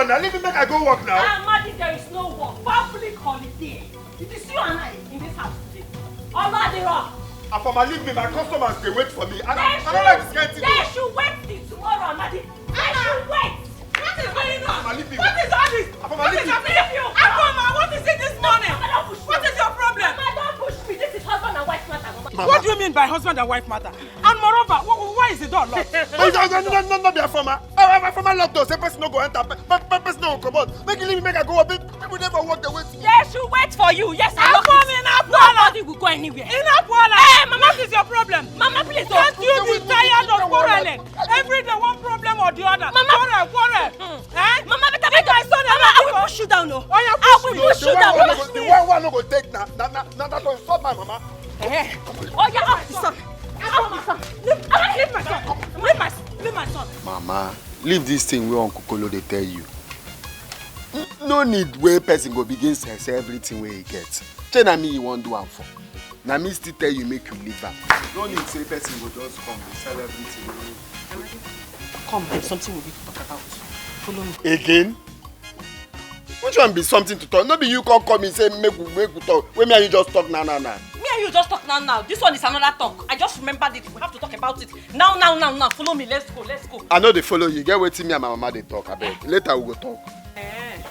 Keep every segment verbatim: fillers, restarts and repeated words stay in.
Now leave me, make I go work now. Amadi, there is no work. Public holiday. It is you and I in this house today. Oladiro. Afoma, leave me. My customers, they wait for me. I, I don't like this kind of thing. They should wait till tomorrow, Amadi. They should wait. What is going on? Afoma, leave me. What is all this? Afoma, What leave is me. Happening? Afoma, what is it this morning? What is your problem? Mama, don't push me. This is husband and wife matter, Mama. What do you mean by husband and wife matter? And moreover, wh- wh- why is the door locked? No, no, no, no, no, no, be Afoma. Afoma lock door. Say person no go enter. Pe- pe- Person no go comot. Make you leave me. Make I go work. Pe- People never work. They wait. They should wait for you. Yes, I How love come it. in Abuela? Nobody will go anywhere. In Abuela? Eh, Mama, What is your problem? Mama, please Can't don't. you be tired of quarreling? Every day one problem or the other. Mama. Quarrel, quarrel. Eh? Mama, better Make my son Mama, I alone. Will push you down, no. Oh, yeah, I push will me. Push The you one down. wey no Push go, the me. One wey no go take na na na na that one insult my mama. Eh. Oh, yeah, up the son. Up the son. Leave, leave my son. Leave my, leave my son. Mama, leave this thing wey Uncle Kolo dey tell you. N- No need wey person go begin sell sell everything wey he get. Shey na me you wan do am for? Na me still tell you make you leave am. No need say person go just come dey sell everything wey. Come, there's something we need to talk about. Follow me. Again? Which one be something to talk? No be you come call me say make we make we talk. Wey me and you just talk now now now. Me and you just talk now now. This one is another talk. I just remembered it. We have to talk about it now, now, now, now. Follow me. Let's go. Let's go. I no dey follow you. Get wetin me and my mama dey talk, abeg. Later we go talk. Eh.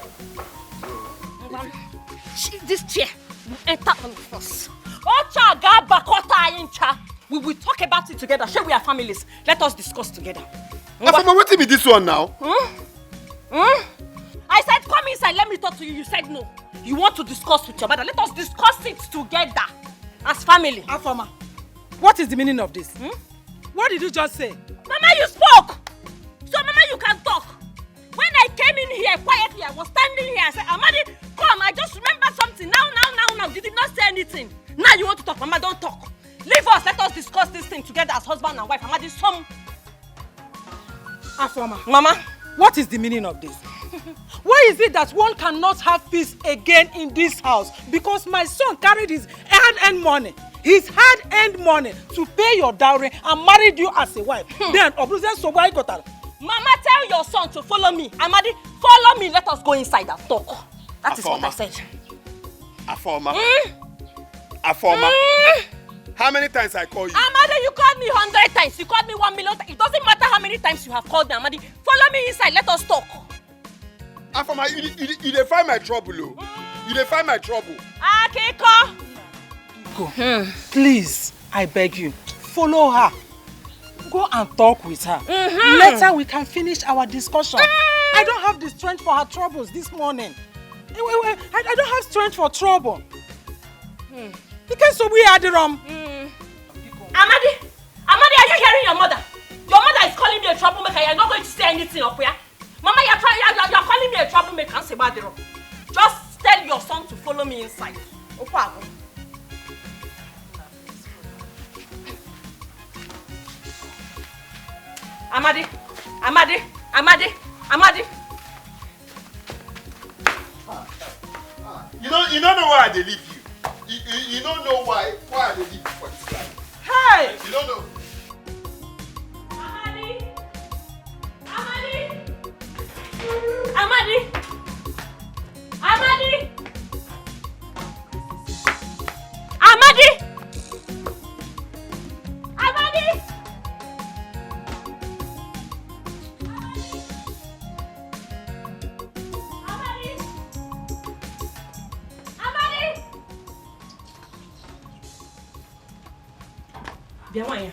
She, this chair will enter on first. Ocha gaba kota incha. We will talk about it together. Shey we are families. Let us discuss together. Afoma, wetin be this one now? Hmm? Hmm? I said, come inside, let me talk to you. You said no. You want to discuss with your mother. Let us discuss it together as family. Afoma, what is the meaning of this? Hmm? What did you just say? Mama, you spoke. So, Mama, you can talk. When I came in here quietly, I was standing here. I said, Amadi, come. I just remember something. Now, now, now, now. You did not say anything. Now you want to talk. Mama, don't talk. Leave us. Let us discuss this thing together as husband and wife. Amadi, some Afoma, Mama. What is the meaning of this? Why is it that one cannot have peace again in this house? Because my son carried his hard-earned money, his hard-earned money to pay your dowry and married you as a wife. Then, Obuze Sogba Igotara. Mama, tell your son to follow me. Amadi, follow me. Let us go inside and talk. That is what I Afoma. Said. Afoma. Mm, Afoma. mm. How many times I call you? Amadi, you called me hundred times. You called me one million times. It doesn't matter how many times you have called me, Amadi. Follow me inside. Let us talk. Afoma, you, dey- you, dey- you dey find my trouble, oh. You dey find my trouble. Akiko. Go. Please, I beg you, follow her. Go and talk with her. Later we can finish our discussion. I don't have the strength for her troubles this morning. Eh, wait, wait, I, I don't have strength for trouble. You can't so we are the wrong. Amadi, Amadi, are you hearing your mother? Your mother is calling me a troublemaker. You're not going to say anything up here. Mama, you're, trying, you're, you're, you're calling me a troublemaker. Answer about the wrong. Just tell your son to follow me inside. Okwago. Amadi, Amadi, Amadi, Amadi. You know, you don't know why I dey leave you. You, you, you don't know why why I dey leave you for this life. Hey! You don't know. Amadi! Amadi! Amadi! Amadi! Amadi! Amadi! Amadi! Amadi! Bịa nwaanyị a.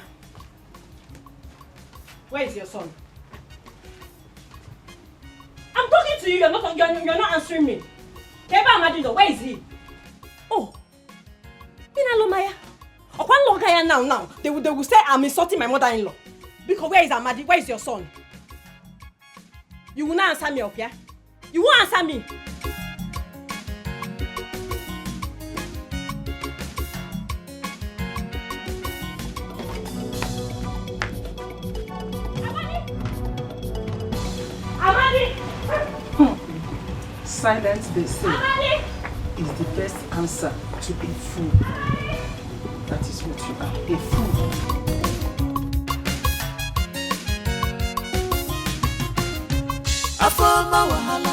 Where is your son? I'm talking to you, you're not, you're, you're not answering me. Kee ebe Amadi nọ, where is he? Oh, ị na-alụ m ya? Ọkwa nlọ ga ya now, now. They will, they will say I'm insulting my mother-in-law. Biko, where is Amadi? Where is your son? You will not answer me, okay? You won't answer me. Amadi! Amadi! Silence, they say, Amadi! Is the best answer to a fool. That is what you are, a fool. Afoma wahala,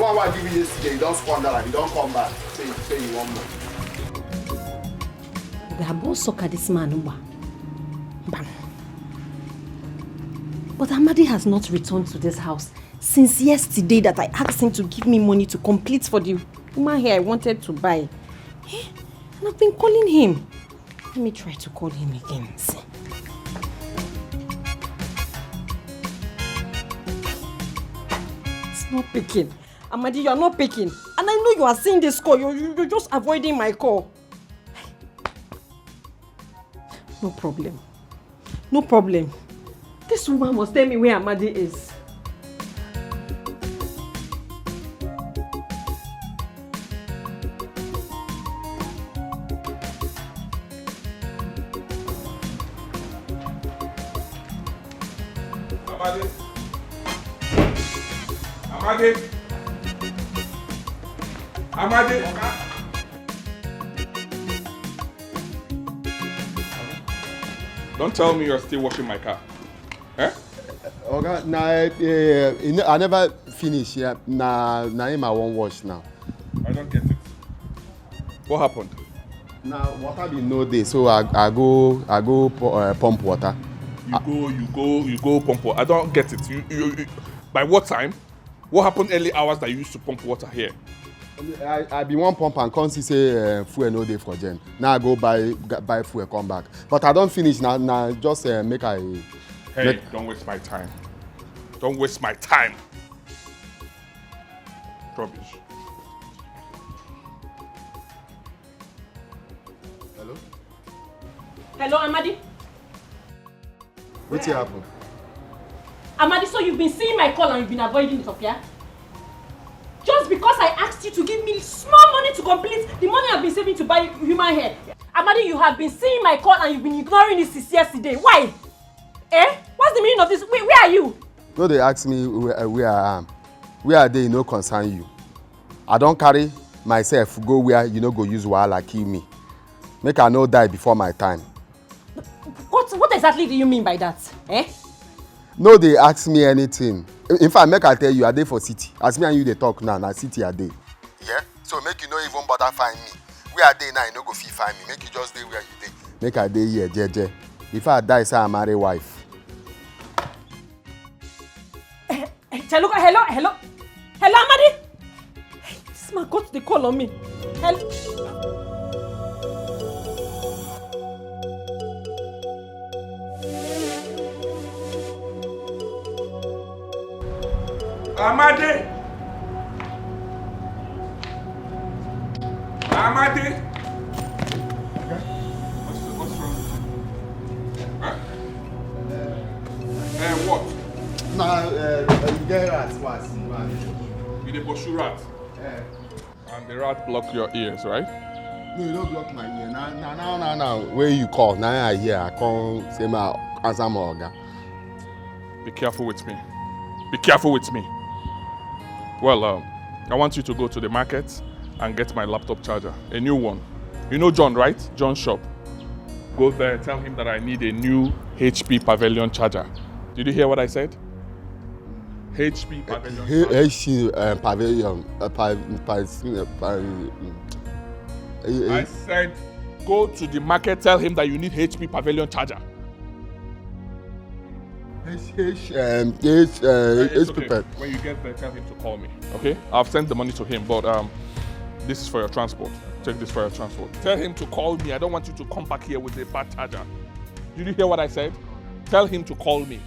one wey I give you yesterday, you don squander am, you don come back. Say, say you want more. Oga, I won't suck at this man, Uba. Bam. But Amadi has not returned to this house since yesterday that I asked him to give me money to complete for the woman hair I wanted to buy. Eh? And I've been calling him. Let me try to call him again. See. It's not picking. Amadi, you are not picking. And I know you are seeing this call. You, you, you're just avoiding my call. No problem. No problem. This woman must tell me where Amadi is. Amadi. Amadi. Amadi. Don't tell me you're still washing my car. Eh? Oga, na uh, I never finish. Yeah. Na na him I wan wash now. I don't get it. What happened? Na water bin no dey, so I, I go I go uh, pump water. You go, you go, you go pump water. I don't get it. You, you, you, by what time? What happened early hours that you used to pump water here? I, I bin wan pump and come see say uh, fuel no dey for gen. Now I go buy buy fuel come back. But I don finish na na just uh, make I. Hey, make... Don't waste my time. Don't waste my time. Rubbish. Hello? Hello, Amadi? Wetin happen? Amadi, so you've been seeing my call and you've been avoiding it, okay? Just because I asked you to give me small money to complete the money I've been saving to buy human hair. Amadi, you have been seeing my call and you've been ignoring it since yesterday. Why? Eh? What's the meaning of this? Where, where are you? No dey ask me where, where I am. Where I dey no concern you. I don carry myself go where you no go use wahala kill me. Make I no die before my time. What, what exactly do you mean by that? Eh? No dey ask me anything. In fact, make I tell you, I dey for city. As me and you dey talk now, na city I dey. Yeah? So make you no even bother find me. Where I dey now, you no go fit find me. Make you just dey where you dey. Make I dey here, jeje. Before I die, say I marry wife. Hello, hello, hello, hello, Amadi. This man got the call on me. Hello. Amade! Amade! What's, what's wrong with you? Huh? Eh, what? Na, uh, you get rat, was. You dey pursue rat? Eh. And the rat block your ears, right? No, you don't block my ear. Now, now, now, now, now. Where you call? Now I hear. I come say my answer my oga. Be careful with me. Be careful with me. Well, um, I want you to go to the market and get my laptop charger, a new one. You know John, right? John shop. Go there, tell him that I need a new H P Pavilion charger. Did you hear what I said? H P Pavilion H- charger. H C, uh, Pavilion, uh, pa- pa- uh, pa- mm. Eh, eh. I said, go to the market, tell him that you need H P Pavilion charger. H, H, um, H, uh, Eh, it's H P okay. Pad. When you get there, tell him to call me. Okay? I've sent the money to him, but um, this is for your transport. Take this for your transport. Tell him to call me. I don't want you to come back here with a bad charger. Did you hear what I said? Tell him to call me.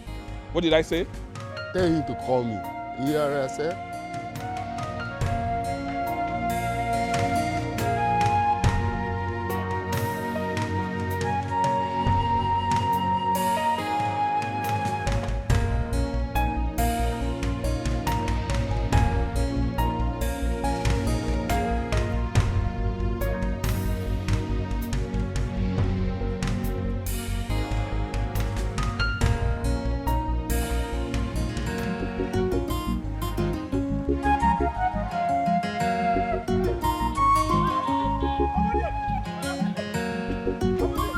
What did I say? Tell him to call me. You hear what I said?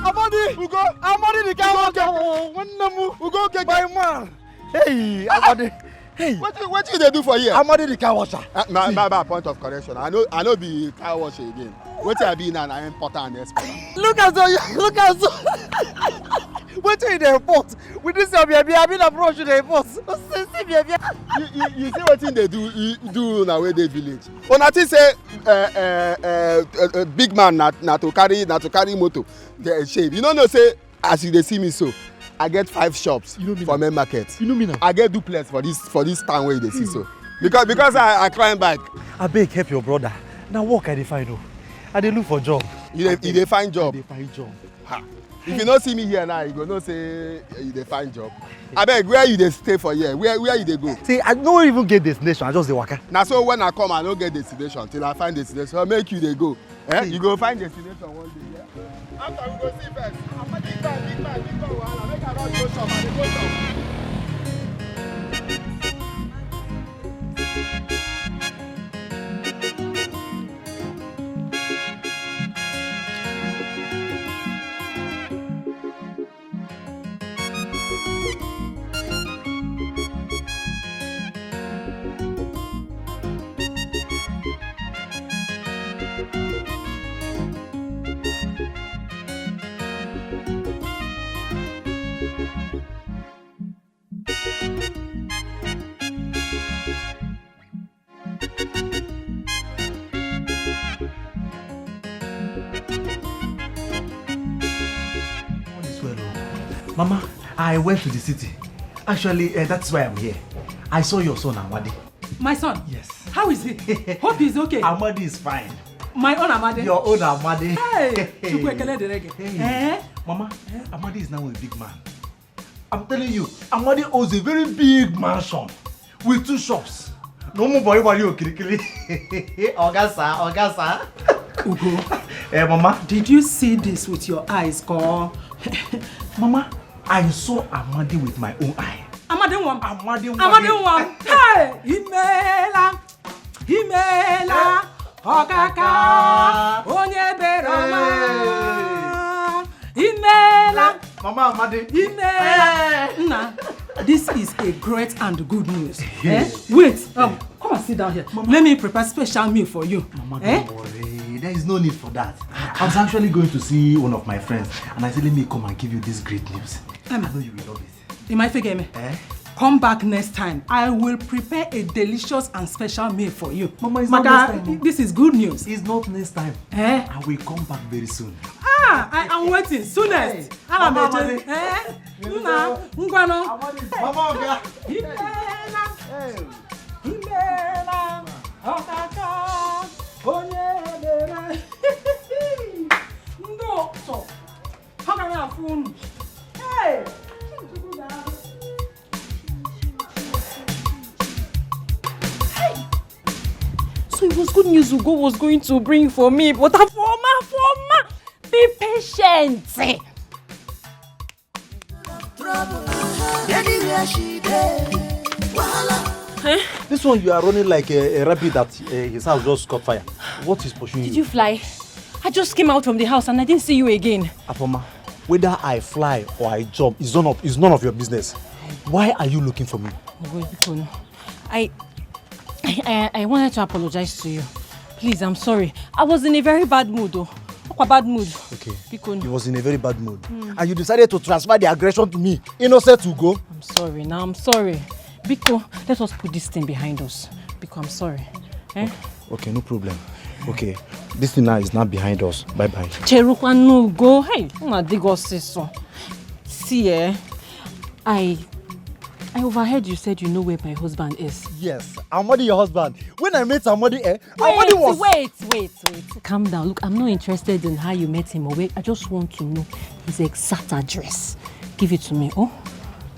Amadi! Ugo! Amadi, the guy. Ugo, okay. Oh, nwanne m. Ugo, okay. My man. Hey, Amadi. Hey. Wetin, wetin you dey do for here? Amadi, the car washer. Uh, my, my, my point of correction. I no, I no be car washer again. Wetin I be now, na importer and exporter. Look at you, look at you. Wetin you dey import? With this your baby, I mean, approach you dey import. See, see, baby. You, you, you see wetin dey do, you do na wey dey village. Una think say, uh, uh, uh, uh, uh, big man na, na to carry, na to carry motor. Dey shame. You no know say as you dey see me so, I get five shops You know me for now. Main market. You know me now. I get duplex for this, for this town where you dey see so. Because, because I, I climb bike. Abeg, help your brother. Na work I dey find o. I dey look for job. You dey, you dey find I job? Dey find job. Ha. If you no see me here now, you go know say you dey find job. Abeg, where you dey stay for here? Where, where you dey go? See, I no even get destination. I just dey waka. Na so when I come, I no get destination till I find destination. Make you dey go. Eh? See. You go find destination one day. Yeah? After we go see first. Ah, big man, big man, big man, wahala. Make I run go shop, I dey go shop. All is well o. Mama, I went to the city. Actually, uh, that's why I'm here. I saw your son, Amadi. My son? Yes. How is he? Hope he's okay. Amadi is fine. My own Amadi? Your own Amadi. Hey! Chukwu ekele dịrị gị. Hey. Eh? Mama, Amadi is now a big man. I'm telling you, Amadi owns a very big mansion with two shops. No more boy, boy, you kirikiri. Oga sir, Oga sir. Ugo. Eh, Mama. Did you see this with your eyes, ko? Mama, I saw Amadi with my own eye. Amadi nwa m. Amadi nwa m. Amadi nwa m. Hey! Imela. Imela. Okaka. Onye bere ọma. Imela. Mama Amadi. Imela. Eh. Nna, this is a great and good news. Eh? Wait, um, come and sit down here. Mama. Let me prepare special meal for you. Mama, don't worry. There is no need for that. I was actually going to see one of my friends, and I said, let me come and give you this great news. I know you will love it. Ị ma ife ga-eme? Eh? Come back next time. I will prepare a delicious and special meal for you. Mama, it's not next time. This is good news. It's not next time. Eh? I will come back very soon. Ah, I am waiting. Soonest. Hey, Mama Amadi. Eh? Nna, ngwanụ. Mama Oga. Hey. It was good news Ugo was going to bring for me, but Afoma, Afoma, be patient. This one, you are running like a, a rabbit that uh, his house just caught fire. What is pursuing Did you? you fly? I just came out from the house and I didn't see you again. Afoma, whether I fly or I jump is none of is none of your business. Why are you looking for me? Ogo, biko no. I, I, I, I wanted to apologize to you. Please, I'm sorry. I was in a very bad mood, though. What a bad mood. Okay. Biko no. He was in a very bad mood. Mm. And you decided to transfer the aggression to me. Innocent Ugo. I'm sorry now. I'm sorry. Biko, let us put this thing behind us. Biko, I'm sorry. Eh? Okay, okay, no problem. Okay, this thing now is not behind us. Bye bye. Cherukwa, no go. Hey, una dig us this one. See, eh? I I overheard you said you know where my husband is. Yes, Amadi, your husband. When I met Amadi, eh? Amadi Wait, was. wait, wait, wait. Calm down. Look, I'm not interested in how you met him or where. I just want to know his exact address. Give it to me, oh?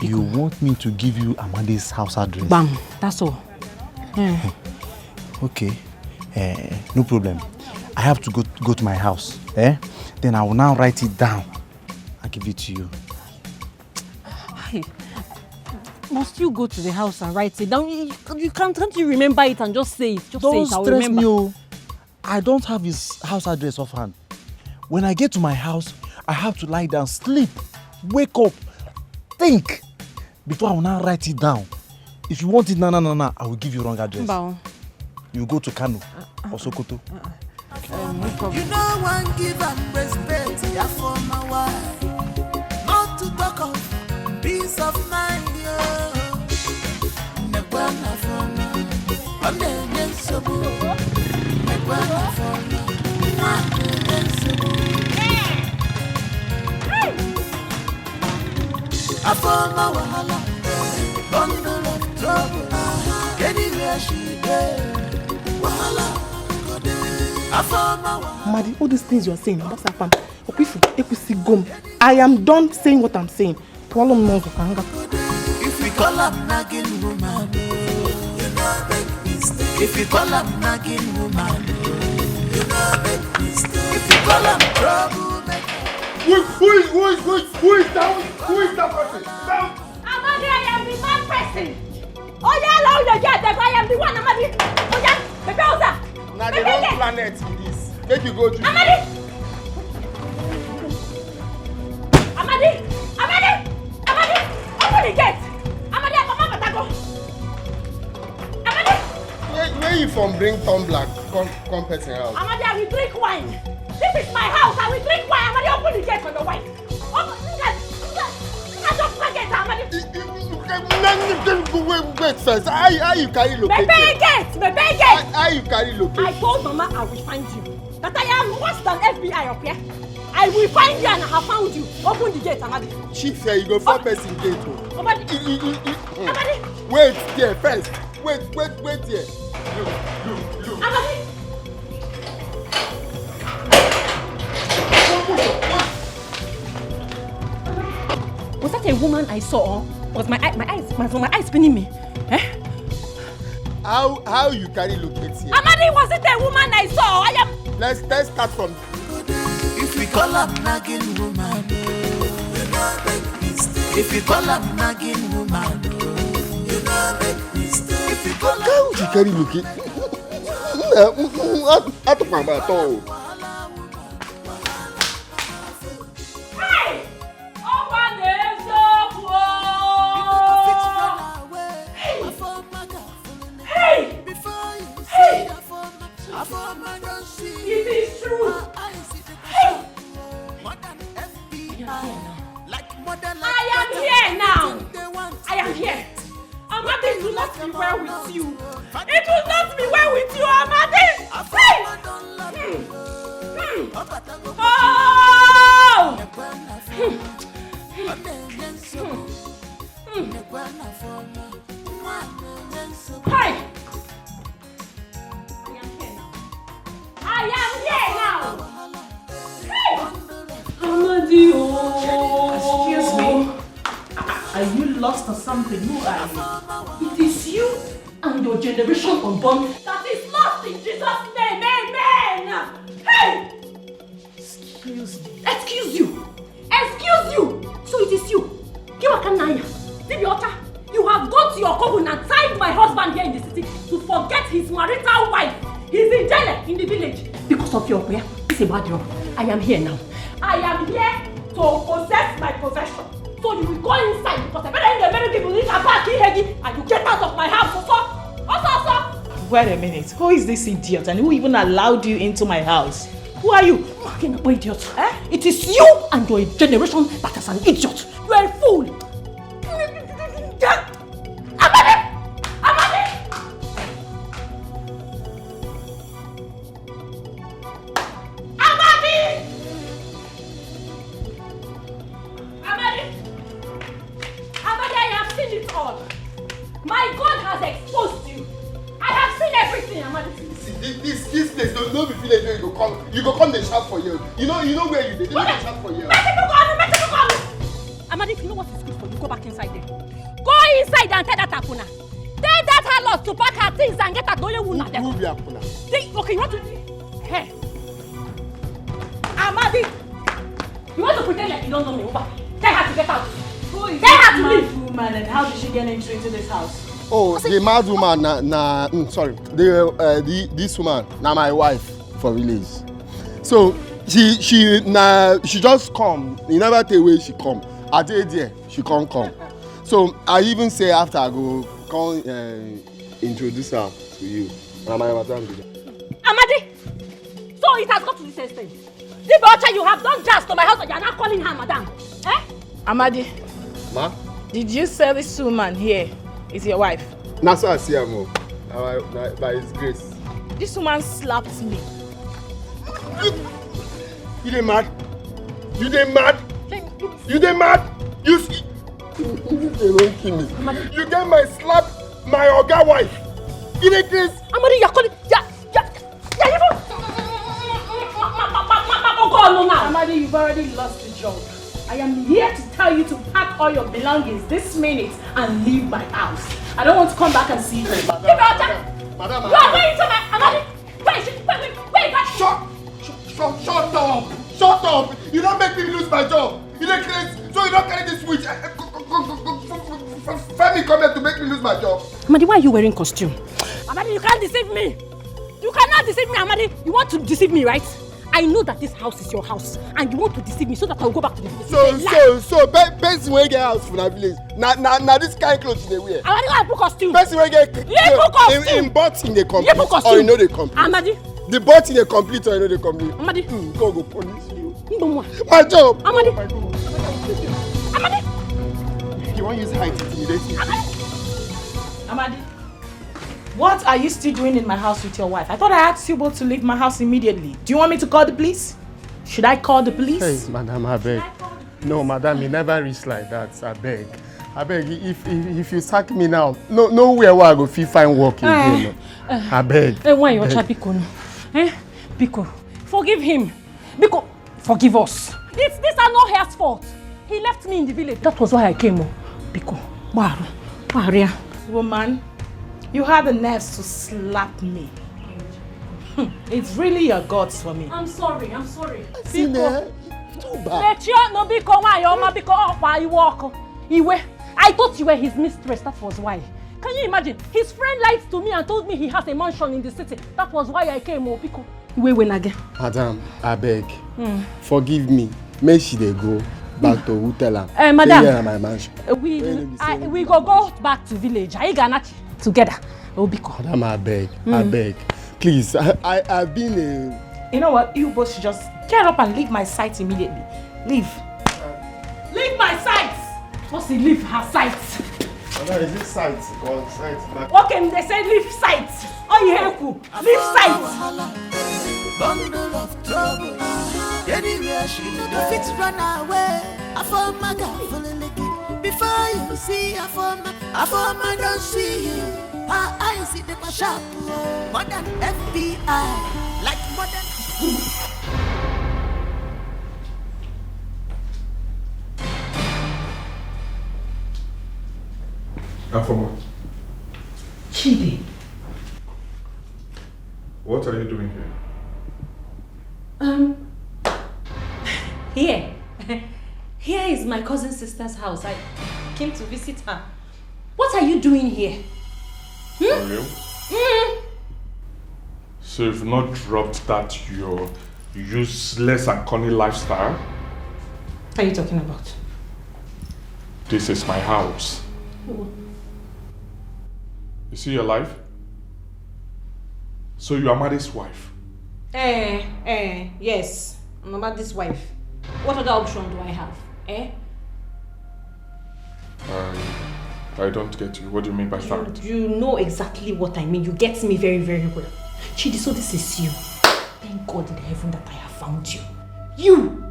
You want me to give you Amadi's house address? Bam. That's all. Hmm. Okay. Eh, no problem. I have to go go to my house. Eh? Then I will now write it down. I'll give it to you. Hey, must you go to the house and write it down? You, you can't, can't you remember it and just say it? Just say Don't it. I'll stress remember. me, oh. I don't have his house address offhand. When I get to my house, I have to lie down, sleep, wake up, think before I will now write it down. If you want it, na na na na, I will give you wrong address. Mba o. You go to Kano or Sokoto. You know one give am respect, ya former wife. Not to talk of peace of mind, yo. Nekwa na former. Ọ na-enye nsogbu. Nekwa na former. Ọ na-enye nsogbu. Afoma wahala, bundle of trouble. Anywhere she dey, wahala go dey. Afoma wahala. Madi, all these things you are saying, what's happened? Okwifu, ekwusigo m. I am done saying what I'm saying. Kwalụ m n'ụzọ ka m gaa. If we call am nagging woman, you know make mistake. If you call am nagging woman, you know make mistake. If you call am trouble maker. Who, who is who is who is who is that? Who is that person? That Amadi, I am the mad person. Oya, allow the girl, the I am the one, Amadi. Oya, the girls are. Na the wrong planet be this. Make you go do. Amadi! Amadi! Amadi! Amadi! Open the gate! Amadi, I come out, go. Amadi! Where, where you from bring tumbler come, come person house? Amadi, I will drink wine. This is my house. I will drink wine. Amadi, open the gate for your wife. Open, nigga, nigga, nigga, just pack it, Amadi. Wait, wait first. How, how you carry location? Mepee gate, mepee gate. How, how you carry location? I told Mama I will find you. That I am worse than F B I up here. I will find you and I have found you. Open the gate, Amadi. Chief, here you go. Four person gate. Oh. Amadi. I, I, I, I, Amadi. Wait there first. Wait, wait, wait there. Look, look, look. Amadi. Was that a woman I saw? Was my eye, my eyes, my, was my eyes spinning me? Eh? How how you carry locate here? Amadi, was it a woman I saw? I am. Let's let's start from. If we call am nagging woman, you know make mistake. If we call am nagging woman, you know make mistake. If we call am. How you carry locate? Atụkwa m atọ o. Hey! Ọkwa na eziokwu o! Hey! Hey! Hey! It is true! Hey! I am here now. I am here. Amadi, it will not be well with you. It will not be well with you, Amadi. Hey! Hmm. Hmm. Oh! Hmm. Hmm. Hmm. Hey! I am here now. I am here now. Hey! Amadi, oh. Excuse me. Are you lost or something? Who are you? It is you and your generation unborn that is lost in this Jesus' name, amen. Hey! Excuse me. Excuse you. Excuse you. So it is you. Kiwakanaya. Dibiota, you have gone to your couple and tied my husband here in the city to forget his marital wife. He's in jail in the village. Because of your prayer, it's about you. I am here now. I am here to possess my possession. So you will go inside because I better in the very people in a back in Hegi and you get out of my house. Also, also, also. Wait a minute. Who is this idiot and who even allowed you into my house? Who are you? Fucking idiot. Eh? It is you and your generation that is an idiot. You are a fool. Amadi! Amadi! Amadi! Amadi! Amadi, I have seen it all. My God has exposed you. I have seen everything, Amadi. See, this, this, this place don't, don't be village where you go come. You go come dey shout for you. You know, you know where you dey. You no dey shout for you. Make people come, make people come. Amadi, if you know what is good for you, go back inside there. Go inside and tell that Akuna. Tell that harlot to pack her things and get her going. Who, who be Akuna? Okay, you want to? Hey. Amadi, you want to pretend like you don't know me? Over. Tell her to get out. Who is this mad woman and how did she get entry into this house? Oh, the mad woman, na, na, mm, sorry. The, uh, the, this woman, na my wife for village. So she, she, na, she just come. You never tell where she come. I dey there, she can't come. So I even say after I go come, uh, introduce her to you. Na my madam be that. Amadi, so it has got to this extent. Dibocha, you have done jazz to my house and you are not calling her madam. Eh? Amadi. Ma? Did you say this woman here is your wife? Na so I see am o. Na by, na by his grace. This woman slapped me. You, you dey mad? You dey mad? You dey mad? You see, you, you dey wan kill me. You get my slap, my oga wife. You dey craze? Amadi, you're calling. Yeah, yeah, yeah, you don't. Amadi, you've already lost the job. I am here to tell you to pack all your belongings this minute and leave my house. I don't want to come back and see you. Madam, madam, madam, you are going to my Amadi. Where is she? Where, where, where is that? Shut, shut, shut, shut up! Shut up! You don't make me lose my job. You dey craze, so you don't carry this switch. Eh, eh, go, go, go, go, go, go, go, Femi come here to make me lose my job. Amadi, why are you wearing costume? Amadi, you can't deceive me. You cannot deceive me, Amadi. You want to deceive me, right? I know that this house is your house, and you want to deceive me so that I will go back to the village. So, so, so, pe-, person wey get house for that village, na, na, na this kind clothes you dey wear. Amadi, go and put costume. Person wey get, you put costume. In, in butt in dey complain, you put costume, or you know dey complain. Amadi. The butt in dey complete or you know dey complain. Amadi. Mm, God go punish you. Mbomwa. My job. Amadi. Oh my God. Amadi. You wan use height intimidate me? Amadi. Amadi. What are you still doing in my house with your wife? I thought I asked you both to leave my house immediately. Do you want me to call the police? Should I call the police? Hey, madam, abeg. No, madam, e never reach like that. Abeg. Abeg, if, if, if you sack me now, no, nowhere where I go fit find work again. Eh, eh. Abeg. Eh, why you try, biko, no? Eh? Biko, forgive him. Biko, forgive us. It's, these are not Hair's fault. He left me in the village. That was why I came, oh. Biko, gbaru, gbaria. Woman, you had the nerves to slap me. Hmm, it's really your guts for me. I'm sorry, I'm sorry. Biko. Too bad. Mechie ọnụ, biko, nwanyị ọma, biko, ọkwa iwe ọkụ. Iwe. I thought you were his mistress, that was why. Can you imagine? His friend lied to me and told me he has a mansion in the city. That was why I came, oh, biko. Wait, wait again. Madam, abeg, forgive me. Make she dey go back to who tell am. Eh, madam. Say here na my mansion. Eh, we, I, we go go back to village. Anyị ga-anọchi together. Oh, biko. Madam, abeg, abeg. Please, I, I, I've been a... You know what? You both should just get up and leave my sight immediately. Leave. Leave my sight. What's he leave her sight? Madam, is it sight or sight? Okay, they say leave sight. Oh, you hear who? Leave sight. Bundle of trouble. Anywhere she go, fit run away. I form my girl, full of licky. Before you see, I form my, I form my, don't see you. Her eyes, it dey sharp. More than F B I, like more than. Afoma. Chidi. What are you doing here? Um, here. Here is my cousin sister's house. I came to visit her. What are you doing here? For real? Mm. So you've not dropped that your useless and corny lifestyle? What are you talking about? This is my house. Oh. You see your life? So you are Amade's wife? Eh, eh, yes. I'm Amade's wife. What other option do I have? Eh? I, I don't get you. What do you mean by You, that? You know exactly what I mean. You get me very, very well. Chidi, so this is you. Thank God in heaven that I have found you. You!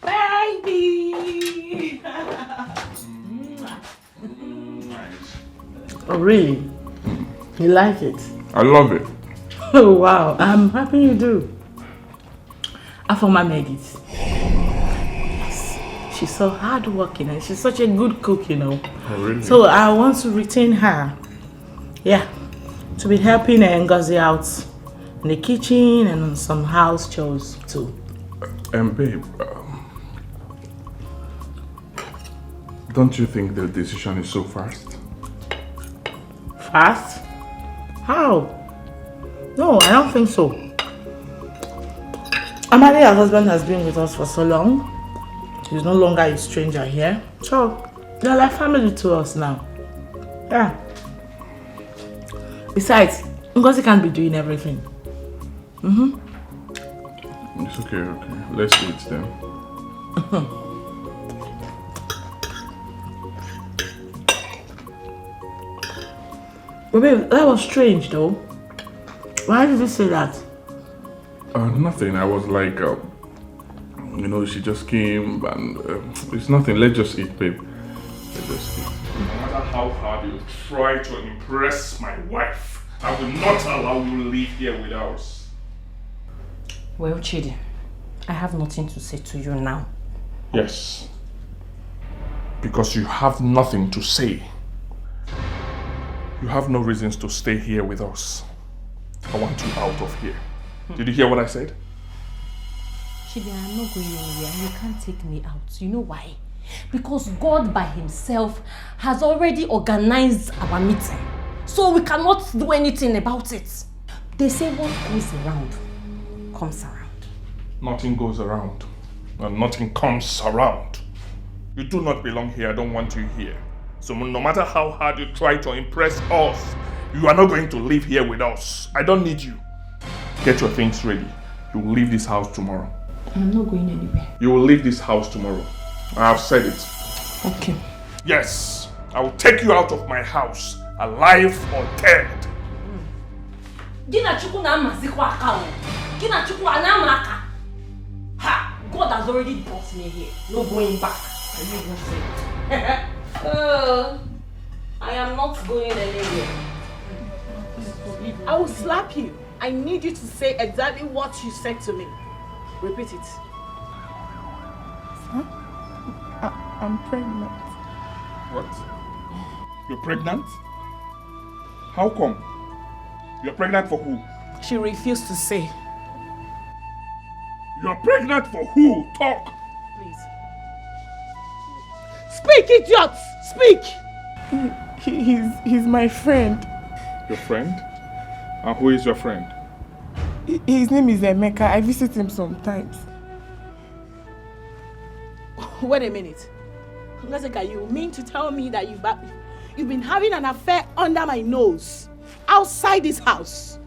Baby! Oh, really? You like it? I love it. Oh, wow. I'm happy you do. Afoma made it. Yes. She's so hardworking and she's such a good cook, you know. Oh, really? So I want to retain her. Yeah. To be helping Ngozi out in the kitchen and on some house chores too. And babe, um, don't you think the decision is so fast? Fast? How? No, I don't think so. Amadi, her husband, has been with us for so long. He's no longer a stranger here. So, they're like family to us now. Yeah. Besides, Ngozi can't be doing everything. Mm-hmm. It's okay, okay. Let's eat then. But babe, that was strange though. Why did you say that? Uh, nothing. I was like, uh, you know, she just came and uh, it's nothing. Let's just eat, babe. Let's just eat. No matter how hard you try to impress my wife, I will not allow you live here with us. Well, Chidi, I have nothing to say to you now. Yes. Because you have nothing to say. You have no reasons to stay here with us. I want you out of here. Did you hear what I said? Chidi, I'm not going anywhere. You can't take me out. You know why? Because God by himself has already organized our meeting. So we cannot do anything about it. They say what goes around comes around. Nothing goes around, and nothing comes around. You do not belong here. I don't want you here. So no matter how hard you try to impress us, you are not going to live here with us. I don't need you. Get your things ready. You will leave this house tomorrow. I'm not going anywhere. You will leave this house tomorrow. I have said it. Okay. Yes, I will take you out of my house, alive or dead. Gị na Chukwu na-amazikwa aka o. Gị na Chukwu a na-ama aka. Ha! God has already brought me here. No going back. Are you even saying? Oh, I am not going anywhere. I will slap you. I need you to say exactly what you said to me. Repeat it. I, I'm pregnant. What? You're pregnant? How come? You're pregnant for who? She refused to say. You're pregnant for who? Talk! Please. Speak, idiot! Speak! He, he, he's, he's my friend. Your friend? And who is your friend? Hi- His name is Emeka. I visit him sometimes. Wait a minute. Ngozika, you mean to tell me that you've, you've been having an affair under my nose, outside this house?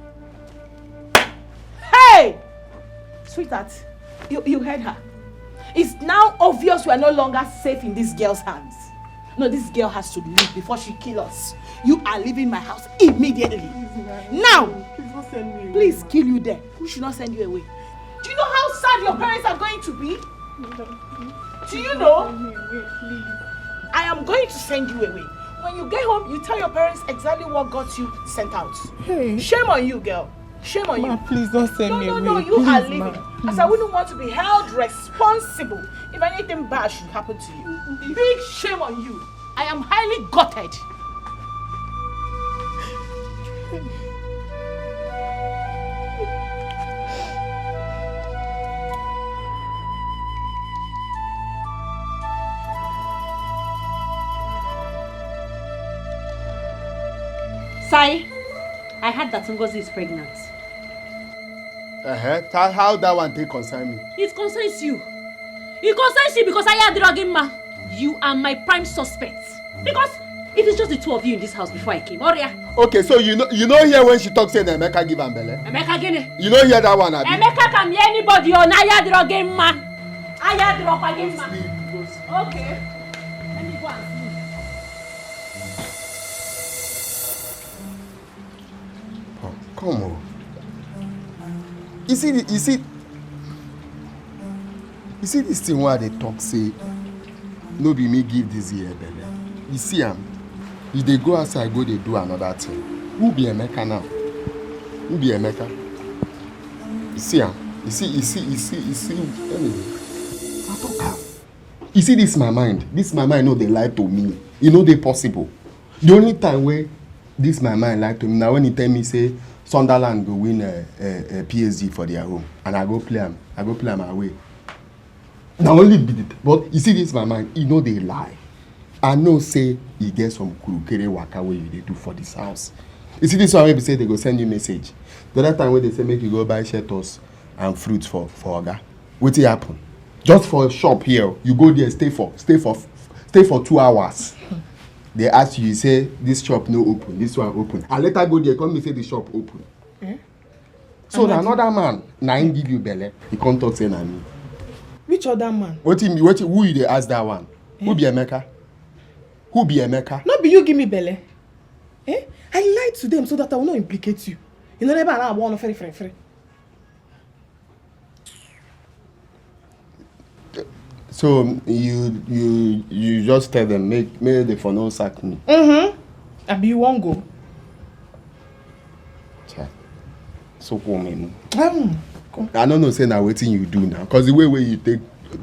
Hey! Sweetheart, you, you heard her. It's now obvious we are no longer safe in this girl's hands. No, this girl has to leave before she kill us. You are leaving my house immediately. Now, please kill you there. Who should not send you away? Do you know how sad your parents are going to be? Do you know? I am going to send you away. When you get home, you tell your parents exactly what got you sent out. Hey. Shame on you, girl. Shame on you. Ma, please don't send me away. No, no, no, you are leaving. As I wouldn't want to be held responsible if anything bad should happen to you. Big shame on you. I am highly gutted. Sai, I heard that Ngozi is pregnant. Uh-huh. How that one take concern me? It concerns you. It concerns you because I had drugging ma. You are my prime suspect. Because it is just the two of you in this house before I came. Oria. Okay, so you know you know here when she talks say that Emeka give am belle? Emeka gini? You know hear that one, abi? Emeka can be anybody on I had drugging ma. I had drugging ma. Okay. Let me go and sleep. Oh, come on. You see, the- you see, you see this thing where they talk say, no be me give this year belle. You see am, you dey go outside go dey do another thing. Who be Emeka now? Who be Emeka? You see am, you see, you see, you see, you see. Anyway, I talk am. You see this my mind. This my mind no dey lie to me. E no dey possible. The only time wey this my mind lie to me na when he tell me say Sunderland go win uh, uh, uh, P S G for their home, and I go play am. I go play am away. Na only be the but you see this my mind. E no dey lie. I know say e get some kurukere waka wey you dey do for this house. You see this one wey be say they go send you message. The other time wey they say make you go buy shelters and fruits for for oga. Wetin happen? Just for shop here, you go there, stay for stay for stay for two hours. They ask you, you say this shop no open, this one open. I later go there, come me say the shop open. Eh? So na another man, na him give you belle. He come talk say na me. Which other man? Wetin be wetin? Who you dey ask that one? Who be Emeka? Who be Emeka? No be you give me belle. Eh? I lied to them so that I will not implicate you. You know never allow one free free free. So you you you just tell them make make they for no sack me. Mm-hmm. Abi you wan go? Cha. So come in. Mm. I don't know say na wetin you do now, cause the way wey you take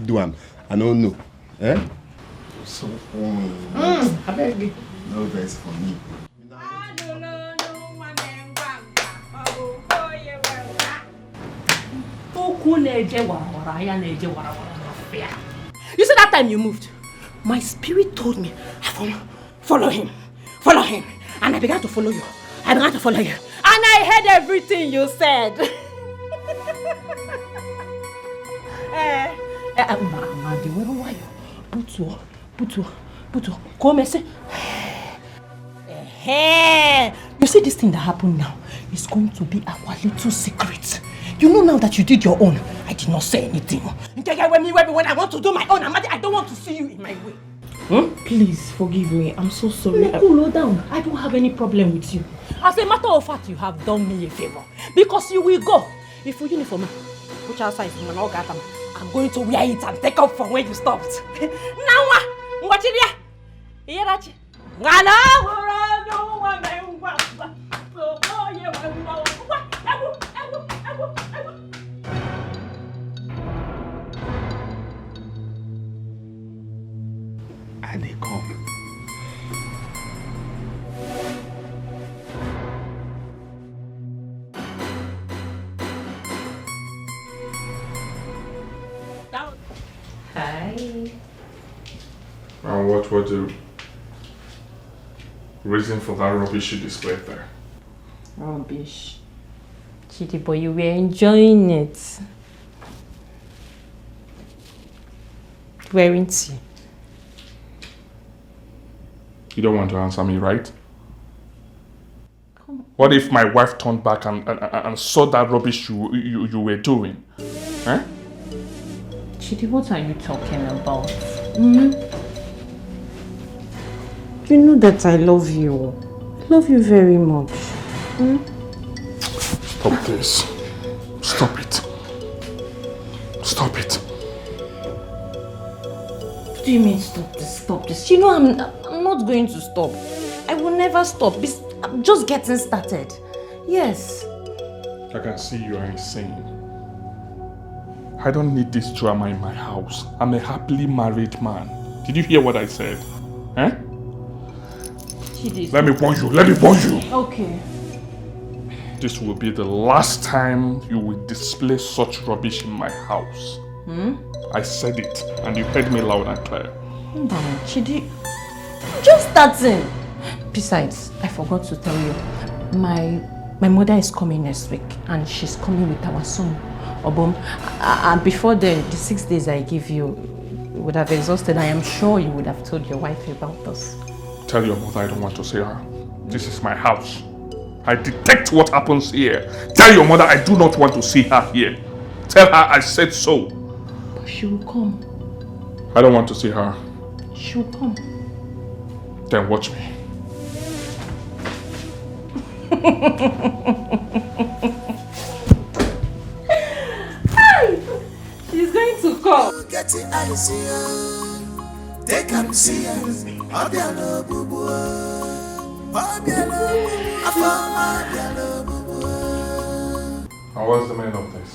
do am, I don't know. Eh? So come in. Mm, I beg you. No vex for me. Okwu na-eje warawara, ya na-eje warawara n'ọfịa. You see that time you moved? My spirit told me, "Afoma, follow him, follow him." And I began to follow you. I began to follow you. And I heard everything you said. Eh, eh, eh, ma, ma, dị were nwayọ. Butuo, butuo, butuo. Ka o mesị. Hey, you see this thing that happened now is going to be our little secret. You know now that you did your own, I did not say anything. Nke ga-ewe m iwe bụ when I want to do my own, Amadi, I don't want to see you in my way. Hmm? Please forgive me. I'm so sorry. No, cool down. I don't have any problem with you. As a matter of fact, you have done me a favor because you will go. If you uniform, which outside is man, I'm going to wear it and take up from where you stopped. Now, what? What did you? Ngana hụrụ onye ụwa mee ngwa ngwa. Okoye wee ngwa ngwa. Egwu, egwu, egwu, egwu. I dey come. Hi. And what was the reason for that rubbish you displayed there? Rubbish. Chidi, but you were enjoying it. Weren't you? You don't want to answer me, right? What if my wife turned back and, and, and saw that rubbish you, you, you were doing? Eh? Chidi, what are you talking about? Hmm? You know that I love you. I love you very much. Hmm? Stop this. Stop it. Stop it. What do you mean stop this, stop this? You know I'm, I'm not going to stop. I will never stop. This, I'm just getting started. Yes. I can see you are insane. I don't need this drama in my house. I'm a happily married man. Did you hear what I said? Eh? Chidi. Let me warn you. Let me warn you. Okay. This will be the last time you will display such rubbish in my house. Hmm? I said it, and you heard me loud and clear. Mba, Chidi, just starting. Besides, I forgot to tell you, my my mother is coming next week, and she's coming with our son, Obom. Uh, uh, before the, the six days I give you would have exhausted, I am sure you would have told your wife about this. Tell your mother I don't want to see her. This is my house. I detect what happens here. Tell your mother I do not want to see her here. Tell her I said so. But she will come. I don't want to see her. She will come. Then watch me. She's going to come. Get the eyes here. Take am see am. Obiano bubu. Obiano bubu. Afọ obiano bubu. And what's the meaning of this?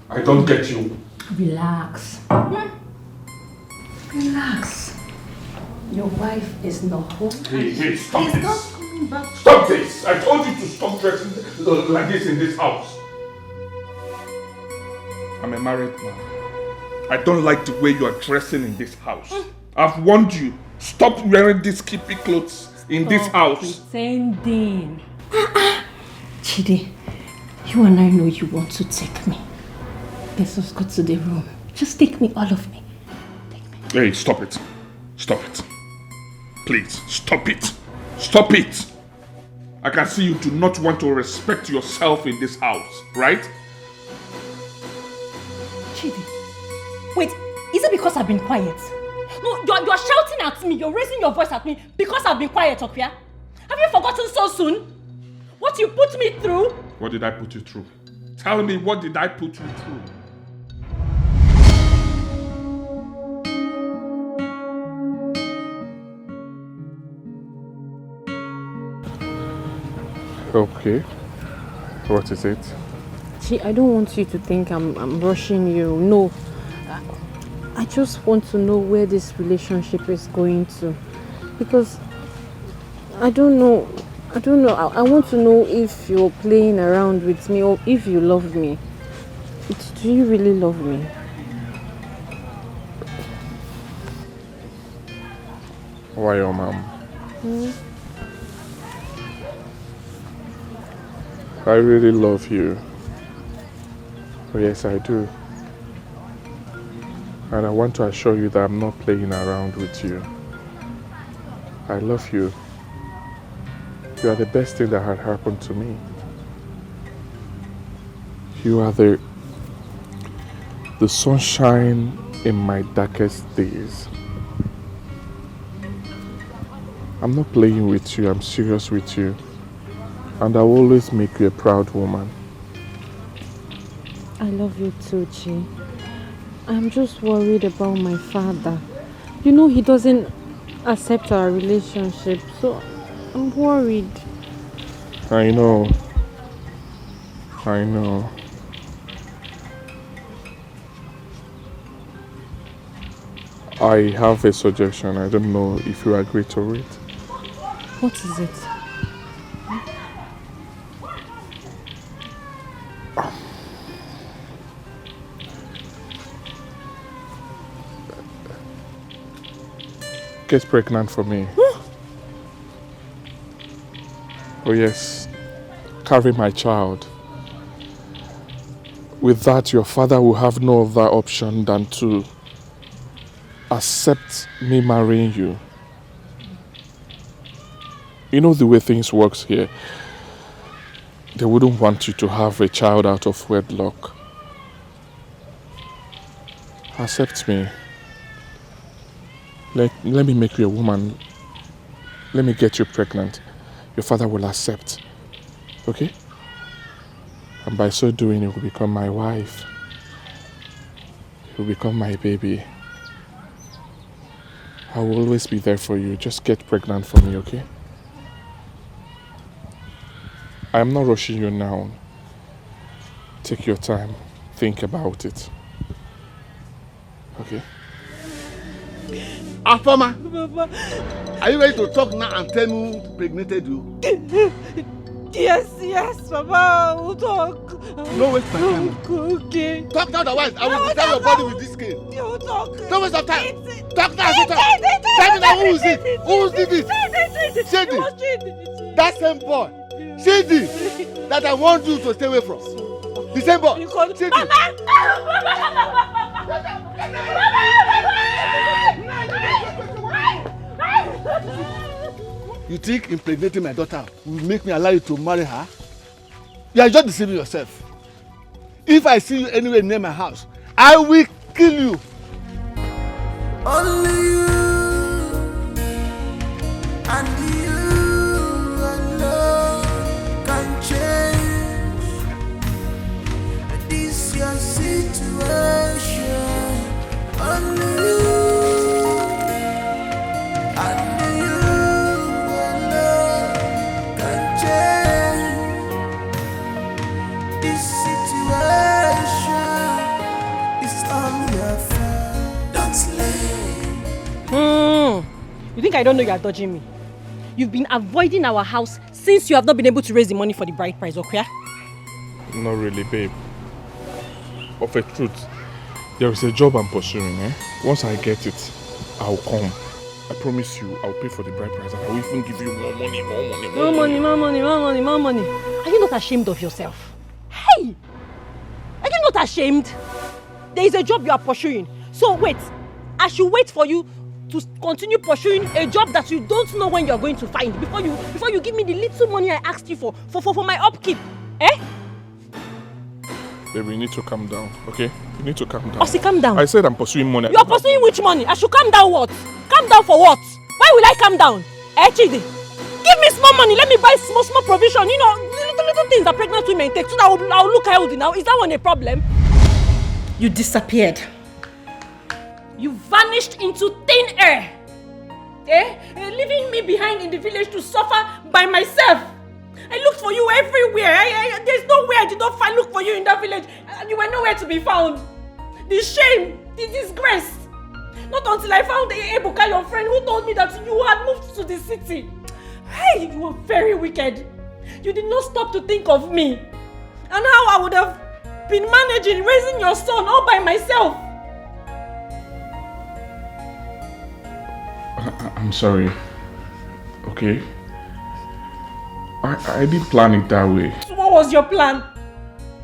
I don't get you. Relax. Hmm? Relax. Your wife is not home. Hey, hey, stop She's this. Not coming back. Stop this! I told you to stop dressing like this in this house. I'm a married man. I don't like the way you are dressing in this house. I've warned you. Stop wearing these skimpy clothes in this Stop house. Pretending. Chidi, you and I know you want to take me. Let's just go to the room. Just take me, all of me. Hey, stop it. Stop it. Please, stop it. Stop it. I can see you do not want to respect yourself in this house, right? Chidi, wait, is it because I've been quiet? No, you're, you're shouting at me, you're raising your voice at me because I've been quiet, Okwia. Have you forgotten so soon? What you put me through? What did I put you through? Tell me, what did I put you through? Okay. What is it? See, I don't want you to think I'm, I'm rushing you. No. I, I just want to know where this relationship is going to. Because I don't know. I don't know. I, I want to know if you're playing around with me or if you love me. Do you really love me? Why, your mom? I really love you. Oh, yes, I do. And I want to assure you that I'm not playing around with you. I love you. You are the best thing that had happened to me. You are the the sunshine in my darkest days. I'm not playing with you, I'm serious with you. And I will always make you a proud woman. I love you too, Chi. I'm just worried about my father. You know he doesn't accept our relationship, so I'm worried. I know. I know. I have a suggestion. I don't know if you agree to it. What is it? Get pregnant for me. Oh yes, carry my child. With that, your father will have no other option than to accept me marrying you. You know the way things works here. They wouldn't want you to have a child out of wedlock. Accept me. Let, let me make you a woman. Let me get you pregnant. Your father will accept. Okay? And by so doing, you will become my wife. You will become my baby. I will always be there for you. Just get pregnant for me, okay? I am not rushing you now. Take your time. Think about it. Okay? Afoma, are you ready to talk now and tell me who impregnated you? Yes, yes, Papa, we'll talk. No waste my time. Okay. Talk now, otherwise I will tear your body with this cane. We'll talk. No waste of time. Talk now, I say talk. Tell me now, who is it? Who did it? Shady. That same boy. Shady. That I want you to stay away from. The same boy. Shady. You think impregnating my daughter will make me allow you to marry her? You are just deceiving yourself. If I see you anywhere near my house, I will kill you. Only you and you alone can change this your situation. Only you and you alone can change this situation. It's all your fault. Don't sleep. You think I don't know you are dodging me? You've been avoiding our house since you have not been able to raise the money for the bride price, Okuya. Not really, babe. Of a truth, there is a job I'm pursuing, eh? Once I get it, I'll come. I promise you, I'll pay for the bride price and I'll even give you more money, more money, more More money, more money, more money, more money. Are you not ashamed of yourself? Hey! Are you not ashamed? There is a job you are pursuing. So wait, I should wait for you to continue pursuing a job that you don't know when you are going to find before you before you give me the little money I asked you for for for, for my upkeep. Eh? Baby, you need to calm down, okay? You need to calm down. Osi, calm down. I said I'm pursuing money. You are pursuing which money? I should calm down what? Calm down for what? Why will I calm down? Eh, Chidi? Give me small money. Let me buy small, small provision. You know, the little, little things that pregnant women take so that I'll, I'll look healthy now. Is that one a problem? You disappeared. You vanished into thin air. Eh? Eh, leaving me behind in the village to suffer by myself. I looked for you everywhere. I, I, there's no way I did not find look for you in that village. And you were nowhere to be found. The shame, the disgrace. Not until I found Ebuka, your friend, who told me that you had moved to the city. Hey, you were very wicked. You did not stop to think of me and how I would have been managing raising your son all by myself. I, I- I'm sorry. Okay? I, I didn't plan it that way. So what was your plan?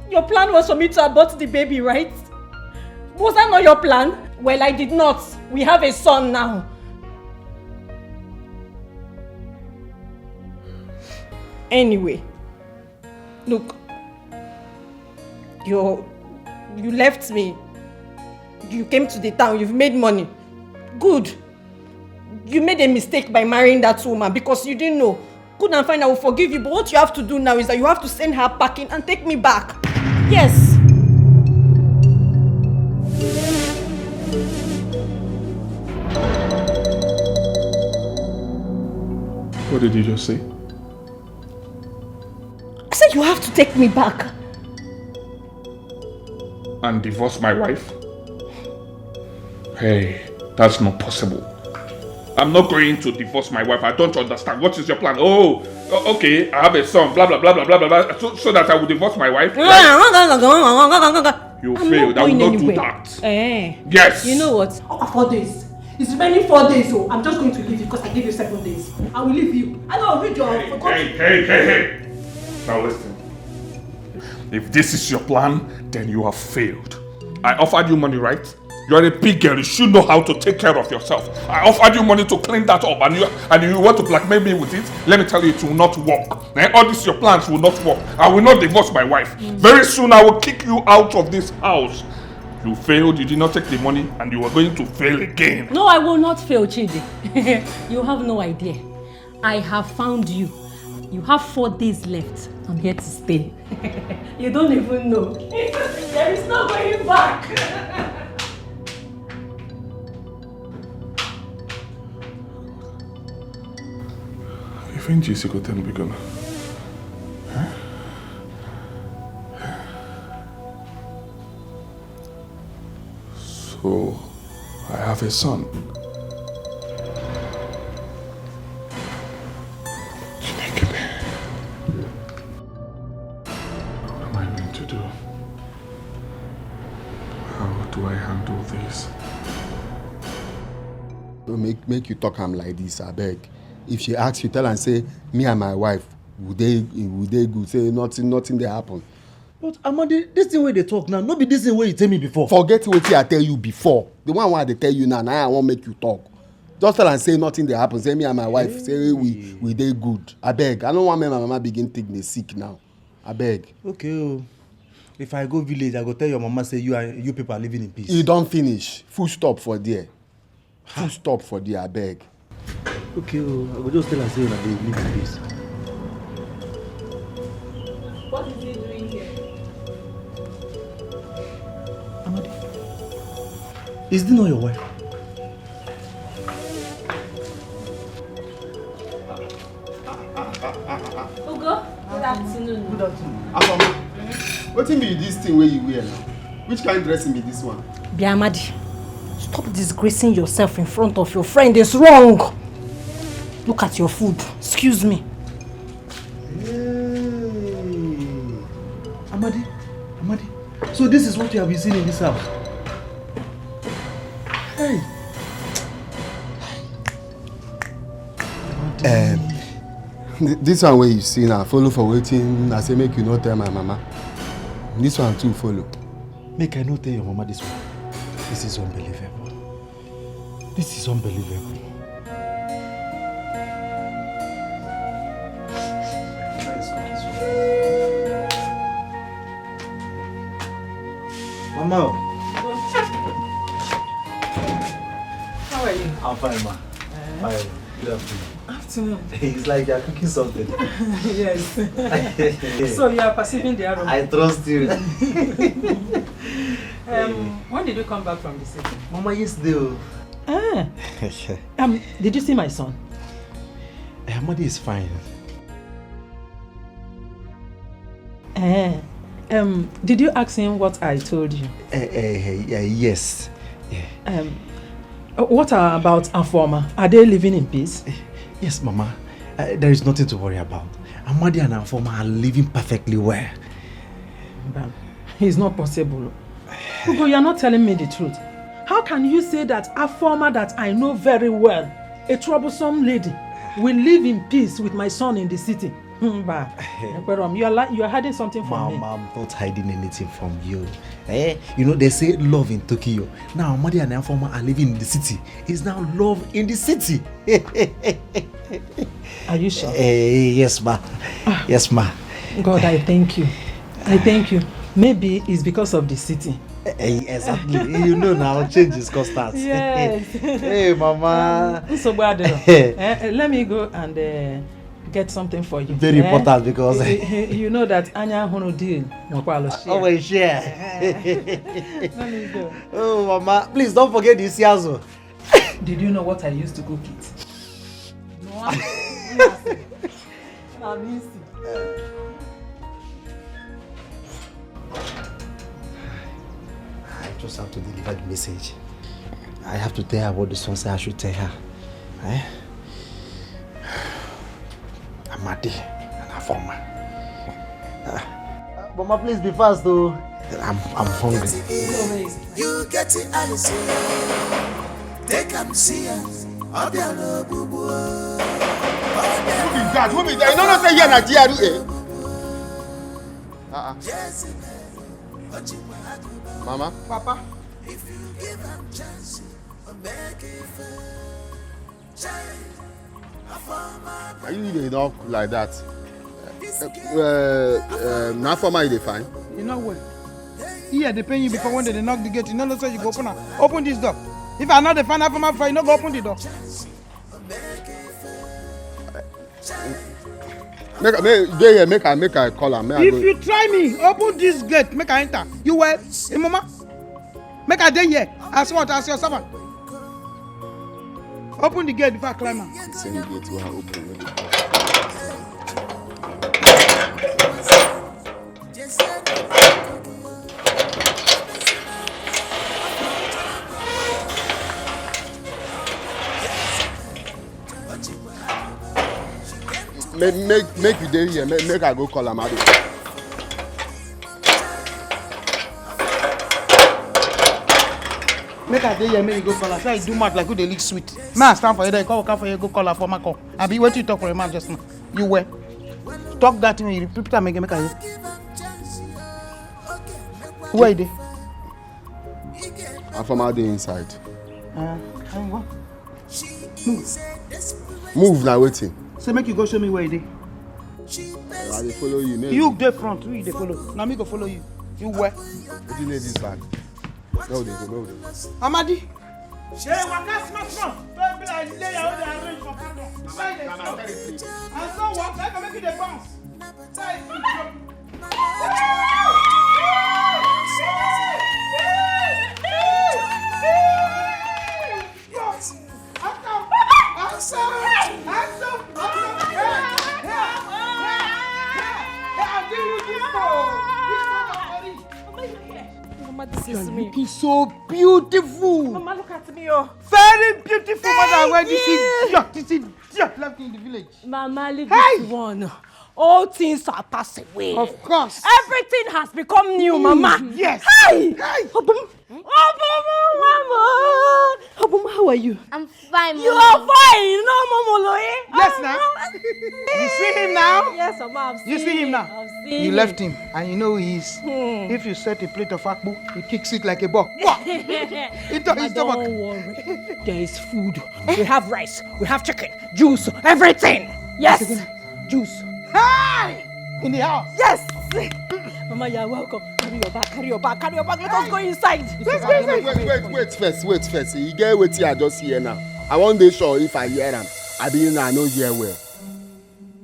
Your plan was for me to abort the baby, right? Was that not your plan? Well, I did not. We have a son now. Anyway, look, you you left me. You came to the town. You've made money. Good. You made a mistake by marrying that woman because you didn't know. Good and fine, I will forgive you, but what you have to do now is that you have to send her packing and take me back. Yes. What did you just say? I said you have to take me back. And divorce my wife? Hey, that's not possible. I'm not going to divorce my wife. I don't understand. What is your plan? Oh, o- okay. I have a son. Blah blah blah blah blah blah blah. So, so that I will divorce my wife. Right? You I'm failed. Not I will going not anywhere. Do that. Eh. Yes. You know what? Oh, four days. It's remaining four days, so I'm just going to leave you because I gave you seven days. I will leave you. I know I'll read your. Hey, hey, hey, hey, hey. Now listen. If this is your plan, then you have failed. I offered you money, right? You are a big girl. You should know how to take care of yourself. I offered you money to clean that up, and you and you want to blackmail me with it. Let me tell you, it will not work. Eh? All these your plans will not work. I will not divorce my wife. Very soon, I will kick you out of this house. You failed, you did not take the money, and you are going to fail again. No, I will not fail, Chidi. You have no idea. I have found you. You have four days left. I'm here to stay. You don't even know. There is no going back. Even Jesse go tell me gonna. So, I have a son. Chineke me. What am I going to do? How do I handle this? Make make you talk am like this, abeg. If she ask you, tell am say me and my wife we dey we dey good, say nothing nothing dey happen. But Amadi, this thing wey you dey talk now, no be this thing wey you tell me before. Forget wetin I tell you before. The one wey I dey tell you now, na I wan make you talk. Just tell am say nothing dey happen. Say me and my wife, say we we dey good. Abeg, I no wan make my mama begin think dey sick now. Abeg. Okay o. If I go village, I go tell your mama say you and you people are living in peace. E don finish. Full stop for there. Full stop for there, abeg. Okay o, I go just tell am say una dey live in peace. What is he doing here? Amadi, is this not your wife? Ugo, good afternoon. Good afternoon. Afama, wetin be this thing wey you wear now? Which kind dressing be this one? Biamadi, stop disgracing yourself in front of your friend. It's wrong. Look at your food. Excuse me. Hey. Amadi, Amadi. So this is what you have been seeing in this house? Hey. Um, th- this one wey you see now, follow for wetin I say make you no tell my mama. This one too follow. Make I no tell your mama this one. This is unbelievable. This is unbelievable. Mama. How are you? I'm fine, ma. Fine. Good afternoon. Afternoon. It's like you're cooking something. Yes. So you are perceiving the aroma. I trust you. Um, when did you come back from the city? Mama, yesterday. Oh. Ah. Um, did you see my son? Amadi is fine. Eh. Um, did you ask him what I told you? Uh, uh, uh, yes. Yeah. Um, uh, what about Afoma? Are they living in peace? Yes, Mama. Uh, there is nothing to worry about. Amadi and Afoma are living perfectly well. But it's not possible. Ugo, you're not telling me the truth. How can you say that Afoma that I know very well, a troublesome lady, will live in peace with my son in the city? Mba, Ekwerom, you are li- you are hiding something from me. Mama, I'm not hiding anything from you. Eh? You know, they say love in Tokyo. Now, Amadi and Afoma are living in the city. It's now love in the city. Are you sure? Eh, yes, ma. Yes, ma. God, I thank you. I thank you. Maybe it's because of the city. Eh, exactly. You know now, change is constant. Yes. Hey, Mama. Nsogbu adịrọ. Eh, eh, let me go and uh, get something for you. Very Eh? Important because Eh, eh, you know that anya hụrụ deal nwekwalụ share. Always share. Let me go. Oh, Mama, please don't forget the isi azụ. Did you know what I used to cook it? No, I'm I just have to deliver the message. I have to tell her what the son said I should tell her. Eh? Amadi and Afoma. Ah. Mama, please be fast, though. I'm, I'm hungry. You get it, Alice. Take am see am. Obiara ogbugbu. Who be that? Who be that? You no know say here na G R A. Uh-uh. Mama. Papa. If you give am chance, make it fair. Child, Afoma. Are you dey knock like that? Uh, uh, na Afoma you dey find? You know what? Ear dey pain you before when dem dey knock the gate, you no know say you go open am. Open this door. If I no dey find Afoma before, you no go open the door. Make I, make, dey here, make I, make I call am. Make I go. If you try me, open this gate, make I enter. You well? Hey, mama, make I dey here. As what? As your servant. Open the gate before I climb am. Same gate wey I open. Make, make, make you dey here. Make, make I go call am. I dey. Make I dey here, make you go call am. Say I do mouth like who dey lick sweet. Make I stand for here, then you come waka for here, go call am for my call. Abi wetin you talk for your mouth just now? You were. Talk that thing, you repeat am again, make I hear. Where you dey? Afoma dey inside. Uh, and what? Move. Move na wetin? Say make you go show me where you dey. I dey follow you. You dey front, who you dey follow? Na me go follow you. You where? Wetin dey this bag? No, dey go, no, dey go. Amadi. Hey, waka small small. Don't be like lay your own arrange for corner. Why you dey stop? And so what? I can make you dey bounce. Mama, this is me. Looking so beautiful. Mama, look at me, oh. Very beautiful mother. Where this is, this is just left in the village. Mama, leave hey! This one. All things are passed away. Of course. Everything has become new, mm, Mama. Yes. Hey! Hey! Obum. Obum, Mama. Obum, how are you? I'm fine. You are fine. No, Mama Loye. Yes, now. You see him now? Yes, Mama. I've you seen see him now? I've seen you him. Left him, and you know who he is. Hmm. If you set a plate of akpu, he kicks it like a ball. He don't worry. There is food. We have rice. We have chicken. Juice, everything. Yes. Juice. Hey! In the house. Yes. Mama, you are welcome. Carry your bag, carry your bag, carry your bag. Let us go inside. Let's go inside. Wait, wait, wait first, wait first. You get wetin I just hear now. I wan dey sure if I hear am. I be na I no hear well.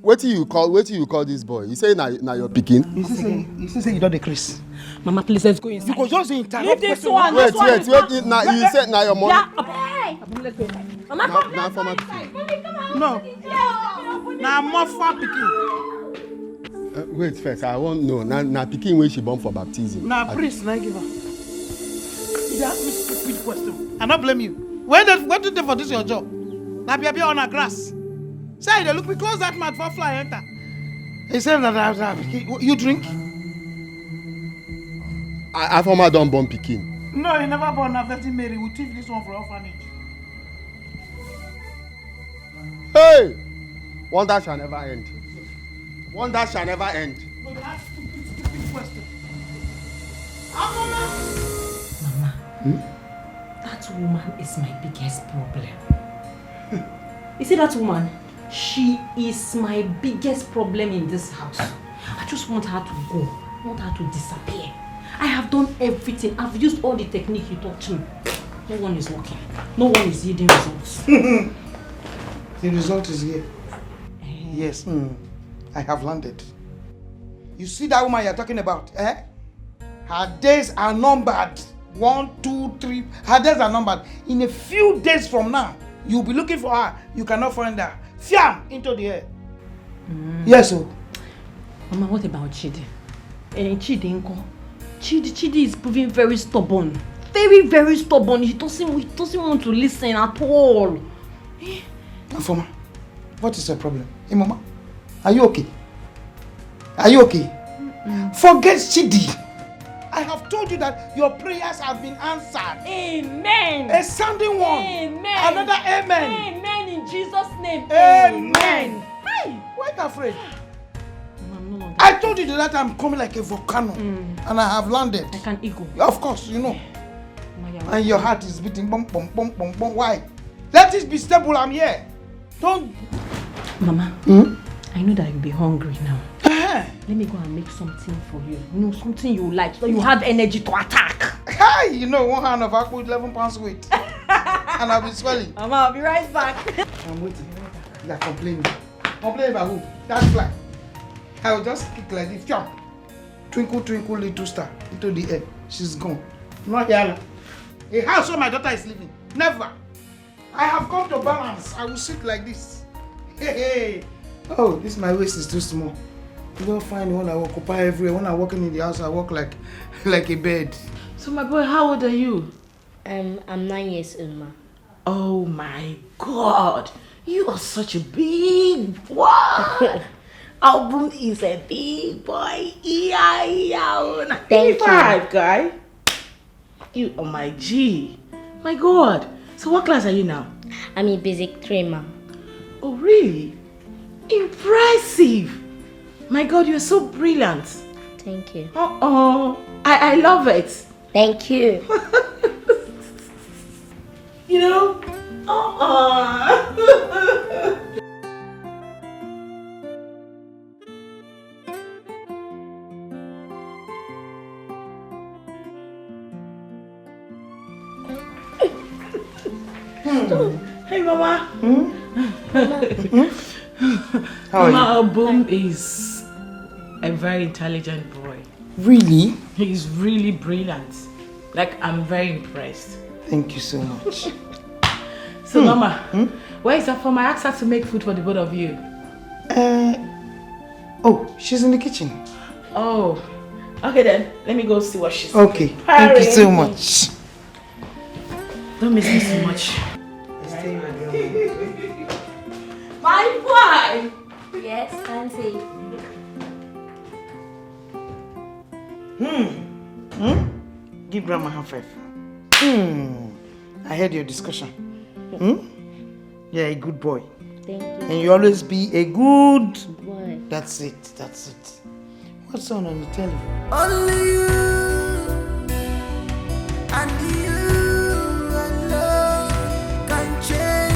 Wetin you call, wetin you call this boy? You say na, na your pikin? You see say, you see say you don dey craze. Mama, please, let's go inside. You go just dey interrupt. Leave this one. Wait, this one wait, wait. Na, you say na your money. Yeah. Hey! Let's go inside. Mama, na, come, na let's go inside. Mommy, come on. No. Na Mofa pikin. Uh, wait first, I wan know. Na, na pikin wey she born for baptism. Na priest na give am. You dey ask me stupid question. I no blame you. Where the, where the dey for this your job? Na bia bia on a grass. Say you dey look me, close that mouth before fly enter. He say na that, that pikin. You drink? I, Afoma don born pikin. No, he never born. Na Virgin Mary. We thief this one for orphanage. Hey! Wonder shall never end. Wonder shall never end. No, that stupid, stupid question. Afoma! Mama, hmm? That woman is my biggest problem. You see that woman? She is my biggest problem in this house. I just want her to go. I want her to disappear. I have done everything. I've used all the technique you taught me. No one is working. No one is yielding results. The result is here. Eh. Yes, mm, I have landed. You see that woman you're talking about, eh? Her days are numbered. One, two, three. Her days are numbered. In a few days from now, you'll be looking for her. You cannot find her. Fiam into the air. Mm. Yes, oh. Mama, what about Chidi? Eh, Chidi nko? Chidi, Chidi is proving very stubborn. Very, very stubborn. He doesn't, he doesn't want to listen at all. Eh? Afoma, what is your problem? Hey, Mama, are you okay? Are you okay? Mm-mm. Forget Chidi. I have told you that your prayers have been answered. Amen. A sounding one. Amen. Another amen. Amen in Jesus' name. Amen. Amen. Hey! Why you afraid? Mama, I'm no longer. I told you that I'm coming like a volcano, mm, and I have landed. Like an eagle. Of course, you know. Mama, you're welcome. And your heart is beating boom, boom, boom, boom, boom. Why? Let it be stable. I'm here. Don't. Mama, hmm? I know that you'll be hungry now. Eh, Let me go and make something for you. You know, something you like, so you have energy to attack. Hey, you know, one hand of apple, eleven pounds weight. And I'll be swelling. Mama, I'll be right back. I'm waiting. You're complaining. Complaining about who? That fly. I will just kick like this, jump. Twinkle, twinkle, little star, into the air. She's gone. Not here. A house where my daughter is living. Never. I have come to balance. I will sit like this. Hey, hey. Oh, this my waist is too small. You don't find when I occupy everywhere. When I walk in the house, I walk like like a bed. So my boy, how old are you? Um, I'm nine years old, ma. Oh my God, you are such a big boy. Album is a big boy. Yeah, yeah. Thank you. Five, guy. You are my G. My God. So what class are you now? I'm in basic three, ma. Oh, really? Impressive. My God, you're so brilliant. Thank you. Uh-oh. I, I love it. Thank you. You know? Uh-uh. Hmm. Hey, Mama. Hmm? How are Mama, you? Obum is a very intelligent boy. Really? He's really brilliant. Like, I'm very impressed. Thank you so much. So, hmm. Mama, hmm? Where is Afoma? I asked her to make food for the both of you. Uh, oh, she's in the kitchen. Oh, okay then. Let me go see what she's okay, preparing. Thank you so much. Don't miss me so much. My boy! Yes, Auntie. Hmm. Hmm? Give grandma hand five. Hmm. I heard your discussion. Hmm? You're a good boy. Thank you. And you always be a good boy. That's it. That's it. What's on on the television? Only you and you alone can change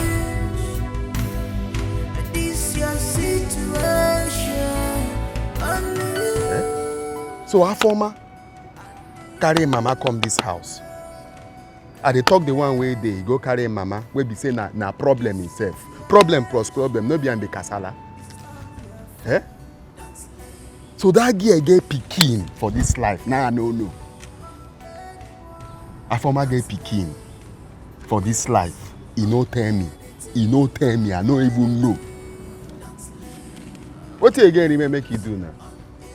this your situation. Only you. Eh? So Afoma carry mama come this house. I dey talk the one wey dey go carry mama wey be say na na problem himself. Problem plus problem, no be am be kasala. Eh? So that girl get pikin for this life. Now I no know. Afoma get pikin for this life. He no tell me. He no tell me. I no even know. Wetin again remain make you do now?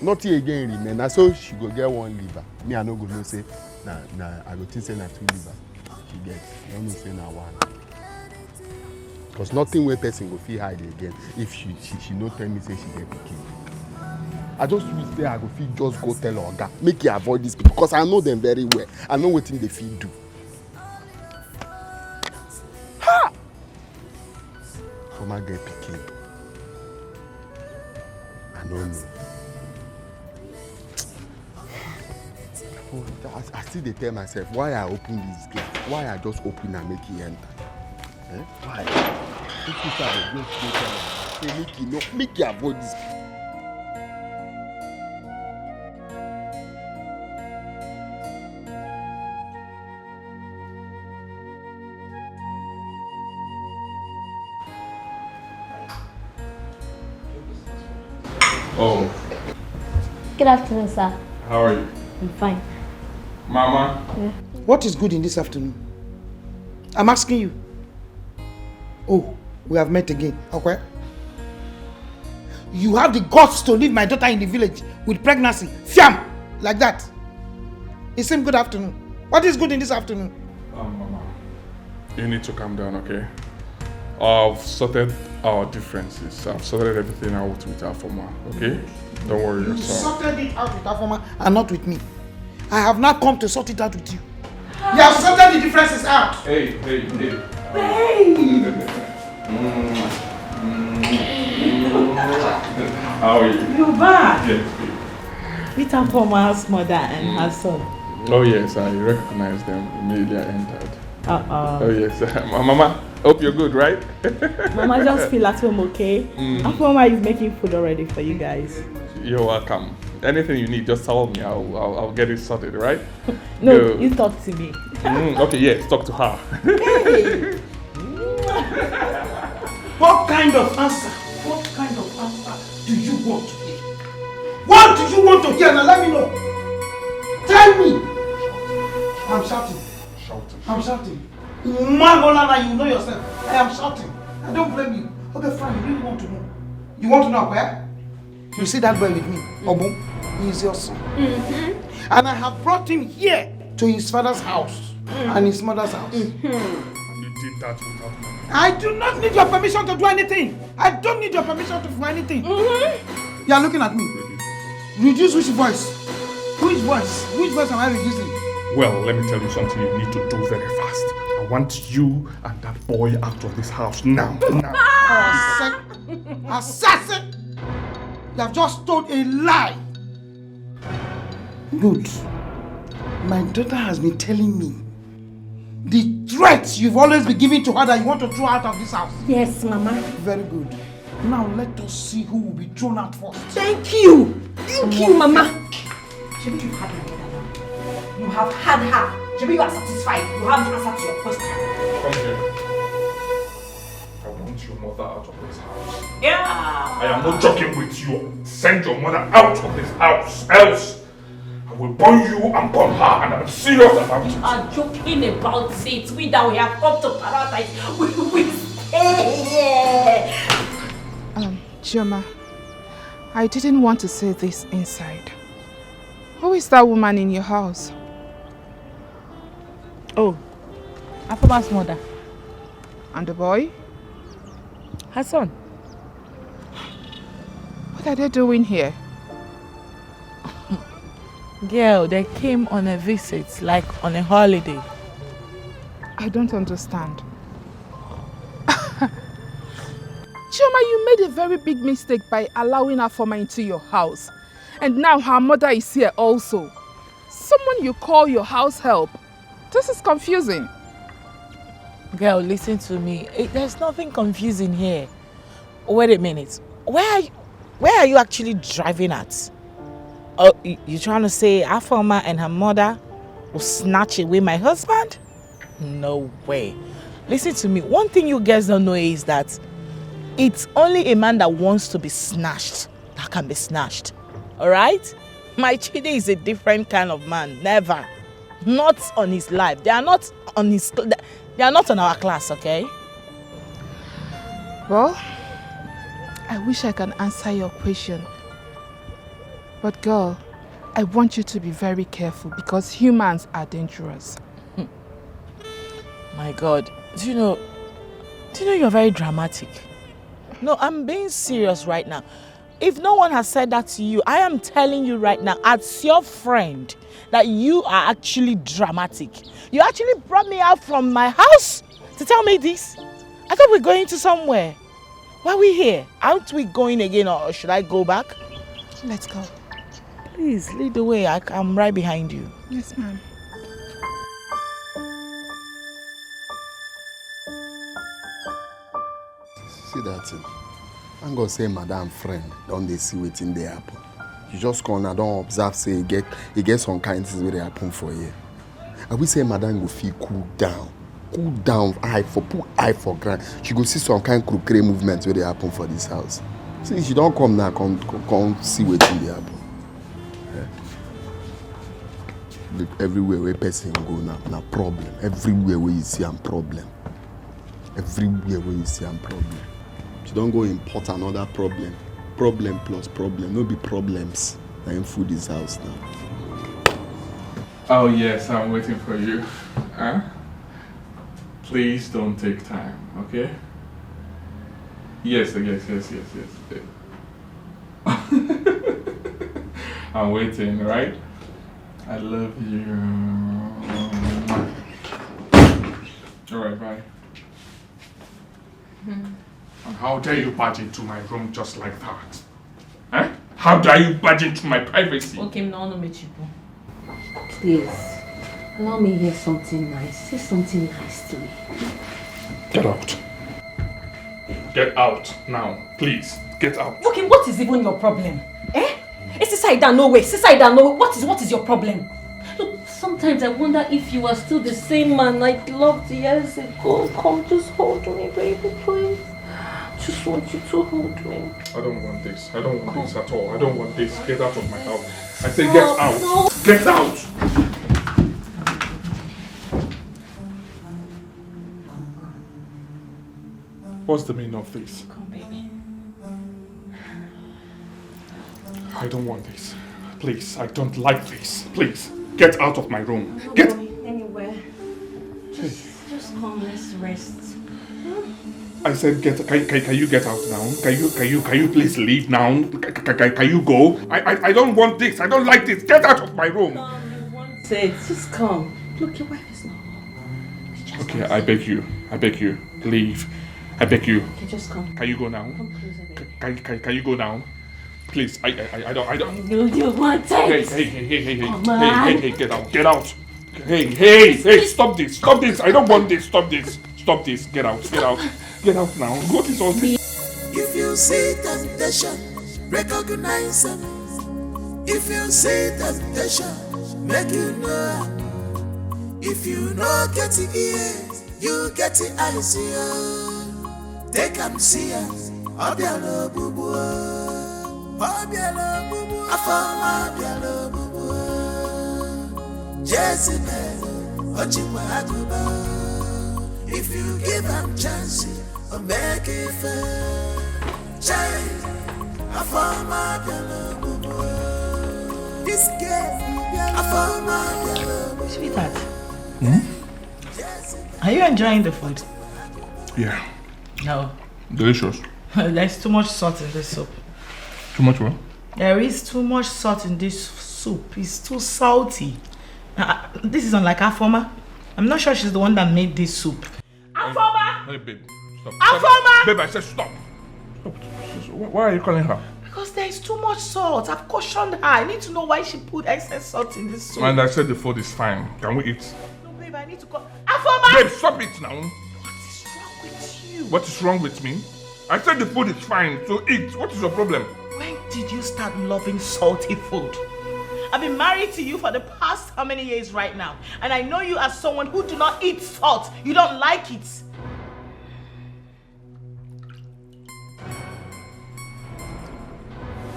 Nothing again remain. Na so she go get one liver. Me, I no go know say na na I go think say na two liver she get. I no know say na one. Because nothing wey person go fit hide again if she she she no tell me say she get pikin. I just wish say I go fit just go tell oga make he avoid this people because I know them very well. I know wetin they fit do. Ha! Afoma get pikin. I no know. Oh, I, I still dey tell myself why I open this gate. Why I just open and make he enter. Eh? Why? This is how I just dey tell myself. Say make he no, make he avoid this. Oh. Good afternoon, sir. How are you? I'm fine. Mama. Yeah. What is good in this afternoon? I'm asking you. Oh, we have met again. Okay. You have the guts to leave my daughter in the village with pregnancy. Fiam! Like that. It seems good afternoon. What is good in this afternoon? Um, Mama, you need to calm down, okay? I've sorted our differences. I've sorted everything out with Afoma, okay? Don't worry yourself. You sorted it out with Afoma and not with me. I have not come to sort it out with you. You have sorted the differences out. Hey, hey, hey. Hey! Mm, mm, mm. How are you? You're back. Yes, babe. Meet Afoma's mother and her son. Oh yes, I recognized them immediately I entered. Uh-uh. Oh yes, Mama. Hope you're good, right? Mama, just feel at home, okay? Afoma is making food already for you guys. You're welcome. Anything you need, just tell me. I'll, I'll, I'll get it sorted, right? No, Go. You talk to me. Mm, okay, yes, talk to her. What kind of answer? What kind of answer do you want to hear? What do you want to hear? Now let me know. Tell me. I'm shouting. Shout. I'm shouting. Magola, now you know yourself. I am shouting. I don't blame you. Okay, fine. You really want to know. You want to know where? You see that boy with me, Obum? He is your son. And I have brought him here to his father's house and his mother's house. And you did that without my I do not need your permission to do anything. I don't need your permission to do anything. You are looking at me. Reduce which voice? Which voice? Which voice am I reducing? Well, let me tell you something you need to do very fast. I want you and that boy out of this house now. Now. Assassin! Assassin! You have just told a lie. Good. My daughter has been telling me the threats you've always been giving to her that you want to throw out of this house. Yes, Mama. Very good. Now let us see who will be thrown out first. Thank you. Thank you, Mama. Shebi you had my mother now. You have had her. Shebi you are satisfied. You have the answer to your question. Come here. I want your mother out of this house. Yeah. I am not joking with you. Send your mother out of this house. Else, I will burn you and burn her, and I'm serious about it. You are joking about it. We that we have come to paradise. We will stay here. Um, Chioma, I didn't want to say this inside. Who is that woman in your house? Oh, Afoma's mother. And the boy? Her son. What are they doing here? Girl, they came on a visit, like on a holiday. I don't understand. Chioma, you made a very big mistake by allowing Afoma into your house. And now her mother is here also. Someone you call your house help. This is confusing. Girl, listen to me. It, there's nothing confusing here. Wait a minute. Where are you, where are you actually driving at? Oh, you, you trying to say Afoma and her mother will snatch away my husband? No way. Listen to me. One thing you guys don't know is that it's only a man that wants to be snatched that can be snatched. All right? My Chidi is a different kind of man. Never. Not on his life. They are not on his. They are not on our class, okay? Well, I wish I can answer your question. But girl, I want you to be very careful because humans are dangerous. My God, do you know? Do you know you're very dramatic? No, I'm being serious right now. If no one has said that to you, I am telling you right now, as your friend, that you are actually dramatic. You actually brought me out from my house to tell me this. I thought we're going to somewhere. Why are we here? Aren't we going again, or should I go back? Let's go. Please lead the way. I, I'm right behind you. Yes, ma'am. See that thing. Thank God say madam friend don dey see wetin dey happen. You just come and don observe say e get e get some kind things wey dey happen for here. I wish say madam go fit cool down, cool down, eye for put eye for ground. She go see some kind kukere movement wey dey happen for this house. See, she don come now, come come, come see wetin dey happen. Eh? Look, everywhere where person go now, na problem. Everywhere where you see am problem. Everywhere where you see am problem. She don go import another problem. Problem plus problem. No be problems. Na him full this house now. Oh yes, I'm waiting for you. Huh? Please don't take time, okay? Yes, yes, yes, yes, yes. I'm waiting, right? I love you. All right, bye. And how dare you barge into my room just like that? Eh? How dare you barge into my privacy? Okay, no, no, me chipo. Please, allow me hear something nice. Say something nice to me. Get out. Get out now, please. Get out. Okay, what is even your problem? Eh? It's inside that no way. It's inside that no way. What is what is your problem? Look, sometimes I wonder if you are still the same man I loved years ago. Come, just hold me, baby, please. Just want you to hold me. I don't want this. I don't want this at all. I don't want this. Get out of my house. I say get out. Get out. What's the meaning of this? Come, baby. I don't want this. Please, I don't like this. Please, get out of my room. Get anywhere. Just, just come. Let's rest. I said, get. Can, can, can you get out now? Can you, can you, can you please leave now? Can, can, can, can you go? I, I, I don't want this. I don't like this. Get out of my room. Say, just come. Look, your wife is not home. Okay, I beg you. I beg you. Leave. I beg you. Okay, just come. Can you go now? Come closer, baby. Can, can, can you go now? Please, I, I, I don't, I don't. No, you want Hey, it. Hey, hey, hey, hey, hey, Come hey, on. Hey, hey, get out, get out. Hey, hey, hey, stop this, stop this. I don't want this, stop this, stop this. Get out, get out, get out now. What is all this? If you see temptation, recognize them. If you see temptation, make you know. If you no get the ears, you get the eyes. Yeah. Take am see am. Obiara ogbugbu. Obiara ogbugbu. Afọma obiara ogbugbu. Jezebel, Ochikwa Aguba. If you give am chance, o make it fair. Chai, Afọma obiara ogbugbu. This girl, Afọma obiara ogbugbu. Sweetheart, are you enjoying the food? Yeah, No. Delicious. There's too much salt in this soup. Too much what? There is too much salt in this soup. It's too salty. Uh, this is unlike Afoma. I'm not sure she's the one that made this soup. Afoma! Hey, babe. Stop. Afoma! Babe, I said stop. Stop. Why are you calling her? Because there is too much salt. I've cautioned her. I need to know why she put excess salt in this soup. And I said the food is fine. Can we eat? No, babe, I need to call. Afoma! Babe, stop it now. What is wrong with you? What is wrong with me? I said the food is fine, so eat. What is your problem? When did you start loving salty food? I've been married to you for the past how many years right now? And I know you as someone who do not eat salt. You don't like it.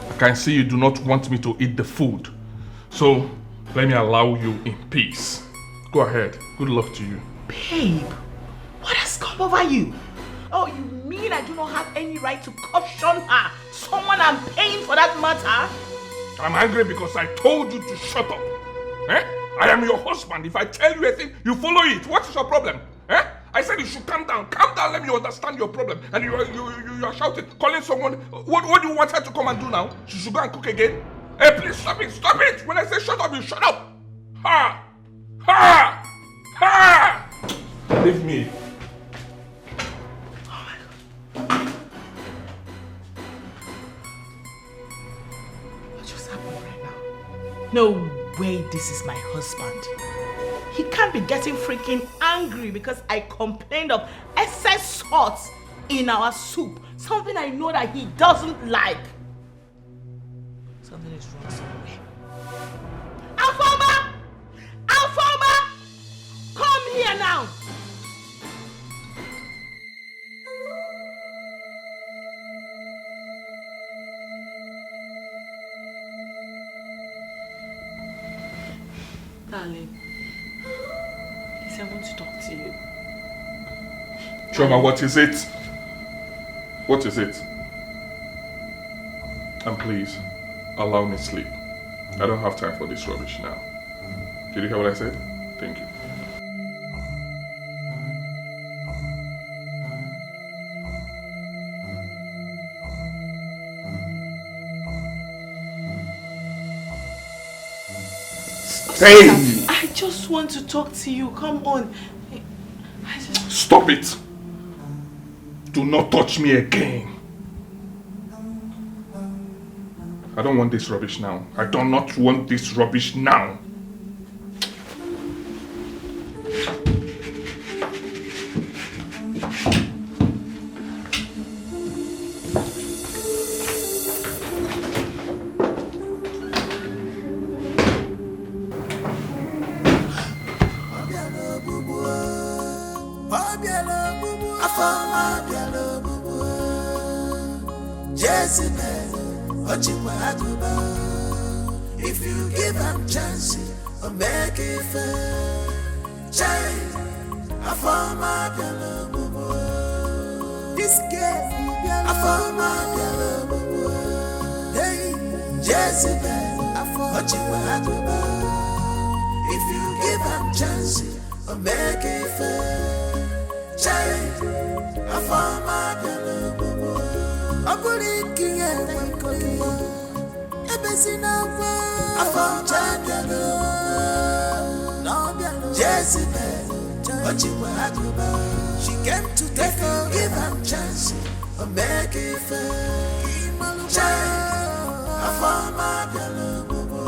I can see you do not want me to eat the food. So, let me allow you in peace. Go ahead. Good luck to you. Babe, what has come over you? Oh, you mean I do not have any right to caution her? Someone I'm paying for that matter? I'm angry because I told you to shut up. Eh? I am your husband. If I tell you a thing, you follow it. What is your problem? Eh? I said you should calm down. Calm down. Let me understand your problem. And you are, you, you, you are shouting, calling someone. What, what do you want her to come and do now? She should go and cook again? Hey, please stop it. Stop it. When I say shut up, you shut up. Ha! Ha! Ha! Leave me. What just happened right now? No way this is my husband. He can't be getting freaking angry because I complained of excess salt in our soup. Something I know that he doesn't like. Something is wrong somewhere. Afoma! Afoma! Come here now! Darling, please, I want to talk to you. Chioma, what is it? What is it? And please, allow me sleep. I don't have time for this rubbish now. Did you hear what I said? Thank you. Hey! I just want to talk to you. Come on. I just... Stop it! Do not touch me again. I don't want this rubbish now. I do not want this rubbish now. Jezebel, Ochiwa Aguba. If you give am chance, o make it fair. Chai, Afoma Biala Bubu. This girl, Afoma Biala Bubu. Hey, Jezebel, Ochiwa Aguba. If you give am chance, o make it fair. Chai, Afoma Biala Bubu. Ọ bụrụ ike ya enwe ike ya. Ebe si n'akwa. Afoma Biala Bubu. Na ọ bịala. Jezebel, Ochiwa Aguba. She came to take a give am chance. O make it fair. Chai, Afoma Biala Bubu.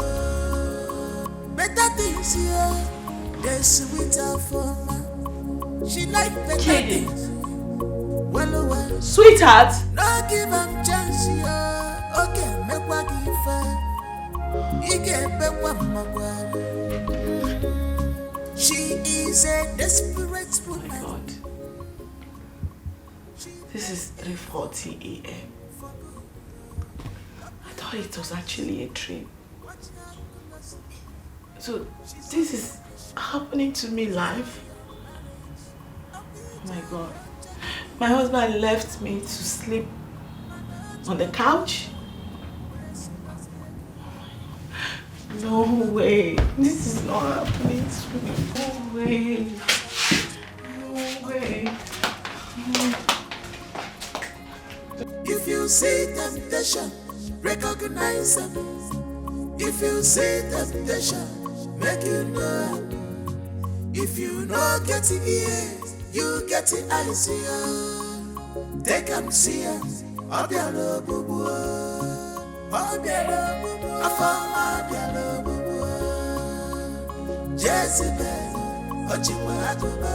Better things here, they sweet Afoma. She like better Chidi. Things. Well, oh well. Sweetheart. No give am chance here. Okay, make what give her. He can make what makwa. She is a desperate woman. My God. This is three forty a m. I thought it was actually a dream. So, this is happening to me live? Oh my God. My husband left me to sleep on the couch? No way. This is not happening to me. No way. No way. If you see temptation, recognize them. If you see temptation, make you know. If you no get ears, you get the eyes. Yeah. Take am see am. Obiara Bubu. Obiara Bubu. Afoma Obiara Bubu. Jezebel, Ochiwa Aguba.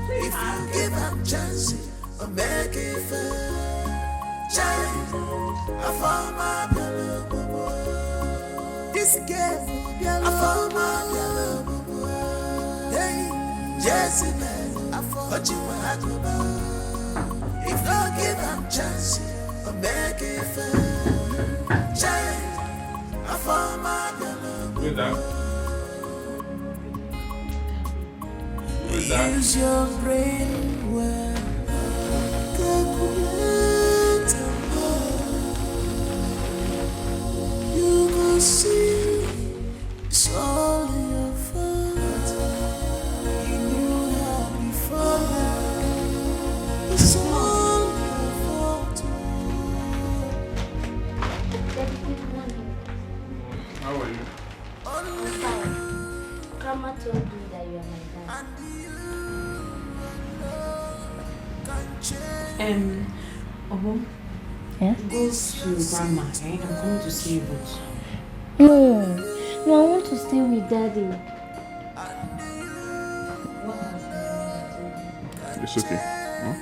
If you give am chance, o make it fair. Chai, Afoma Biala Bubu. This girl, Afoma Biala Bubu. Hey, Jezebel, Ochiwa Aguba. If no give am chance, o make it fair. Chai, Afoma Biala Bubu. Wait, use your brain well. Calculate and you go see it's all your fault. You knew her before now. It's all your fault. How are you? I'm fine. Grandma told me that you are my dad. Um, Obum, yeah? Go to grandma, eh? I'm coming to see you both. No, no, I want to stay with daddy. It's okay. Hmm?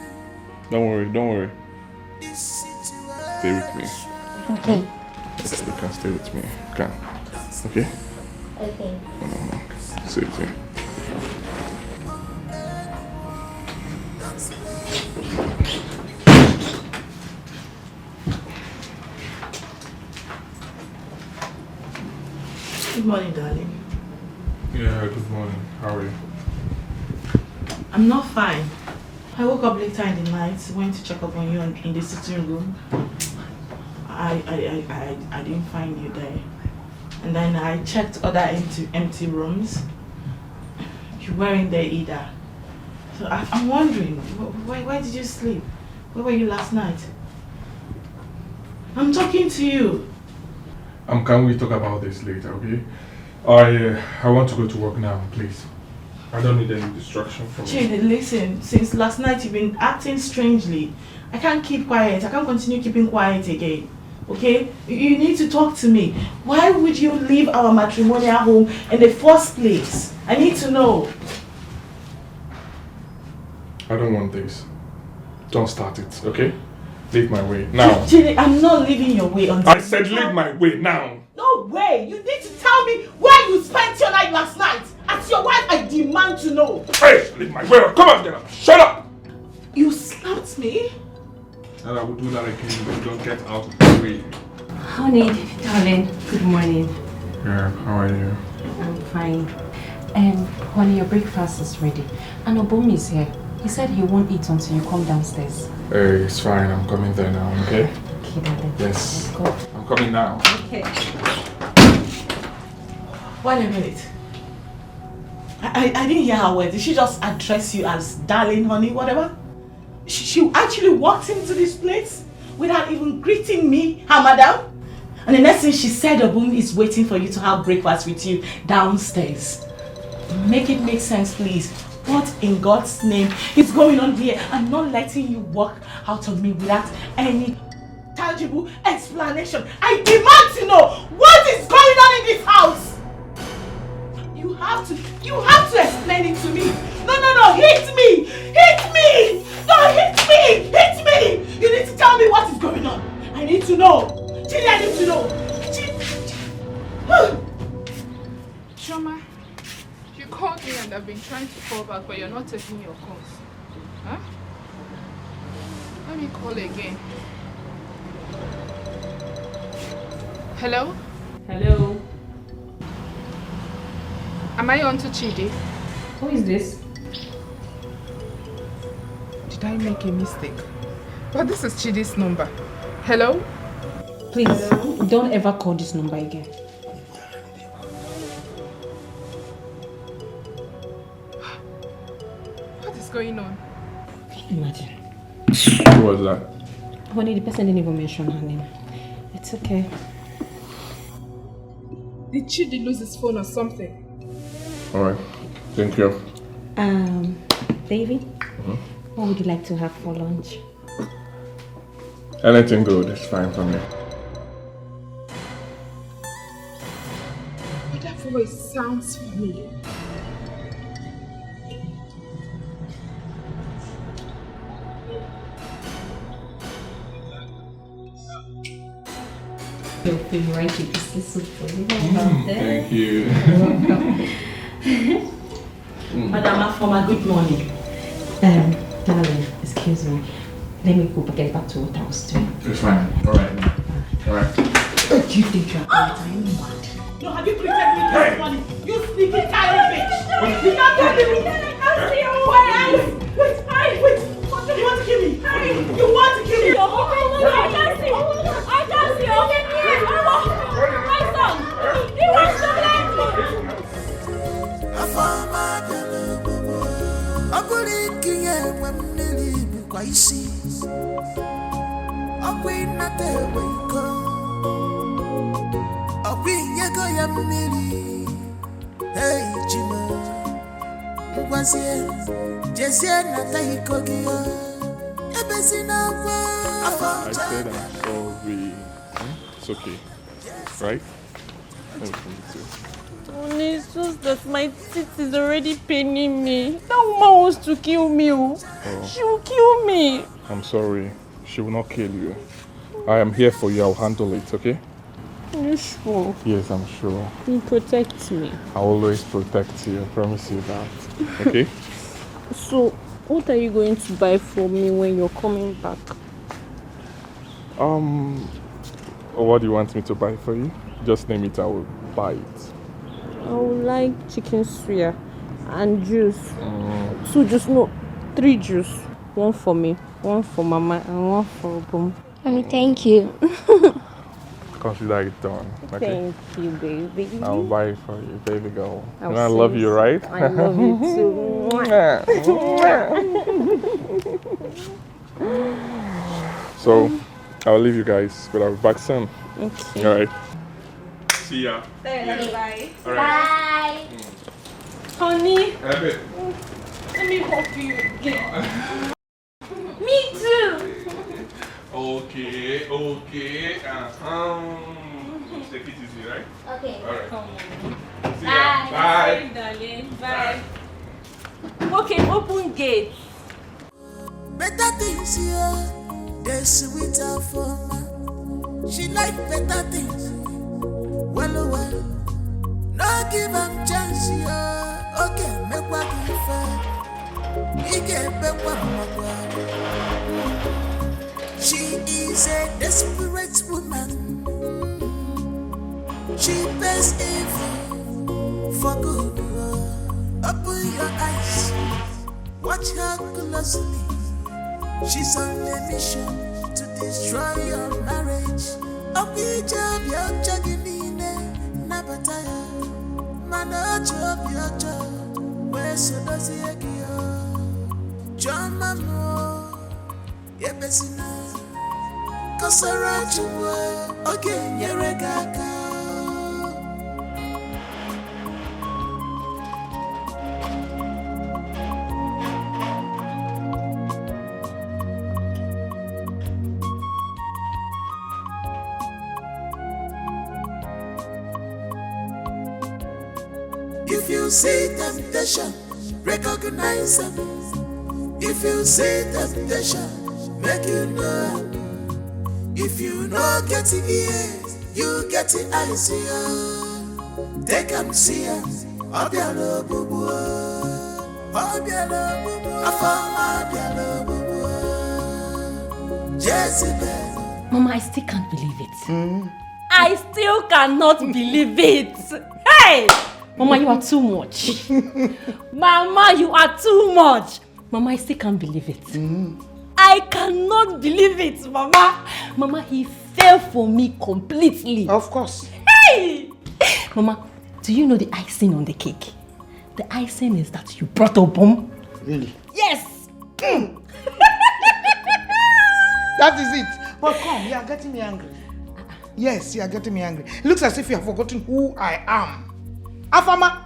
Don't worry, don't worry. Stay with me. Okay. You can stay with me. You can. Okay? Okay. Mm-hmm. Stay with me. Good morning, darling. Yeah, good morning. How are you? I'm not fine. I woke up later in the night, went to check up on you in the sitting room. I, I, I, I, I didn't find you there. And then I checked other empty, empty rooms. You weren't there either. So I, I'm wondering, wh- why, why did you sleep? Where were you last night? I'm talking to you. Um, can we talk about this later, okay? I, uh, I want to go to work now, please. I don't need any distraction from you. Chidi, listen. Since last night, you've been acting strangely. I can't keep quiet. I can't continue keeping quiet again. Okay? You, you need to talk to me. Why would you leave our matrimonial home in the first place? I need to know. I don't want this. Don't start it, okay? Leave my way now. Chidi, I'm not leaving your way until I said leave my way now. No way! You need to tell me where you spent your night last night. As your wife, I demand to know. Hey, leave my way. Come on, get up. Shut up. You slapped me? And I will do that again if you don't get out of the way. Honey, darling, good morning. Yeah, how are you? I'm fine. Um, honey, your breakfast is ready. And Obum is here. He said he won't eat until you come downstairs. Hey, it's fine. I'm coming there now, okay? Okay, darling. Yes. Let's go. I'm coming now. Okay. Wait a minute. I, I, I didn't hear her word. Did she just address you as darling, honey, whatever? She, she actually walked into this place without even greeting me, her madam? And the next thing she said, Obum is waiting for you to have breakfast with you downstairs. Make it make sense, please. What in God's name is going on here? I'm not letting you walk out on me without any tangible explanation. I demand to know what is going on in this house. You have to, you have to explain it to me. No, no, no, hit me, hit me, no, hit me, hit me. You need to tell me what is going on. I need to know. Chidi, I need to know. Chidi. Chioma, you called me and I've been trying to call back, but you're not taking your calls. Huh? Let me call again. Hello? Hello. Am I on to Chidi? Who is this? Did I make a mistake? But this is Chidi's number. Hello? Please, don't ever call this number again. What is going on? Imagine. Who was that? Honey, the person didn't even mention her name. It's okay. Did Chidi lose his phone or something? All right. Thank you. Um, baby, Mm-hmm. What would you like to have for lunch? Anything good is fine for me. But that voice sounds familiar. Your favorite is this soup for you. Mm, thank you. Madam Afoma, good morning. Um, darling, excuse me. Let me go get back to what I was doing. It's fine. All right. All right. What do you think you're going to do? No, have you created me this morning? You sneaky tiny bitch! You not tell me. Wait, wait, wait! What do you want to kill me? You want to kill me? Afoma bịara obodo. Ọ bụrụ ikinye enwe mmiri bụkwa isi. Ọkwa ịnata enwe iko. Ọkwa inyego ya mmiri. Hey, Chima. Ngwazie, jezie nata iko gị o. Ebezi n'akwa. Afọ I said I'm sorry. Hmm? It's okay. Right? Let me feel it too. Honey, it's just that my teeth is already paining me. That woman wants to kill me. Oh. Oh. She will kill me. I'm sorry. She will not kill you. I am here for you. I'll handle it, okay? You sure? Yes, I'm sure. You protect me. I always protect you. I promise you that. Okay? So, what are you going to buy for me when you're coming back? Um, what do you want me to buy for you? Just name it, I will buy it. I would like chicken suya and juice. Mm. Two juice, no, three juice. One for me, one for Mama, and one for Obum. Mommy, thank you. Consider it done. Okay? Thank you, baby. I'll buy it for you, baby girl. I'll And I see love you you, right? I love you too. So, I'll leave you guys, but I'll be back soon. Okay. All right. See ya. Bye. All right. Bye. Honey, Have it. let me hug you again. Me too. Okay, okay. Uh-huh. Take it easy, right? Okay. All right. Come on. See ya. Bye. Bye. Darling, bye. Okay, open gate. Better things here, they sweet Afoma. She like better things. Well, oh, well, no give am chance here. Okay, make what you fair. Ị ga-ebekwa mmakwa. She is a desperate woman. She pays evil for good. Open your eyes, watch her closely. She's on a mission to destroy your marriage. Ọ bụ ije obi ọjọọ gị niile nabata ya, mana o ji obi ọjọọ wee so dozie gị ya. Chioma m, ebezina, kọsara Chukwu, ọ ga-enyere gị aka. If you see temptation, recognize them. If you see temptation, make you know. If you no get ears, you get the eyes. Take am see am. Ọ bịara ogbugbu. Ọ bịara ogbugbu. Afọ ọma bịara ogbugbu. Jezebel. Mama, I still can't believe it. I still cannot believe it. Hey! Mama, you are too much. Mama, you are too much. Mama, I still can't believe it. I cannot believe it, Mama. Mama, he fell for me completely. Of course. Hey! Mama, do you know the icing on the cake? The icing is that you brought a bomb. Really? Yes! That is it. But come, you are getting me angry. Yes, you are getting me angry. It looks as if you have forgotten who I am. Afama,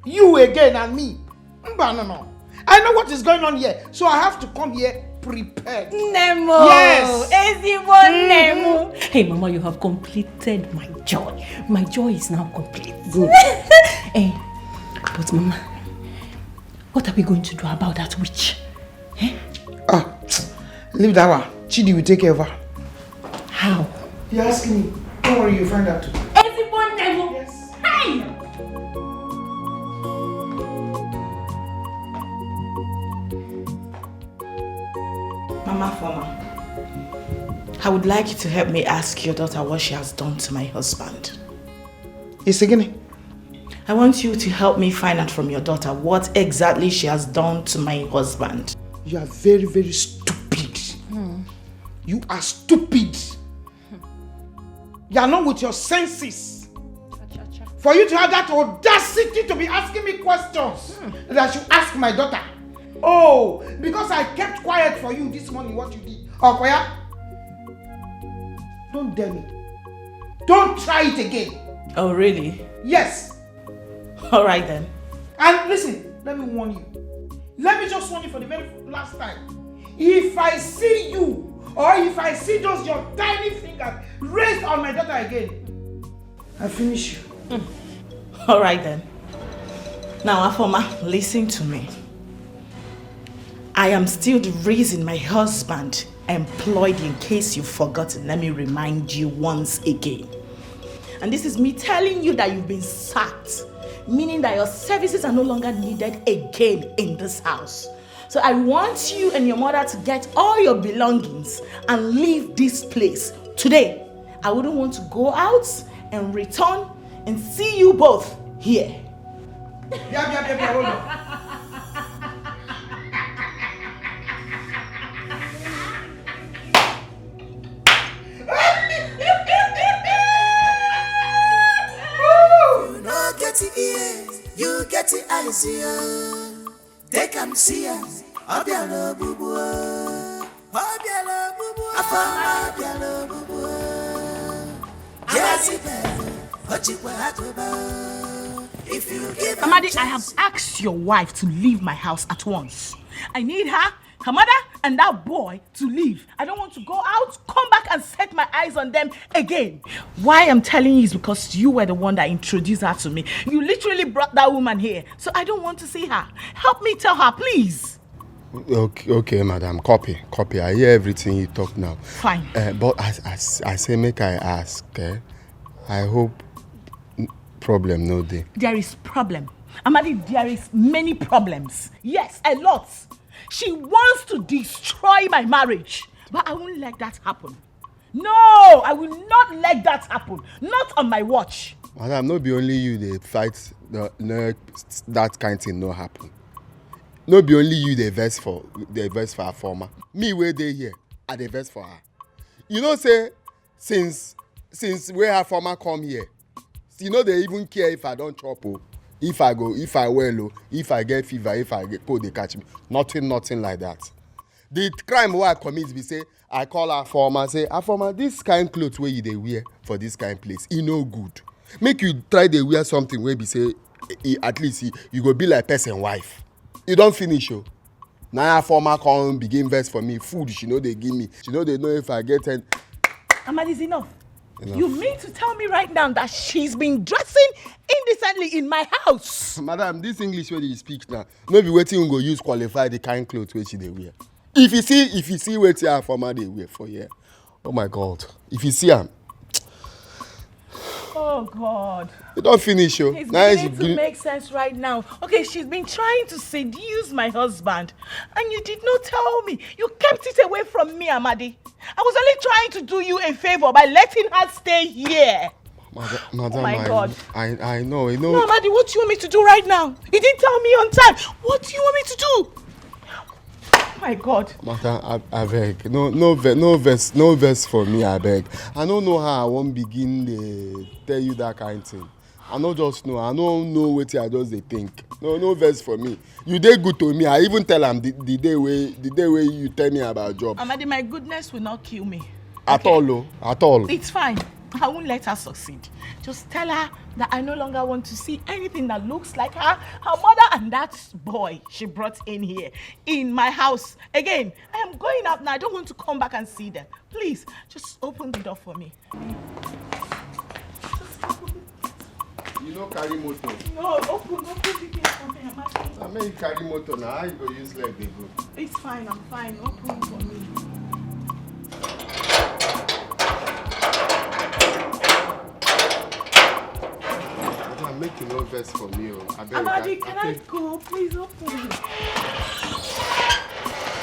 you again and me. Mba, no, no. I know what is going on here, so I have to come here prepared. Nemo! Yes. Ezigbo Nemo! Hey, Mama, you have completed my joy. My joy is now complete. Good. Hey, but Mama, what are we going to do about that witch? Ah, leave that one. Chidi will take care of her. How? You ask me. Don't worry, you find out too. Ezigbo Nemo! Yes. Hey! Mama Former, I would like you to help me ask your daughter what she has done to my husband. It's again. I want you to help me find out from your daughter what exactly she has done to my husband. You are very, very stupid. You are stupid. You are not with your senses. For you to have that audacity to be asking me questions that you ask my daughter. Oh, because I kept quiet for you this morning, what you did. Okoya, don't dare me. Don't try it again. Oh, really? Yes. All right then. And listen, let me warn you. Let me just warn you for the very last time. If I see you, or if I see those your tiny fingers raised on my daughter again, I finish you. All right then. Now, Afoma, listen to me. I am still the reason my husband employed you, in case you've forgotten. Let me remind you once again. And this is me telling you that you've been sacked, meaning that your services are no longer needed again in this house. So I want you and your mother to get all your belongings and leave this place today. I wouldn't want to go out and return and see you both here. Bia, bia, bia, bia, hold on. You no get the ears, you get the eyes, yeah. Take am see am, ọ bịara ogbugbu. Ọ bịara ogbugbu. Afọ ọma bịara ogbugbu. Jezebel, o jikwa agụba. If you give am Amadi, I chance, have asked your wife to leave my house at once. I need her, her mother, and that boy to leave. I don't want to go out, come back and set my eyes on them again. Why I'm telling you is because you were the one that introduced her to me. You literally brought that woman here. So I don't want to see her. Help me tell her, please. Okay, okay, madam. Copy, copy. I hear everything you talk now. Fine. Uh, but as, as I say, make I ask. Eh? I hope n- problem no dey. There is problem. Amadi, there is many problems. Yes, a lot. She wants to destroy my marriage, but I won't let that happen. No, I will not let that happen. Not on my watch. Madam, no be only you dey fight the, no, that kind thing no happen. No be only you dey vex for dey vex for her former. Me wey dey here, I dey vex for her. You know say since since wey her former come here, she no dey even care if I don chop o, if I go, if I well o, if I get fever, if I get cold dey catch me. Nothing, nothing like that. The crime wey I commit be say I call her former say, "Her former, this kind cloth wey you dey wear for this kind place, e no good. Make you try dey wear something wey be say e, at least e, you go be like person wife." E don finish o. Na her former come begin vex for me. Food she no dey give me. She no dey know if I get any. Amadi, is enough. Enough. You mean to tell me right now that she's been dressing indecently in my house? Madam, this English wey you speak now, no be wetin we go use qualify the kind cloth wey she dey wear. If you see, if you see wetin her former dey wear for here, oh my God, if you see am, Oh God. E don finish o. It's beginning to make sense right now. Okay, she's been trying to seduce my husband, and you did not tell me. You kept it away from me, Amadi. I was only trying to do you a favor by letting her stay here. Madam, oh my I, God. I, I know, you know. No, Amadi, what do you want me to do right now? You didn't tell me on time. What do you want me to do? My God. Madam, I, I beg. No, no, no vex, no vex for me, I beg. I don't know how I won't begin to tell you that kind of thing. I no just know. I no know wetin I just dey think. No, no vex for me. You dey good to me. I even tell am the, the day wey the day wey you tell me about job. Amadi, my goodness will not kill me. At okay? all, oh, at all. It's fine. I won't let her succeed. Just tell her that I no longer want to see anything that looks like her, her mother, and that boy she brought in here in my house. Again, I am going out now. I don't want to come back and see them. Please, just open the door for me. You no carry motor. No, open, open the gate for me. I'm asking. I mean, you carry motor now. How you go use leg dey go? It's fine, I'm fine. Open for me. Madam, make you no vex for me o. Abeg, Amadi, I, can I, I go? Please open.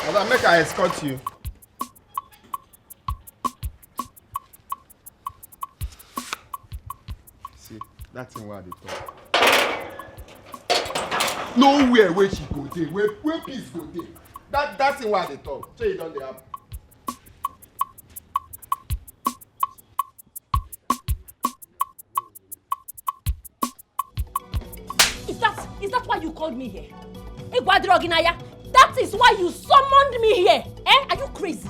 Madam, make I escort you. See, that thing wey I dey talk. Nowhere wey she go dey, where, where peace go dey. That, that thing wey I dey talk, shey e don dey happen? Is that is that why you called me here? Igwa Droginaya, that is why you summoned me here. Eh? Are you crazy?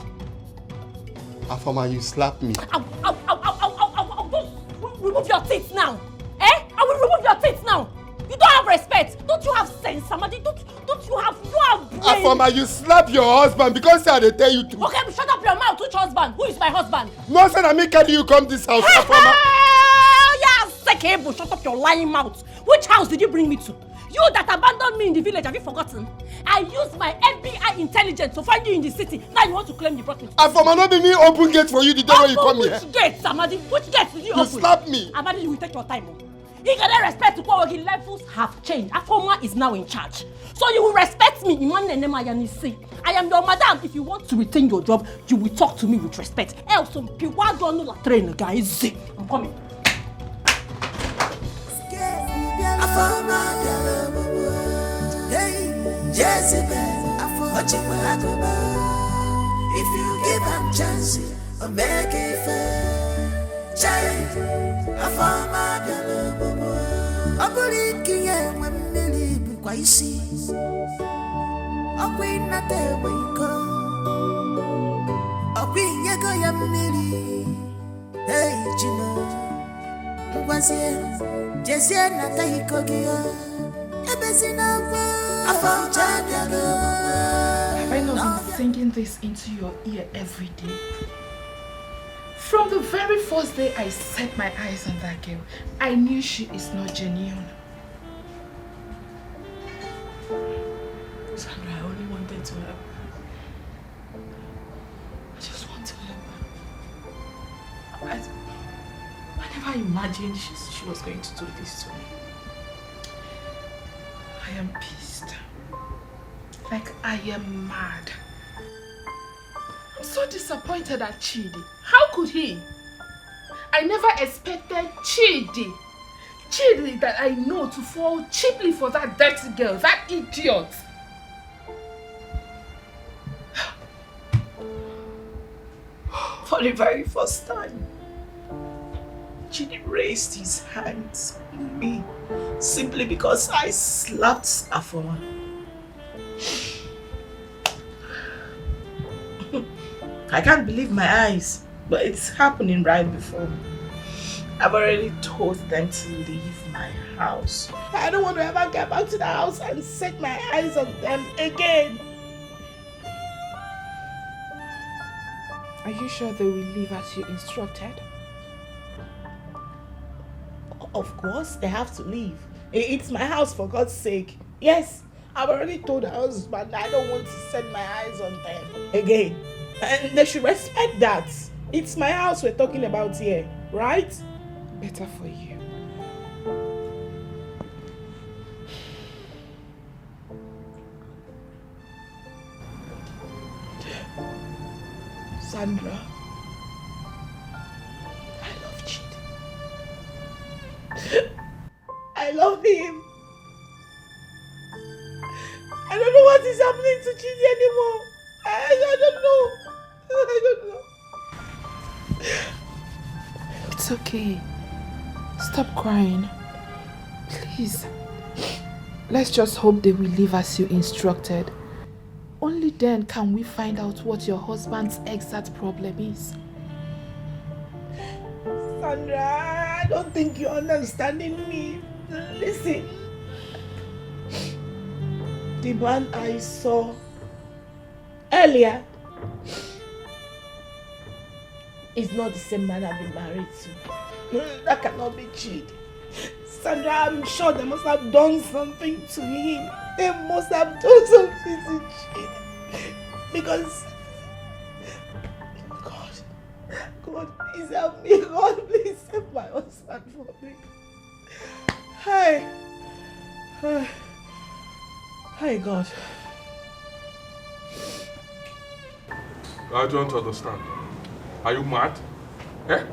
Afoma, you slap me. I, I, I, I, I, I, I will remove your teeth now. Eh? I will remove your teeth now. You don't have respect. Don't you have sense, Amadi? Don't, don't you have, you have brain? Afoma, you slap your husband because I dey tell you to. Okay, shut up your mouth. Which husband? Who is my husband? No, say na me carry you come this house, Afoma. Hell yeah, Sekebo, shut up your lying mouth. Which house did you bring me to? You that abandoned me in the village, have you forgotten? I used my F B I intelligence to find you in the city. Now you want to claim you brought me to. Afoma, no be me open gate for you the day wey you come here. Which gate, Amadi? Which gate did you open? You slap me. Amadi, you will take your time o. He get respect to Kwawogi. Levels have changed. Afoma is now in charge. So you will respect me. Iman Nene Mayanisi. I am your madam. If you want to retain your job, you will talk to me with respect. Else, some piwa don't know la train, guys. I'm coming. Hey, Jezebel, if you give am chance, I'll make it fair. Chai, Afoma bịara omume. Ọ bụrụ ikinye enwe mmiri bụkwa isi. Ọkwa ịnata enwe iko. Ọkwa inyego ya mmiri. Hey, Chimo. Ngwazie, jezie nata iko gị o. Ebezi n'akwa. Afoma bịara omume. Have I not been singing this into your ear every day? From the very first day I set my eyes on that girl, I knew she is not genuine. Sandra, I only wanted to help. I just want to help her. I, I never imagined she, she was going to do this to me. I am pissed. Like, I am mad. I'm so disappointed at Chidi. How could he? I never expected Chidi, Chidi that I know, to fall cheaply for that dirty girl, that idiot. For the very first time, Chidi raised his hands on me simply because I slapped Afoma. I can't believe my eyes, but it's happening right before me. I've already told them to leave my house. I don't want to ever get back to the house and set my eyes on them again. Are you sure they will leave as you instructed? Of course, they have to leave. I- It's my house, for God's sake. Yes, I've already told her husband I don't want to set my eyes on them again. And they should respect that. It's my house we're talking about here, right? Better for you. Sandra, I love Chidi. I love him. I don't know what is happening to Chidi anymore. I, I don't know. I don't know. It's okay. Stop crying. Please. Let's just hope they will leave as you instructed. Only then can we find out what your husband's exact problem is. Sandra, I don't think you're understanding me. Listen. The man I saw earlier is not the same man I've been married to. That cannot be Chidi. Sandra, I'm sure they must have done something to him. They must have done something to Chidi. Because, God, God, please help me. God, please save my husband for me. Hi. Hi, God. I don't understand. Are you mad? Eh?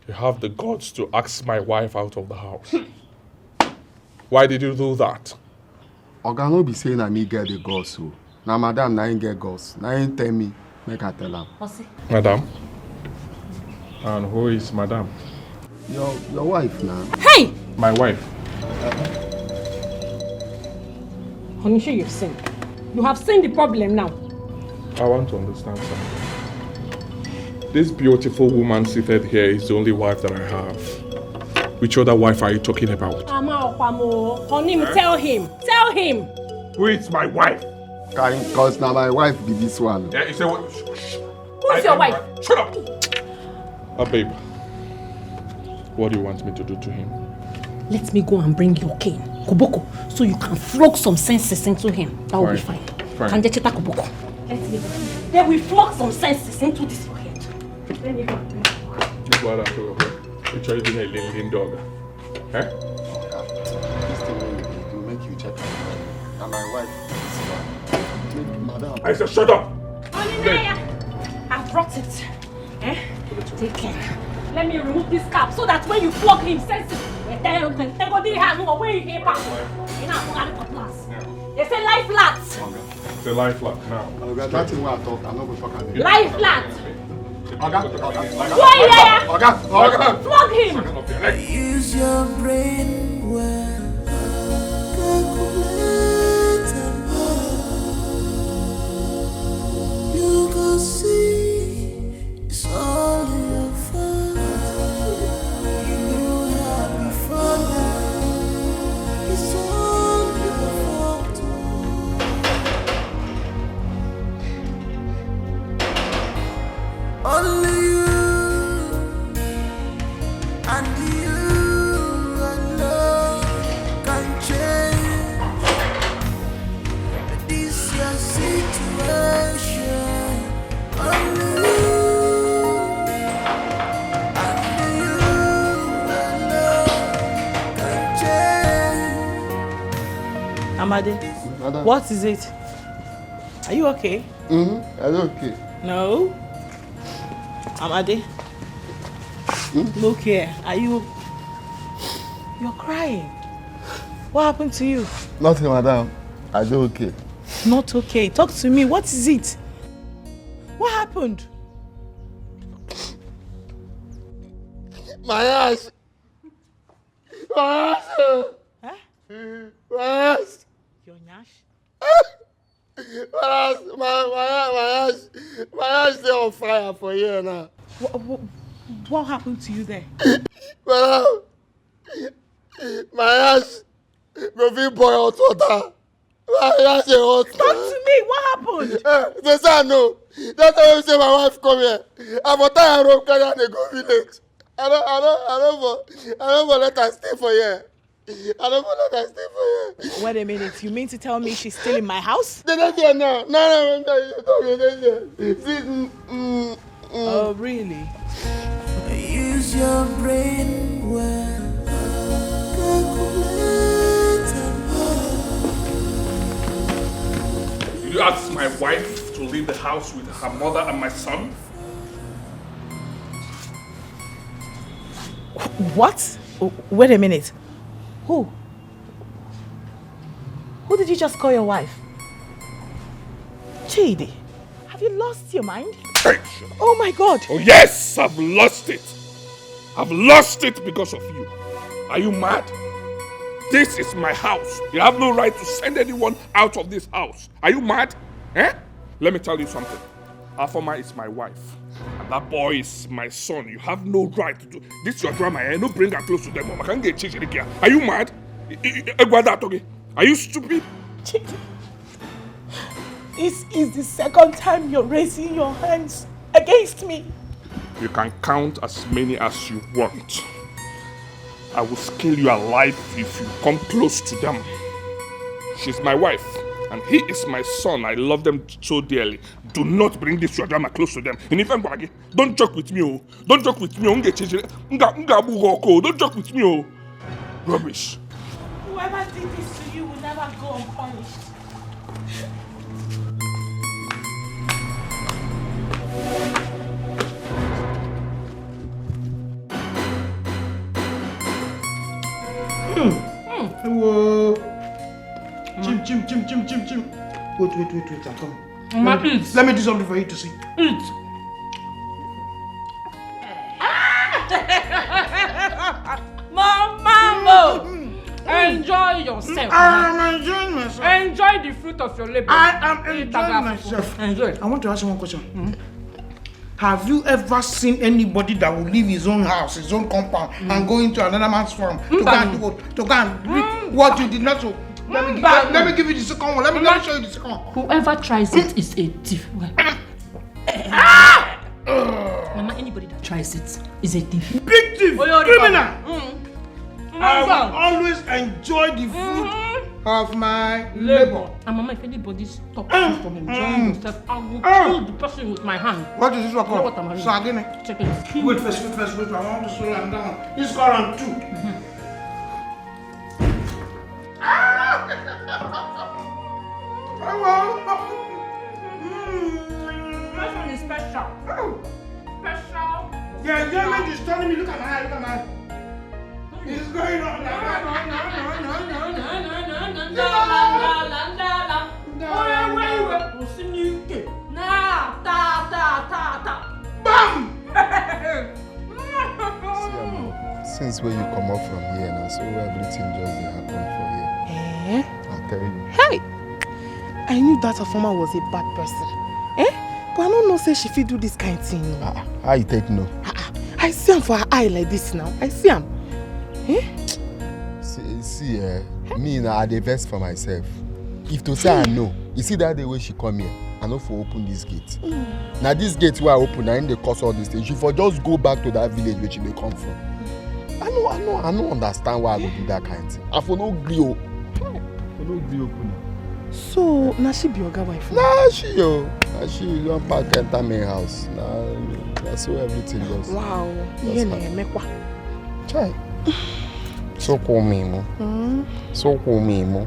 You have the guts to ask my wife out of the house. Why did you do that? Oga, no be say na me get the guts o. Na madam na him get guts. Na him tell me make I tell am. Madam? And who is madam? Your your wife na. Hey! My wife. Honey, sure you've seen. You have seen the problem now. I want to understand something. This beautiful woman seated here is the only wife that I have. Which other wife are you talking about? Ama Okwamo, honey, tell him. Tell him. Who is my wife? Cause na my wife be this one. Yeah, you say what? Who's your wife? Shut up. Uh, babe, what do you want me to do to him? Let me go and bring your cane, Koboko, so you can flog some senses into him. That will be fine. Fine. Kanje cheta Koboko. Let me go. Then we flog some senses into this your head. Let me go and bring your cane. Go out and show your boy. You try to be a little dog. Eh? This thing wey you dey do, make you check am well. Na my wife be this one. Make madam. I say shut up! Honey, Naya, I brought it. Eh? Take care. Let me remove this cap so that when you flog him, sense it. Tell him, tell him, tell him, tell him, where he came from. You know, I'm going to class. They say life flat. It's a life flat now. Oga, that thing wey I talk, I no go talk am again. Life flat. Oga, oga, oga, oga, oga, oga. Flog him. Use your brain well. Calculate and work. You go see. It's all your fault. You know how before now. It's all your fault. Only you and you alone can change this your situation. Only you, only you alone can change. Amade, Madam. What is it? Are you okay? Mm-hmm. I don't okay. No. Amade, look here. Are you? You're crying. What happened to you? Nothing, madam. I don't okay. Not okay. Talk to me. What is it? What happened? My ass. My ass. Huh? My ass. Your nyash? My ass. My, my, my ass. My ass dey on fire for here now. What, what, what happened to you there? Madam, my ass go fit boil hot water. My ass dey hot. Talk to me. What happened? Eh, they say I know. That's why we say my wife come here. I for tie her rope, carry her dey go village. I don't, I don't, I don't for, I don't for let her stay for here. I don't for let her stay for here. Wait a minute. You mean to tell me she's still in my house? They don't there now. No, no, no, no, you don't, you don't there. See, mm, mm, mm. Oh, really? Use your brain well. Calculate and Did you ask my wife to leave the house with her mother and my son? What? Wait a minute. Who? Who did you just call your wife? Chidi, have you lost your mind? Hey, Oh my God! Oh yes, I've lost it. I've lost it because of you. Are you mad? This is my house. You have no right to send anyone out of this house. Are you mad? Eh? Let me tell you something. Afoma is my wife. And that boy is my son. You have no right to do this. Your drama, eh? No bring her close to them. I can't get changed again. Are you mad? I- I- I- Egwada Atoge. Are you stupid? Chidi, this is the second time you're raising your hands against me. You can count as many as you want. I will scale you alive if you come close to them. She's my wife, and he is my son. I love them so dearly. Do not bring this your drama close to them. And if I'm going, don't joke with me, oh. Don't joke with me, oh. Nge change it. Nga, nga bu go, oh. Don't joke with me, oh. Rubbish. Whoever did this to you will never go unpunished. Whoa. Chim, chim, chim, chim, chim, chim. Wait, wait, wait, wait. I'm coming. Mama, let, me, eat. Let me do something for you to see. Eat. Mama, enjoy yourself. I am enjoying myself. Enjoy the fruit of your labor. I am enjoying myself. Enjoy. I want to ask you one question. Mm -hmm. Have you ever seen anybody that will leave his own house, his own compound, mm. and go into another man's farm to go and do what? To go and reap mm. what you did not sow? Let me, let, let me give you the second one. Let me, let me show you the second one. Whoever tries it is a thief. Mama, anybody that tries it is a thief. Big thief! Criminal! Mm. I will always enjoy the fruit mm -hmm. of my labor. And Mama, if anybody stops you from enjoying mm. yourself, I will uh, kill the person with my hand. What is this one called? Sagene. Check it. Wait first, wait first, wait first. I want to slow am down. This called round two. Mm -hmm. This one is special. Special. Yeah, yeah, man, just telling me. Look at my eye, look at my eye. It's going on. Bam! Since where you come up from here now, so everything just dey happen for here. Eh? I tell you. Hey! I knew that Afoma was a bad person. Eh? But I don't know say she fit do this kind thing. Ah, how you take no? Ah, ah. I see am for her eye like this now. I see am. Eh? See, see eh, me now, I dey vex for myself. If to say I know, you see that day wey she come here, I no for open this gate. Mm. Now this gate where I open, I ain't dey cause all these things. She for just go back to that village where she dey come from. I know, I know, I no understand why I go do that kind of thing. I for no gree o. I for no gree open. So, na she be oga wife? Na she o. Na she don pack enter my house. Na, na so everything just. Wow. Ihe na-emekwa. Chai. So cool me mo. Mm. So cool me mo.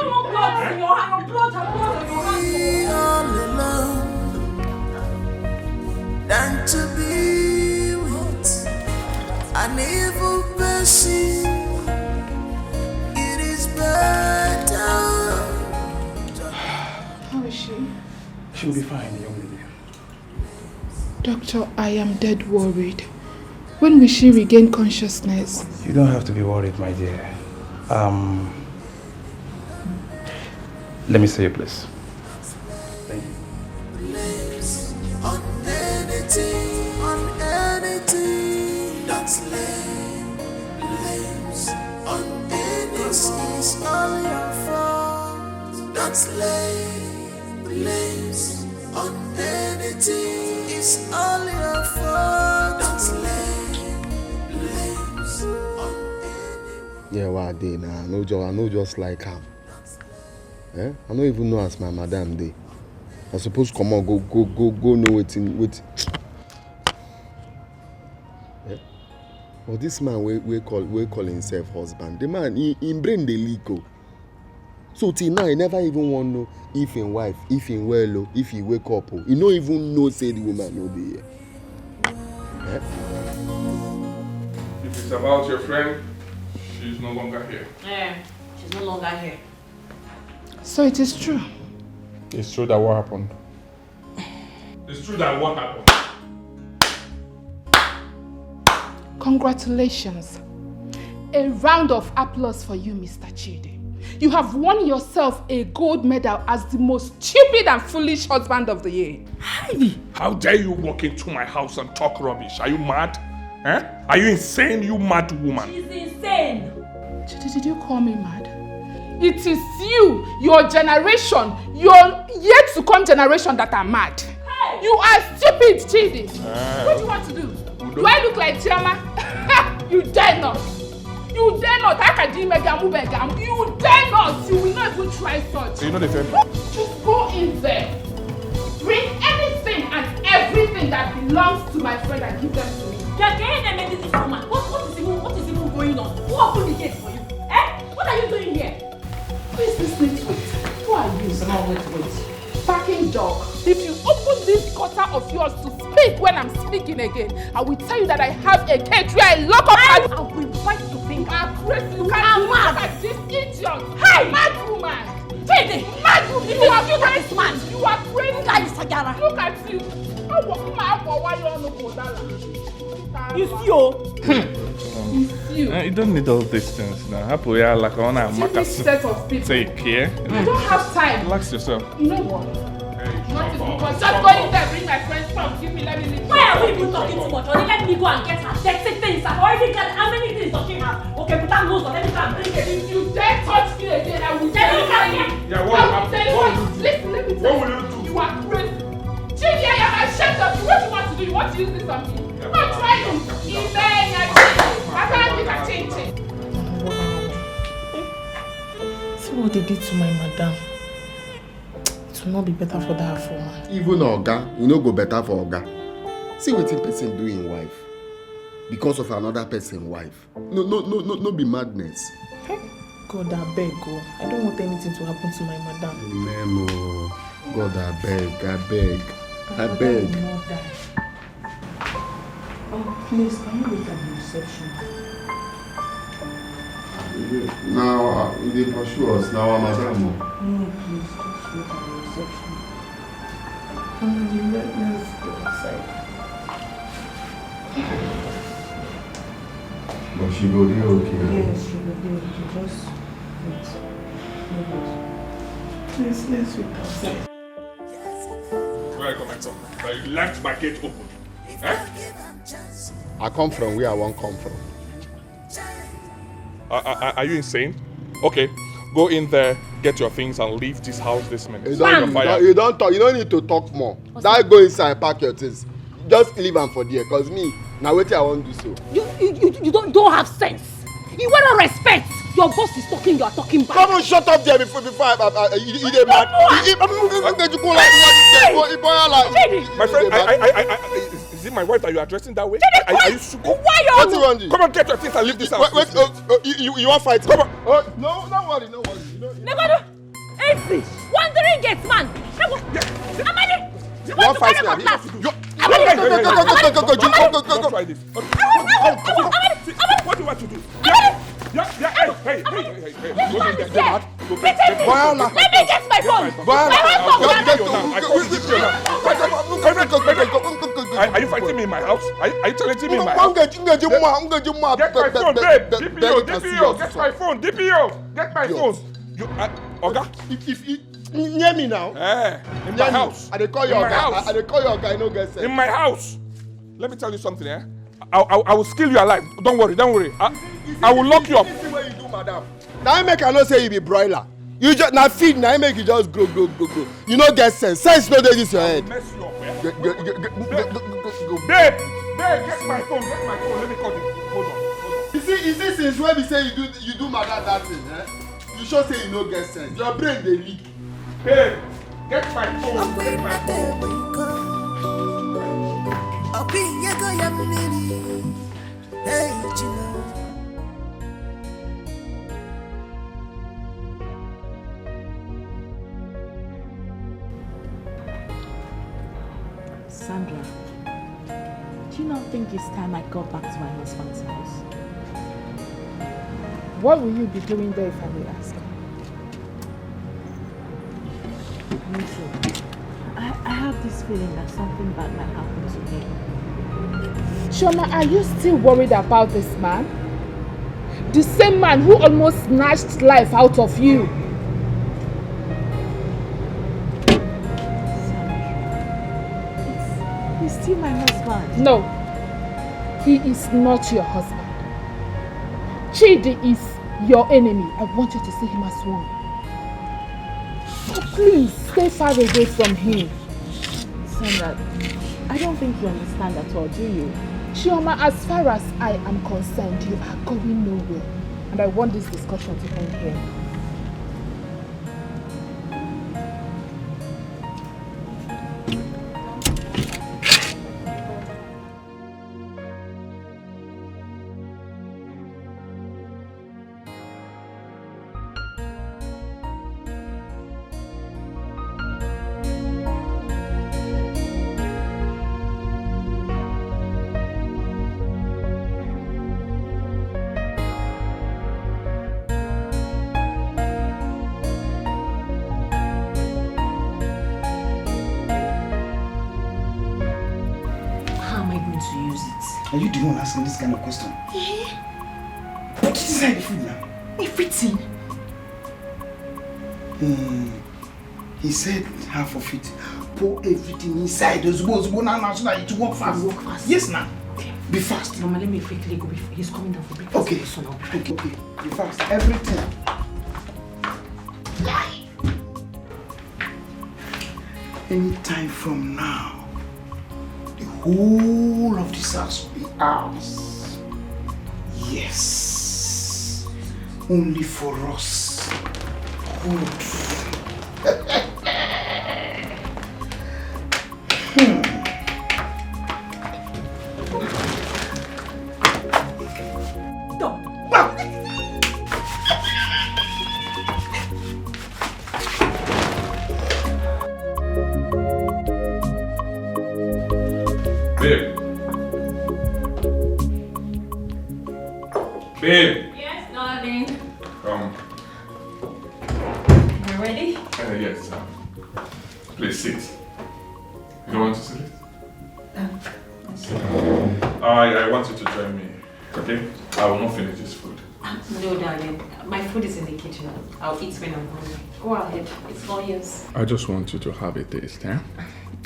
don't want blood in your hand. Your blood, your blood on your hand. Be all alone than to be with an evil person. It is better. How is she? She'll be fine, the young lady. Doctor, I am dead worried. When will she regain consciousness? You don't have to be worried, my dear. Um, let me see you, please. Thank you. On anything, on anything, don't let Lay blames on anything. It's all your fault. Don't lay blames on anyone. Yeah, what I did now? I know, ju- I know, just like him. Eh? I don't even know as my madam dey. I suppose come on, go, go, go, go know wetin, wait. Eh? But this man, we, we call, we call himself husband. The man, he, him brain dey leak o. So till now, he never even wan know if him wife, if him well o, if he wake up o. He no even know say the woman no dey here. Eh? If it's about your friend, she's no longer here. Eh, she's no longer here. So it is true. It's true that what happened? It's true that what happened? Congratulations. A round of applause for you, Mister Chidi. You have won yourself a gold medal as the most stupid and foolish husband of the year. How dare you walk into my house and talk rubbish? Are you mad? Eh? Are you insane, you mad woman? She's insane. Chidi, did you call me mad? It is you, your generation, your yet to come generation that are mad. You are stupid, Chidi. What do you want to do? Do I look like Chioma? You dare not. You dare not. How can you make a move? You dare not. You will not even try such. You know the thing. Just go in there. Bring anything and everything that belongs to my friend and give them to me. Can you make this woman? What, what is even what is even going on? Who opened the gate for you? Eh? What are you doing here? Who is this little? Who are you? No, wait, wait. Packing dog. If you open this gutter of yours to speak when I'm speaking again, I will tell you that I have a cage where I lock up. I, I will bite your finger. You are crazy. You are mad. This idiot. Hey, mad woman. Chidi, mad woman. You are crazy. You are crazy. Look at you. How will my why you on the You see, oh. You see, oh. Eh, you don't need all these things now. Happy ya like on a This set of people. Take care. I don't have time. Relax yourself. You know what? Not even because just go in there, bring my friend's phone, give me, let me leave. Why are we even talking too much? Or let me go and get her thirty things. I've already got how many things does she have? Okay, put her nose on, let me go and bring it. If you dare touch me again, I will tell you. Yeah, what I will will tell you what what. will you do? Listen, let me tell What you. will you do? You are crazy. Chidi, I am ashamed of you. What do you want to do? You want to use this on me? You want to try it? Amen. I can't change it. See what they did to my madam. It will not be better for that woman. Even oga, e no go better for oga. See wetin person do im wife because of another person wife. No, no, no, no, no be madness. God, I beg, oh. I don't want anything to happen to my madam. Amen, oh. God, I beg, I beg, I My beg. mother will not die. Oh, please, can you wait at the reception? Now, uh, e dey pursue us. Now, our madam. Oh. No, please, just wait at the reception. Come on, you let, let's go outside. But she go dey okay. Yes, she will be okay. Just wait. Wait. Please, let's wait outside. Where I come from? But you left my gate open. Eh? I come from where I wan come from. Are, are, are you insane? Okay, go in there, get your things, and leave this house this minute. You You're don't, you fired. don't, you don't talk. You don't need to talk more. That go inside, pack your things. Just leave am for there, cause me, na wetin I wan do so. You you you, you don't don't have sense. You want to respect. Your boss is talking, you are talking back. Come on, shut up there before before I, I, I, you, you dey mad. You, you, you, you, you, you, you, you, you, you, you, My friend, I, I, I, I, I, is, is it my wife that you're addressing that way? Are, are you stupid? Why you What do you want? Come on, get your things and leave this house. Wait, wait, oh, oh, you, you, you want fight? Come on. Oh, no, no worry, no worry. You know, Negodo, easy. Wandering gate man. Amadi, you want fight me? Abi? You, Hey, hey, hey, hey, hey, don't, don't, don't try this. What do you want to do? Yeah, yeah, yeah, hey, hey, hey, hey, hey, hey, go in there. Go in there. Let me get my phone. Go on. I call D P O now. I call D P O now. Are, are you fighting me in my house? Are, are you challenging me in my house? Get my phone, babe. D P O, D P O, get my phone. D P O, get my phone. You, uh, Oga, if, if, if, near me now. Eh, in my house. I dey call you In my oga. house. I, I dey call you oga. You no get sense. In my house. Let me tell you something, eh? I, I, I will kill you alive. Don't worry, don't worry. I, I will lock you up. This thing wey you do, madam. Na im make I know say you be broiler. You just na feed na im make you just grow grow grow grow. You no get sense. Sense no dey this your head. Mess you up, eh? Go, go, go, go, go, go, go, go, go. Babe, babe, get my phone, get my phone. Let me call you. Hold on, hold on. You see, you see, since when we say you do you do madam that thing, eh? You sure say you no get sense. Your brain dey leak. Babe, get my phone, get my phone. Ọ bụ ihe go ya mmiri. Hey, Chino. Sandra, do you not think it's time I got back to my husband's house? What will you be doing there if I may ask? Me too. I, I have this feeling that something bad might happen to me. Shoma, are you still worried about this man? The same man who almost snatched life out of you. He's still my husband. No, he is not your husband. Chidi is your enemy. I want you to see him as one. So please stay far away from him. Sandra, I don't think you understand at all, do you? Chioma, as far as I am concerned, you are going nowhere. And I want this discussion to end here. How am I going to use it? Are you the one asking this kind of question? Eh? Put it inside the food now. Everything. Hmm. He said half of it. Pour everything inside. Ozugbo, ozugbo, now, now, so that it work fast. Work fast. Yes, now. Be fast. Mama, let me quickly go. Before, he's coming down for breakfast. Okay. So now, be ready. Okay, okay. Be fast. Everything. Anytime from now, the whole of this house will be ours. Yes. Only for us. Good. Hmm. Babe. Babe. Yes, darling. Um, You ready? Uh, yes. Um, please sit. You don't want to sit? Um, I, I want you to join me, okay? I will not finish this food. No, darling. My food is in the kitchen. I'll eat when I'm hungry. Go ahead. It's all yours. I just want you to have a taste, eh?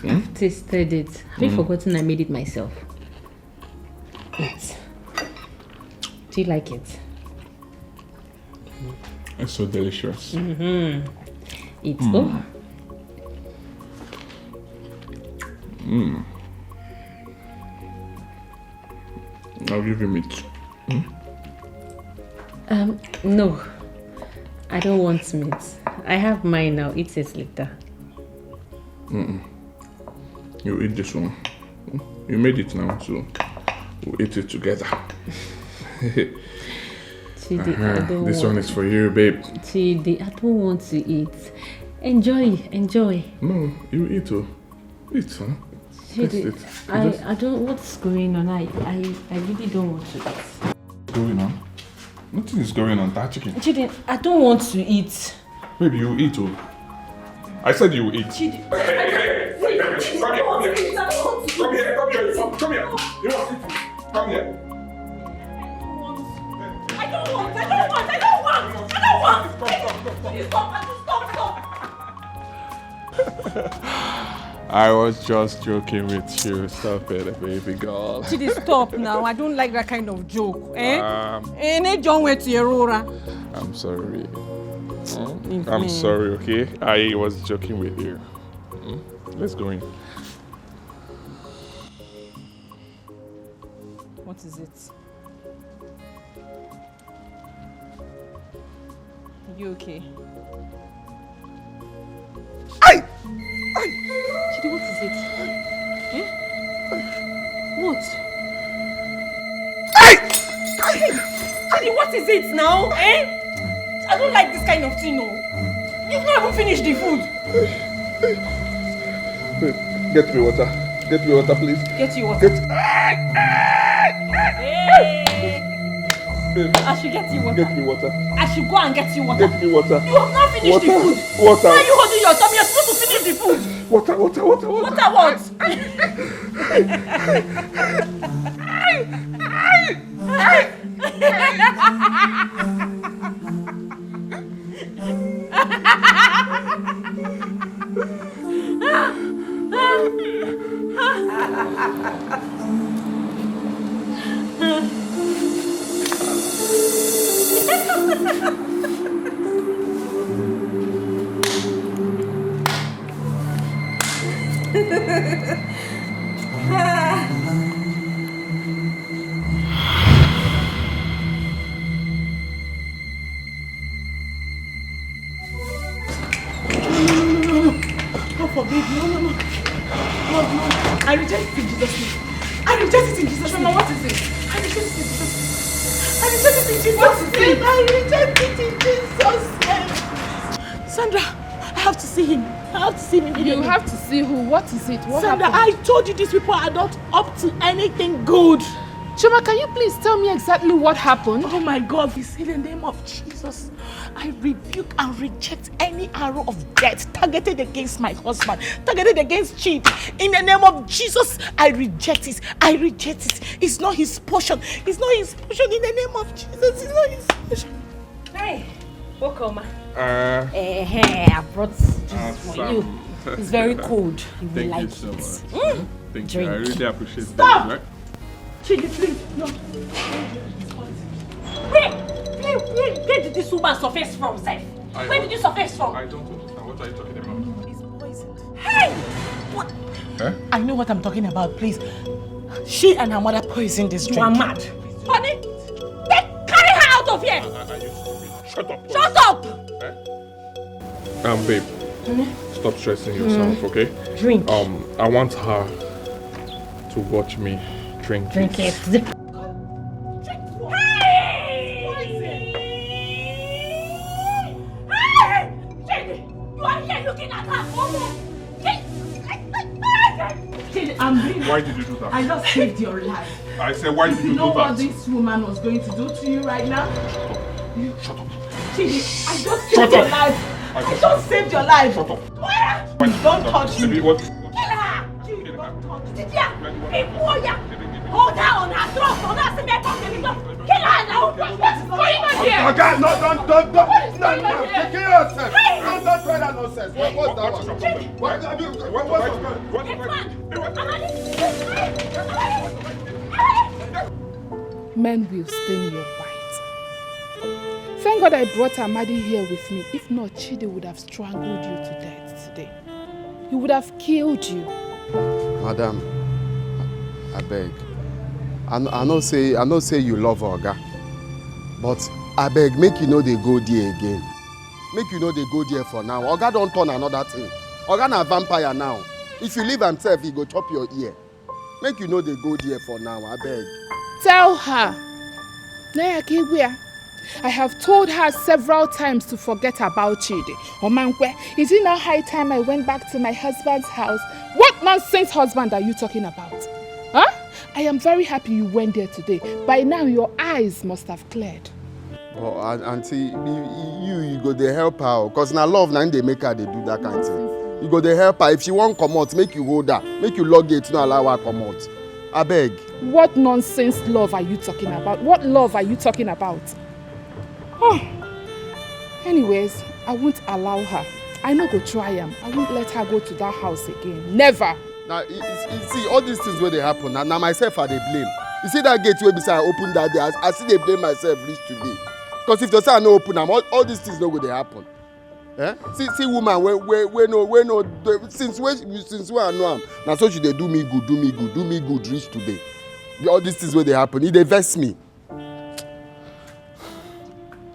I've tasted it. Have you forgotten I made it myself? Yes. Do you like it? It's so delicious. Mm-hmm. It's oh. Mm. I'll give you meat. Um, no. I don't want meat. I have mine now. Eat it later. Mm-mm. You eat this one. You made it now, so we'll eat it together. Chidi, I Uh-huh. don't This want one is for you, babe. Chidi, I don't want to eat. Enjoy, enjoy. No, you eat, oh. Eat, huh? Taste Chidi, it. I, Just I don't. What's going on? I, I, I really don't want to eat. going on? Nothing is going on. That chicken. Chidi, I don't want to eat. Babe, you eat, oh. I said you eat. Chidi. Come here, come here, come here, come here, come here. You want to eat? Come here. I don't want. I don't want. I don't want. I don't want. I don't want. Please stop. Stop. Stop. I was just joking with you. Stop it, baby girl. Chidi, stop now. I don't like that kind of joke. Eh? Um, Eh, ne John went to Erora. I'm sorry. I'm sorry, okay? I was joking with you. Hmm? Let's go in. What is it? You okay? Hey! Chidi, what is it? Eh? What? Hey! Chidi, what is it now? Eh? I don't like this kind of thing, no. You've not even finished the food. Get me water. Get me water, please. Get you water. Get... Hey! Babe. I should get you water. Get me water. I should go and get you water. Get me water. You have not finished water. The food. Water. Why are you holding your tummy? You're supposed to finish the food. Water, water, water, water. Water what? God forbid. No, no, no. God, no. I reject it in Jesus' name. I reject it in Jesus' name. What is it? I reject it in Jesus' name. I reject it in Jesus' name. I reject it in Jesus' name. Sandra, I have to see him. I have to see him immediately. You have to see who? What is it? What Sandra, happened? I told you these people are not up to anything good. Chima, can you please tell me exactly what happened? Oh my God, this in the name of Jesus. I rebuke and reject any arrow of death targeted against my husband, targeted against Chidi. In the name of Jesus, I reject it. I reject it. It's not his portion. It's not his portion. In the name of Jesus, it's not his portion. Hey, welcome. Uh, hey, hey, I brought this uh, for you. It's very cold. You will like it. Thank you so much. Mm. Thank you. I really appreciate that. Stop! Chidi, please, no. Where, where, where, where did this woman surface from, sef? Where did you surface from? I don't understand. What are you talking about? It's poisoned. Hey! What? Huh? I know what I'm talking about, please. She and her mother poisoned this drink. You are mad. Honey, then carry her out of here! Are, are you stupid? Shut up. Shut up! Eh? Um, babe, stop stressing yourself, okay? Drink. Um, I want her to watch me drink it. Drink it. Zip. Why did you do that? I just saved your life. I said, why did you do that? You know what this woman was going to do to you right now? Shut up. Shut up. Chidi, I just saved your life. I just saved your life. Shut up. Don't touch me. Kill her. Don't touch me. Hold her on her throat. On her stomach. Kill her now. What is going on here? Oga, no, don't, don't, don't. No, no, kill yourself. Don't, don't try that nonsense. What, what's that one? What, what, what, what's that one? Men will stain your white. Thank God I brought Amadi here with me. If not, Chidi would have strangled you to death today. He would have killed you. Madam, I beg. I, I know say I know say you love Oga, but I beg make you no dey go there again. Make you no dey go there for now. Oga don turn another thing. Oga na vampire now. If you leave am sef, he go chop your ear. Make you no dey go there for now, I beg. Tell her. Naya Kigwea, I have told her several times to forget about Chidi. Omankwe, is it not high time I went back to my husband's house? What nonsense husband are you talking about? Huh? I am very happy you went there today. By now, your eyes must have cleared. But aunty, you, you, you go dey help her, cause na love na dey make her dey do that kind thing. You go dey help her. If she wan comot, make you hold her, make you lock gate, no allow her comot. Abeg. What nonsense love are you talking about? What love are you talking about? Oh. Anyways, I won't allow her. I no go try am. I won't let her go to that house again. Never. Na you see all these things wey dey happen, na na myself I dey blame. You see that gate wey be say I open that day, I, I still dey blame myself reach today. Because if to say I no open am, all, all these things no go dey happen. Eh? See, see woman wey, wey, wey no, wey no, dey- since wey, since wey I know am, na so she dey do me good, do me good, do me good reach today. The- All these things wey dey happen, e dey vex me.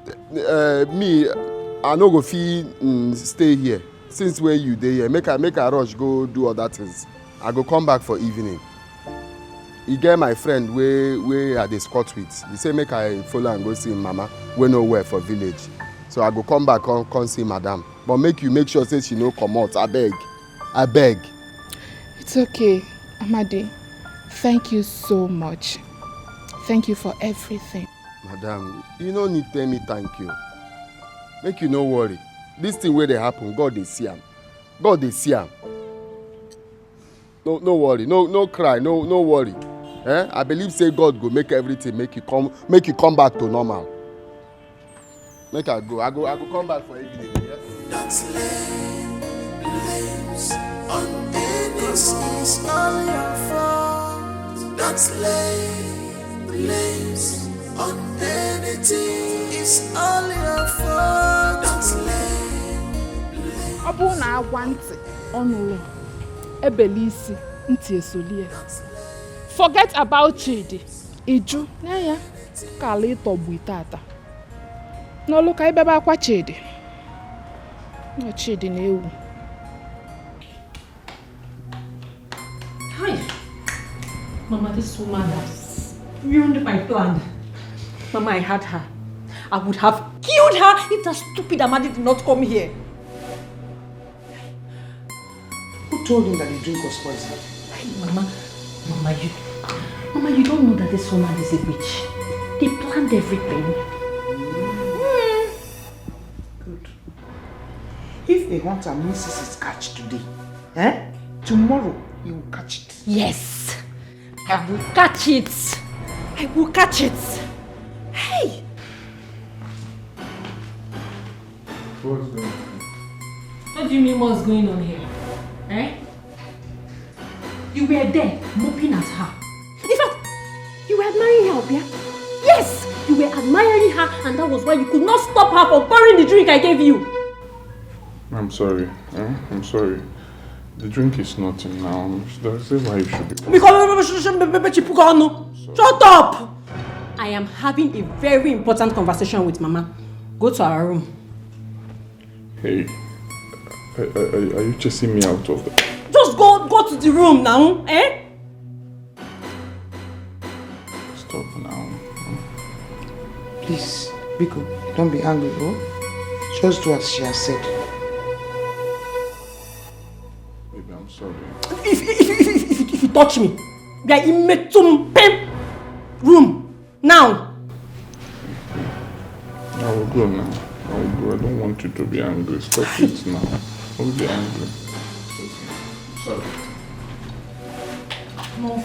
Uh, me, I no go fit mm, stay here. Since wey you dey here, make I, make I rush go do other things. I go come back for evening. E get my friend wey, wey I dey squat with. He say make I follow am go see him mama wey no well for village. So I go come back come, come see madam. But make you make sure say she no comot, abeg. Abeg. It's okay, Amadi. Thank you so much. Thank you for everything. Madam, you no need tell me thank you. Make you no worry. This thing wey dey happen, God dey see am. God dey see am. No, no worry, no, no cry, no, no worry. Eh? I believe say God go make everything make you come, make you come back to normal. Make I go, I go, I go come back for evening. Yes. Don't lay blames on anyone. It's all your fault. Don't lay blames on anything. It's all your fault. Don't lay blames. Ọ bụrụ na agwa ntị ọ nụrụ, ebele isi, ntị esolie. Forget about Chidi. Iju, na ya ka ala ịtọgbu tata. N'ọlụ ka ibebe akwa Chidi. Nọ Chidi na-ewu. Hi. Mama, this woman has ruined my plan. Mama, I had her. I would have killed her if that stupid Amadi did not come here. Who told him that the drink was poisoned? Hey, Mama, Mama, you, Mama, you don't know that this woman is a witch. They planned everything. Good. If a hunter misses his catch today, eh? Tomorrow he will catch it. Yes, I will catch it. I will catch it. Hey! What's going on? What do you mean what's going on here? Eh? You were there moping at her. In fact, you were admiring her, Obia. Yes, you were admiring her, and that was why you could not stop her from pouring the drink I gave you. I'm sorry. Eh? I'm sorry. The drink is nothing now. That's why you should be. Because shut up! I am having a very important conversation with Mama. Go to our room. Hey, are, are, are you chasing me out of the? Just go, go to the room now, eh? Stop now. Please, Biko, don't be angry, oh? Just do as she has said. Baby, I'm sorry. If, if, if, if, if, if you touch me, I will metum pim room now. I will go now. I will go. I don't want you to be angry. Stop it now. Don't be angry. Sorry. No.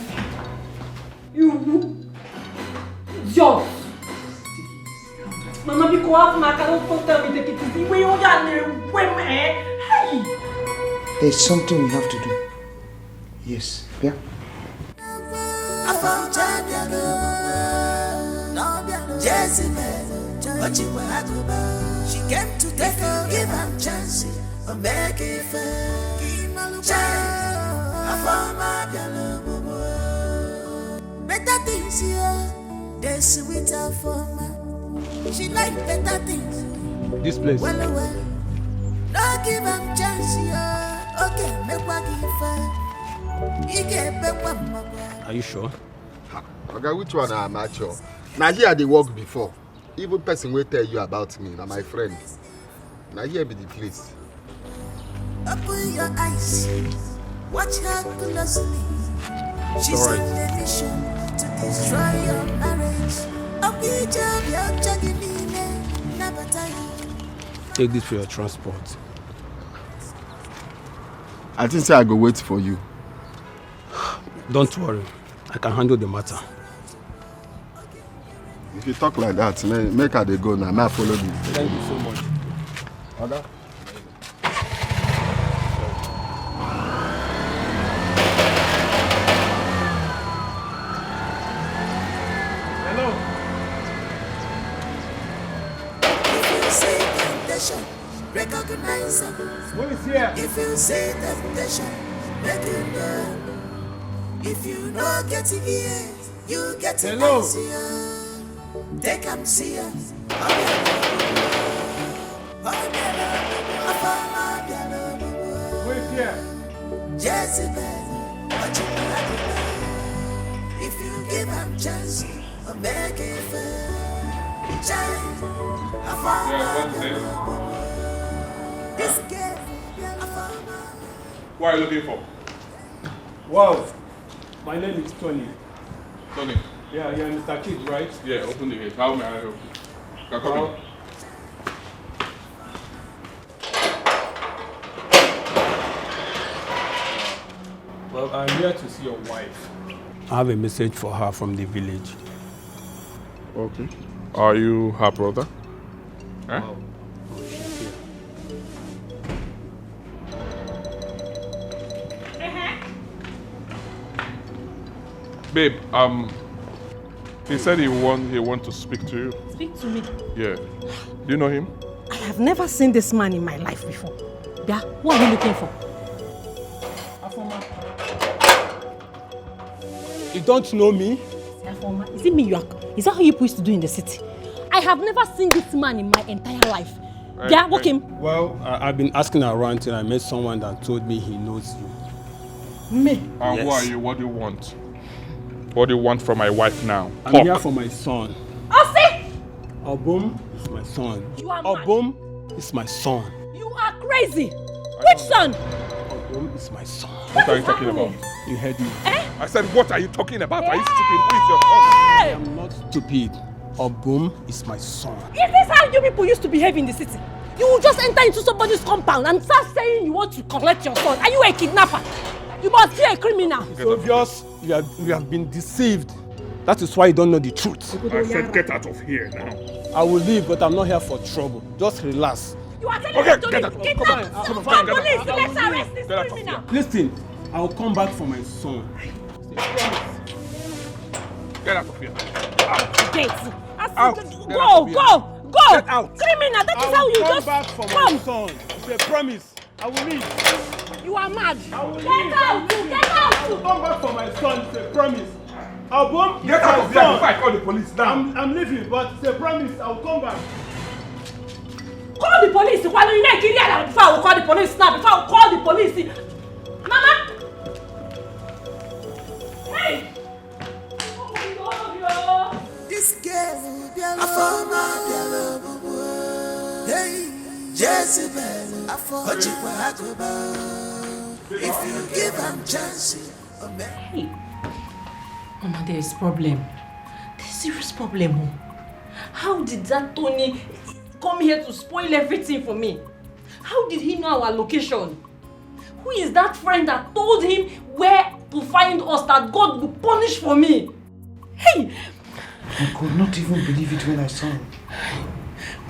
You idiot. Mama, biko, have my car, don't tell me take it easy. Wait, oh, yeah, wait, man. Hey. There's something we have to do. Yes, yeah. Jezebel, what you were at. She came to take her, give her chance, or make it fair. Child, Afoma, better things here, they sweet Afoma. She like better things. This place. Well, well, no give am chance here. Okay, make what give her. He get back one more. Are you sure? Oga, which one am I sure? Na here I dey work before. Even person wey tell you about me, na my friend. Na here be the place. Open your eyes, watch her closely. She's Alright. On a mission to destroy your marriage. Open your never tell you. Take this for your transport. I think say I go wait for you. Don't worry, I can handle the matter. If you talk like that, make, make I dey go now. May I follow you? Thank you so much. Oga. Hello. Recognize them. Who is here? If you see temptation, make you know. If you no get ears, you get Hello. Eyes. Take am see am. Who is here? Jezebel, what you gonna do? If you give am chance, I'll make it fair. Child, I found Yeah, what is this? This girl, I found Who are you looking for? Wow, my name is Tony. Tony. Yeah, you're Mister Kidd, right? Yeah, open the gate. How may I help you? You're coming. Wow. Well, I'm here to see your wife. I have a message for her from the village. Okay. Are you her brother? Huh? Wow. Babe, um, he said he want he want to speak to you. Speak to me. Yeah. Do you know him? I have never seen this man in my life before. Yeah, who are you looking for? You don't know me? Afoma, is it me you are? Is that how you used to do in the city? I have never seen this man in my entire life. Yeah, walk him. Well, I, I've been asking around till I met someone that told me he knows you. Me? And who are you? What do you want? What do you want from my wife now? I'm here for my son. Ose! Obum is my son. You are mad. Obum is my son. You are crazy. Which son? Obum is my son. What are you talking about? You heard me. Eh? I said, what are you talking about? Are you stupid? Who is your son? I am not stupid. Obum is my son. Is this how you people used to behave in the city? You will just enter into somebody's compound and start saying you want to collect your son. Are you a kidnapper? You must be a criminal. It's obvious you have, you have been deceived. That is why you don't know the truth. I said get out of here now. I will leave, but I'm not here for trouble. Just relax. You are telling me to leave? Kidnap! Come on, come on, come on, come on. Police, let's arrest this criminal. Listen, I will come back for my son. Get out of here. Out. Go, go, go. Get out. Criminal, that is how you just come. I will come back for my son. It's a promise. I will leave. You are mad. I will leave. Get out, get out. I will come back for my son. It's a promise. Obum is my son. Get out of here before I call the police now. I'm, I'm leaving, but it's a promise. I will come back. Call the police. Why don't you make it here before I will call the police now? Before I will call the police. Mama. Hey. This girl, Afoma, hey, Jezebel, Ojikwa Aguba. If you give am chance, Hey, Mama, there is problem. There's serious problem. Oh. How did that Tony come here to spoil everything for me? How did he know our location? Who is that friend that told him where to find us that God will punish for me? Hey! I could not even believe it when I saw him.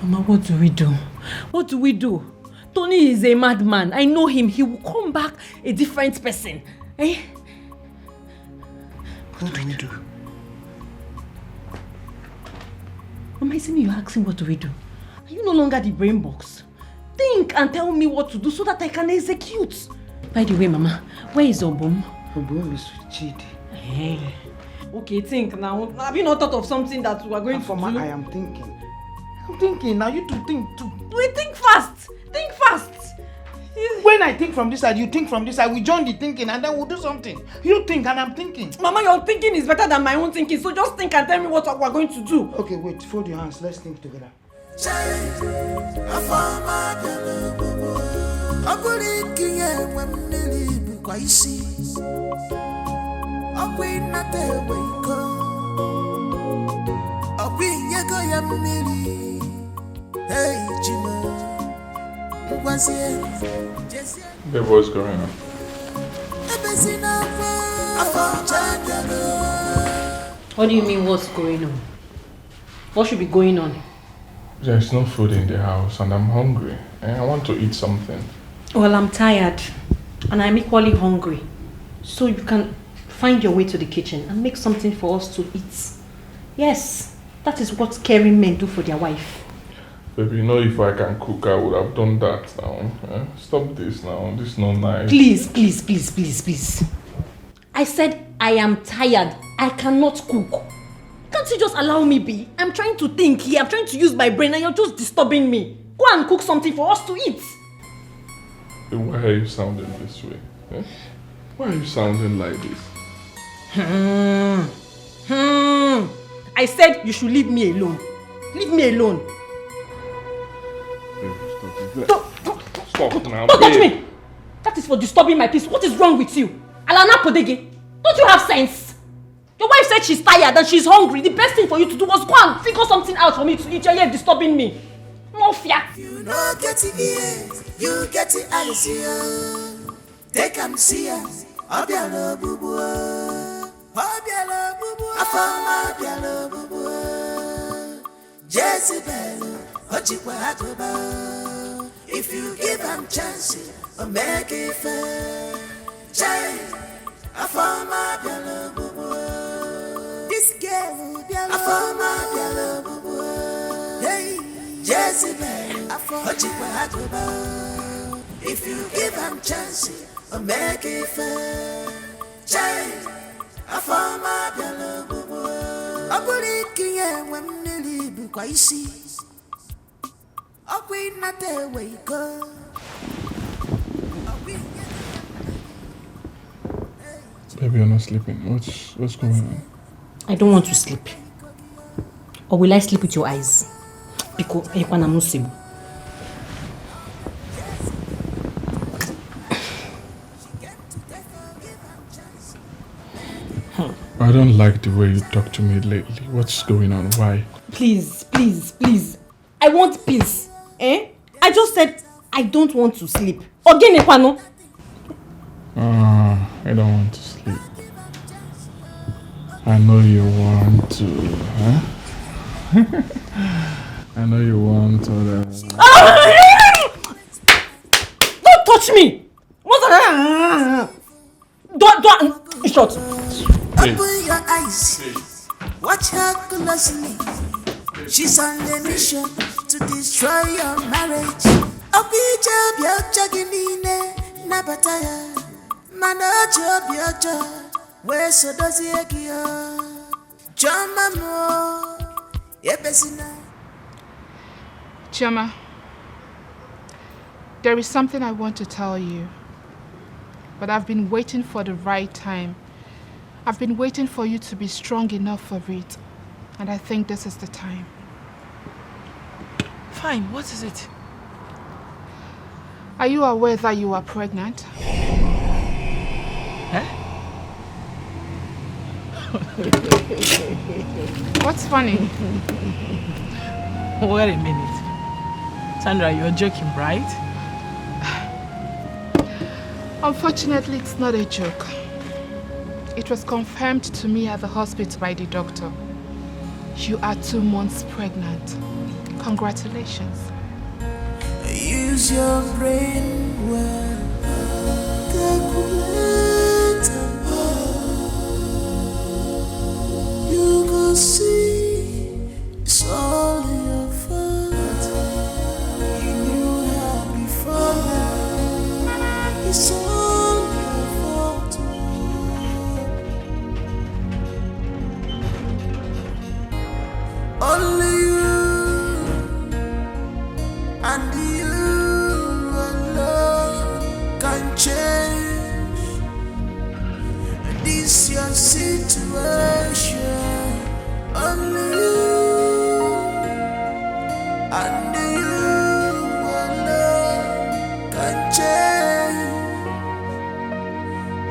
Mama, what do we do? What do we do? Tony is a madman. I know him. He will come back a different person. Eh? What do we do? Mama, isn't you're asking what do we do? Are you no longer the brain box? Think and tell me what to do so that I can execute. By the way, Mama, where is Obum? Obum is with Chidi. Hey. Okay, think now. Have you not thought of something that we are going Afoma, to do? I am thinking. I'm thinking. Now you two think too. We think fast. Think fast. When I think from this side, you think from this side. We join the thinking and then we'll do something. You think and I'm thinking. Mama, your thinking is better than my own thinking. So just think and tell me what we're going to do. Okay, wait. Fold your hands. Let's think together. Ọ bụrụ ike ihe enwe mmiri bụkwa isi. Ọkwa ịnata enwe iko. Ọkwa inyego ya mmiri. Hey, Chimo. Ngwazie. Jezie. Babe, what's going on? Ebezina akwa. Afọ ọcha abịago. What do you mean, what's going on? What should be going on? There's no food in the house and I'm hungry. And I want to eat something. Well, I'm tired and I'm equally hungry. So you can find your way to the kitchen and make something for us to eat. Yes, that is what caring men do for their wife. Baby, you know, if I can cook, I would have done that now. Eh? Stop this now. This is not nice. Please, please, please, please, please. I said I am tired. I cannot cook. Can't you just allow me be? I'm trying to think here. I'm trying to use my brain and you're just disturbing me. Go and cook something for us to eat. Then why are you sounding this way? Eh? Why are you sounding like this? Hmm. Hmm. I said you should leave me alone. Leave me alone. Babe, stop it. Don't, don't, Stop now, don't touch babe. Me. That is for disturbing my peace. What is wrong with you? Alana Podege, don't you have sense? Your wife said she's tired and she's hungry. The best thing for you to do was go and figure something out for me to eat. You're here disturbing me. Mafia. You no get the ears, you get the eyes, yeah. Take am see am, Obiara Ogbugbu. Obiara Ogbugbu. Afama Obiara Ogbugbu. Jezebel, Ojikwa Agoba. If you give am chance, o make it fair. Chai, Afama Obiara Ogbugbu. This girl, Obiara Afama Obiara Ogbugbu. Hey, Jezebel, Ojikwa Agoba. If you give am chance, o make it fair. Chai, Afama Obiara Ogbugbu. Ọ bụrụ ikinye enwe mmiri bụkwa isi. Ọkwa ịnata ewe iko. Baby, you're not sleeping. What's what's going on? I don't want to sleep. Or will I sleep with your eyes? Biko, ekwana m nsogbu. I don't like the way you talk to me lately. What's going on? Why? Please, please, please. I want peace. Eh? I just said I don't want to sleep. Ogene kwano. Uh, I don't want to sleep. I know you want to, huh? I know you want to. Don't touch me. What? Don't, don't. Shut. Open your eyes. Watch her closely. She's on a mission to destroy your marriage. Ọkwa ije obi ọjọọ gị niile nabata ya. Mana o ji obi ọjọọ wee so dozie gị o. Chioma m o, ebezina. Chioma, there is something I want to tell you, but I've been waiting for the right time. I've been waiting for you to be strong enough for it, and I think this is the time. Fine, what is it? Are you aware that you are pregnant? Eh? What's funny? Wait a minute. Sandra, you're joking, right? Unfortunately, it's not a joke. It was confirmed to me at the hospital by the doctor. You are two months pregnant. Congratulations. Use your brain well. Calculate and you go see it's all your fault. You knew her before now. It's all your fault. Only you and you alone can change this your situation. Only you and you alone can change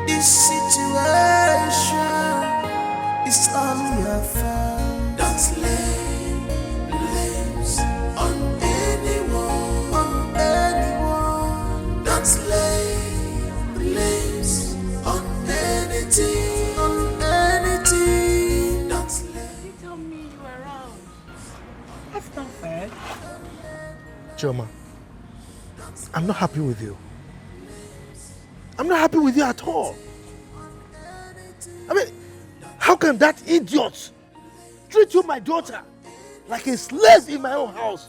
this situation. It's all your fault. Don't lay blames on anyone, on anyone. Don't lay blames on anything, on anything. Don't lay. You tell me you were wrong. That's not fair. Chioma, I'm not happy with you. I'm not happy with you at all. I mean, how can that idiot treat you, my daughter, like a slave in my own house?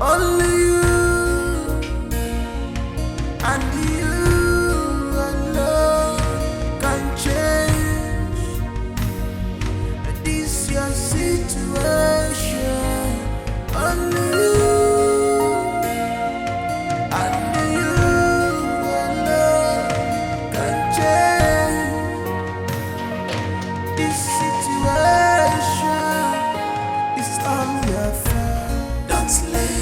Only you and you alone can change this your situation. Only you and you alone can change this situation. It's all your fault. Don't lay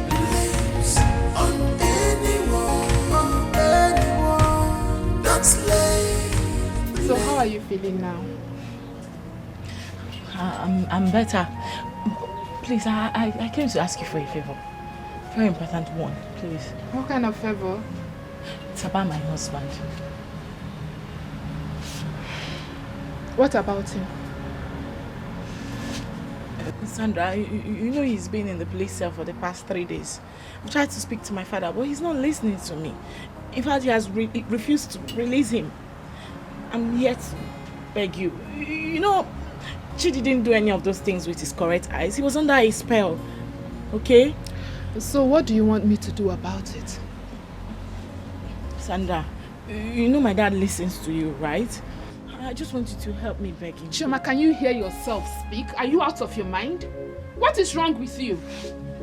blames on anyone, on anyone. Don't lay So how are you feeling now? I- I'm, I'm better. Please, I, I, I came to ask you for a favor. Very important one, please. What kind of favor? It's about my husband. What about him? Sandra, you, you know he's been in the police cell for the past three days. I tried to speak to my father, but he's not listening to me. In fact, he has re- refused to release him. I'm here to beg you. You know, Chidi didn't do any of those things with his correct eyes. He was under a spell. Okay? So what do you want me to do about it? Sandra, you know my dad listens to you, right? I just want you to help me beg him. Chioma, can you hear yourself speak? Are you out of your mind? What is wrong with you?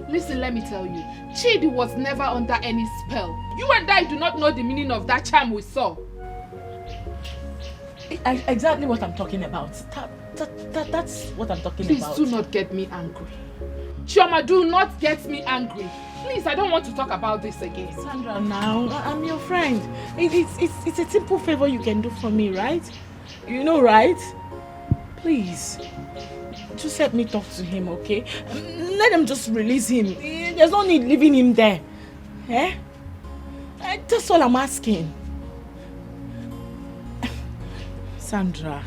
Listen, let me tell you. Chidi was never under any spell. You and I do not know the meaning of that charm we saw. Exactly what I'm talking about. That, that, that, that's what I'm talking Please about. Please do not get me angry. Chioma, do not get me angry. Please, I don't want to talk about this again. Sandra, now, I'm your friend. It, it's, it's, it's a simple favor you can do for me, right? You know, right? Please, just help me talk to him, okay? Let them just release him. There's no need leaving him there. Eh? Eh, that's all I'm asking. Sandra.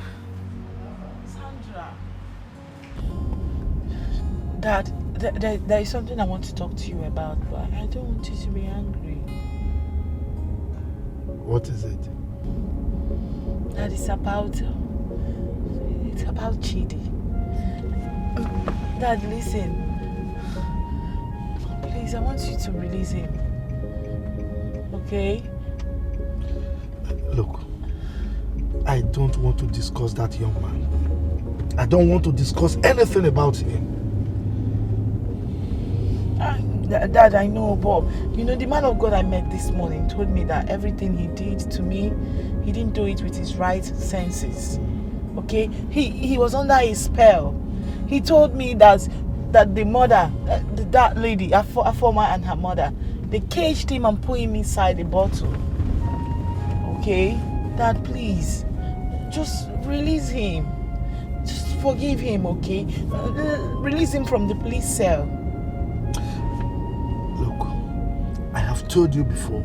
Sandra. Dad, there, there, there is something I want to talk to you about, but I don't want you to be angry. What is it? That is about, it's about Chidi. Dad, listen. Please, I want you to release him. Okay? Look, I don't want to discuss that young man. I don't want to discuss anything about him. Ah, Dad, I know, but you know, the man of God I met this morning told me that everything he did to me, he didn't do it with his right senses. Okay? He, he was under a spell. He told me that, that the mother, uh, that lady, a former and her mother, they caged him and put him inside a bottle. Okay? Dad, please, just release him. Just forgive him, okay? Release him from the police cell. Look, I have told you before,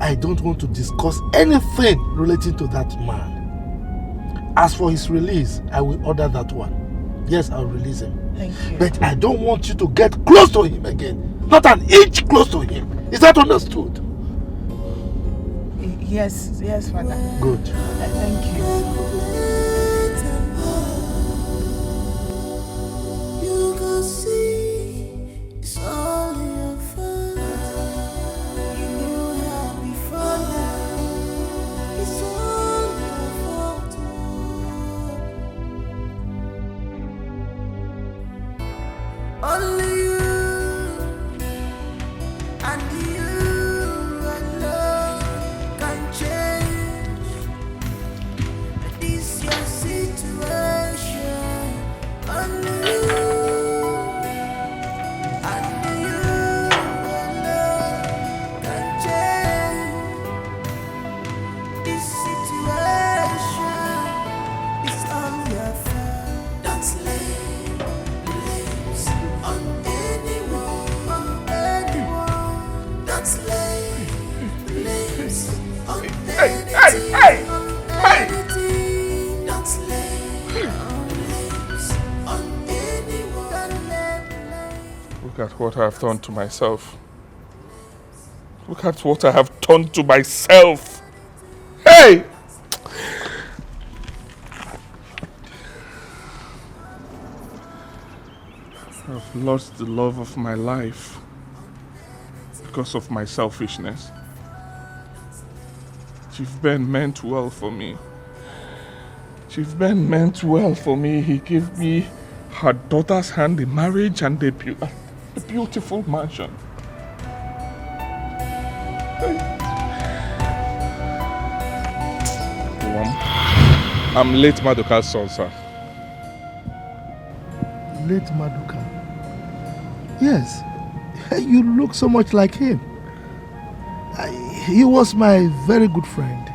I don't want to discuss anything relating to that man. As for his release, I will order that one. Yes, I'll release him. Thank you. But I don't want you to get close to him again. Not an inch close to him. Is that understood? Yes, yes, Father. Good. Thank you. Hey, hey, hey, hey! Look at what I've done to myself. Look at what I have done to myself. Hey! I've lost the love of my life because of my selfishness. Chief Ben meant well for me. Chief Ben meant well for me. He gave me her daughter's hand in marriage and a, a beautiful mansion. I'm late Maduka's son, sir. Late Maduka? Yes, you look so much like him. I, he was my very good friend.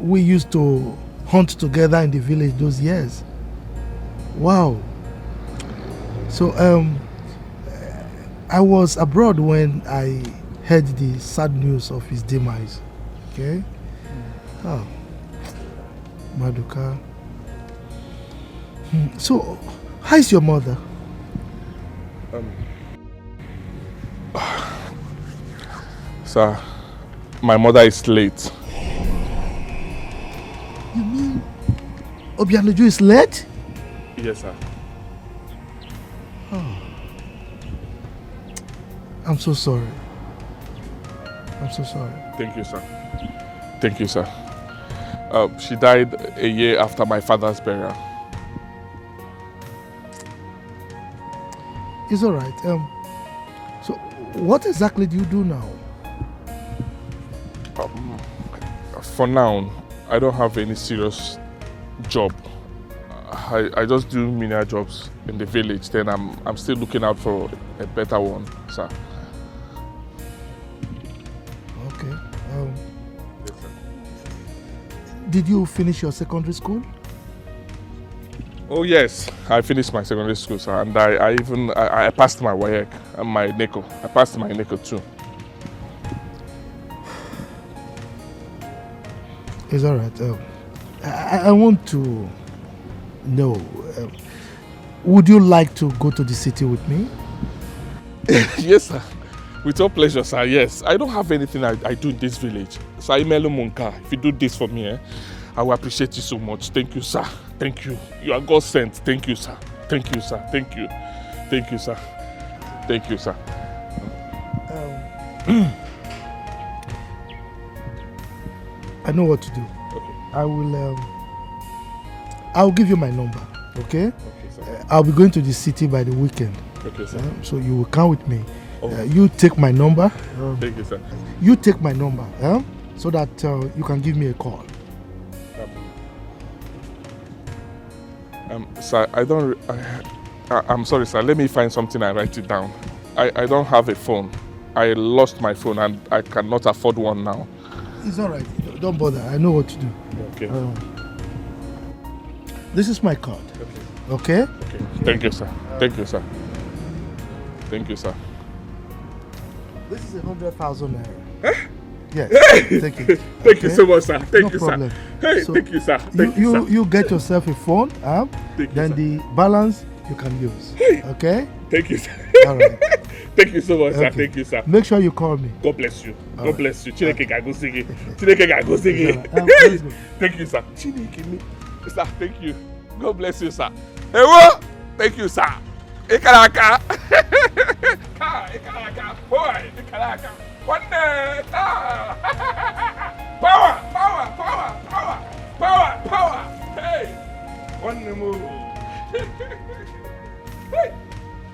We used to hunt together in the village those years. Wow. So, um, I was abroad when I heard the sad news of his demise. Okay? Oh, Maduka. Hmm. So, how is your mother? Sir, my mother is late. You mean Obianuju is late? Yes, sir. I'm so sorry. I'm so sorry. Thank you, sir. Thank you, sir. Uh, she died a year after my father's burial. It's all right. Um, so, what exactly do you do now? Um, for now, I don't have any serious job. I, I just do menial jobs in the village. Then I'm I'm still looking out for a better one, sir. Okay. Um, did you finish your secondary school? Oh yes, I finished my secondary school, sir, and I, I even I, I passed my WAEC and my NECO. I passed my NECO too. It's all right. Um, I, I want to know. Um, would you like to go to the city with me? Yes, sir. With all pleasure, sir. Yes, I don't have anything I, I do in this village, sir. Imelu Munka, if you do this for me, eh, I will appreciate you so much. Thank you, sir. Thank you. You are God sent. Thank you, sir. Thank you, sir. Thank you. Thank you, sir. Thank you, sir. Um, I know what to do. Okay. I will. Um, I'll give you my number. Okay. Okay, sir. Uh, I'll be going to the city by the weekend. Okay, sir. Um, so you will come with me. Oh. Uh, you take my number. Um, Thank you, sir. You take my number, um, so that uh, you can give me a call. Um, um, sir, I don't. I, I, I'm sorry, sir. Let me find something and write it down. I, I don't have a phone. I lost my phone and I cannot afford one now. It's all right. Don't bother. I know what to do. Okay. Um, this is my card. Okay. Okay? Okay. Thank you, sir. Thank you, sir. Thank you, sir. This is a hundred thousand naira. Eh? Yes. Hey! Thank you. Thank okay? you so much, sir. Thank no you, problem. Sir. Hey, so thank you, sir. Thank you, you, sir. You get yourself a phone, huh? Thank then you, the balance you can use. Hey! Okay? Thank you, sir. All right. Thank you so much, okay. Sir. Thank you, sir. Make sure you call me. God bless you. All God right. Bless you. Chineke okay. Ga-agozi gị. Chineke ga-agozi gị. Thank you, sir. Chineke me. Sir, thank you. God bless you, sir. Ewo! Thank you, sir. Ị kara aka. Taa, ị kara aka. Boy, ị kara aka. Nwanne, taa. Power, power, power, power. Power, power. Hey. Nwanne m. Hey.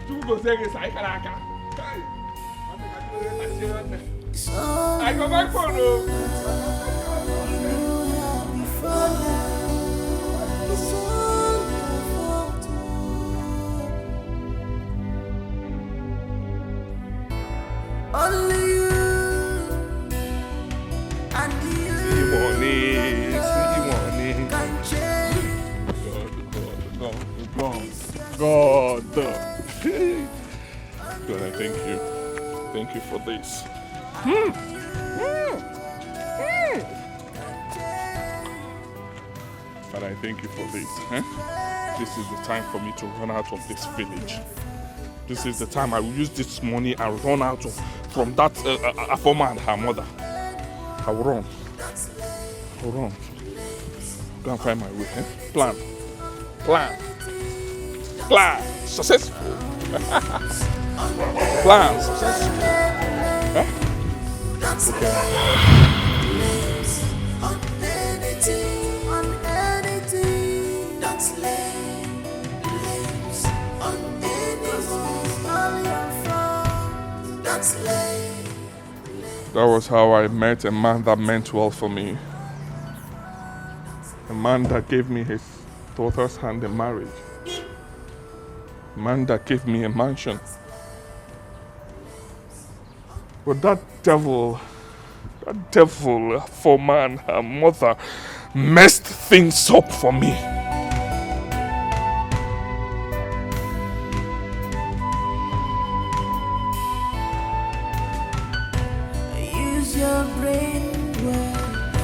Chukwu gozie gị, sir, ị kara aka. Hey. I go back for no. Only you and you see money, see money. Can change. God, God, God, God. God, I thank you. Thank you for this. Mm. Mm. Mm. And I thank you for this. Eh? This is the time for me to run out of this village. This is the time I will use this money and run out of, from that uh, uh, uh, former and her mother. I will run. I will run. Go and find my way. Eh? Plan. Plan. Plan. Successful. Plan successful. Huh? Okay. That was how I met a man that meant well for me. A man that gave me his daughter's hand in marriage. A man that gave me a mansion. But that devil, that devil for man, her mother, messed things up for me.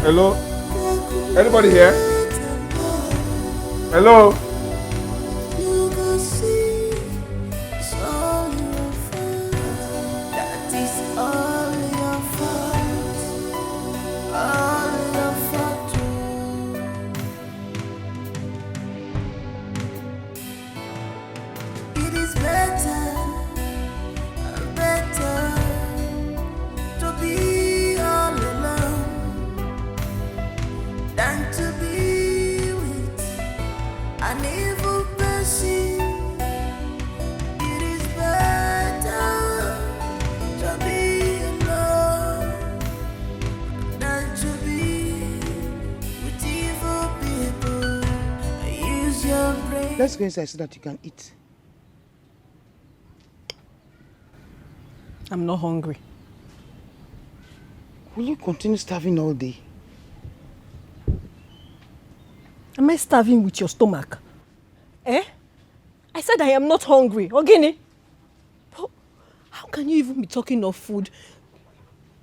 Hello? Anybody here? Hello? Let's go inside so that you can eat. I'm not hungry. Will you continue starving all day? Am I starving with your stomach? Eh? I said I am not hungry. Ogini? But how can you even be talking of food,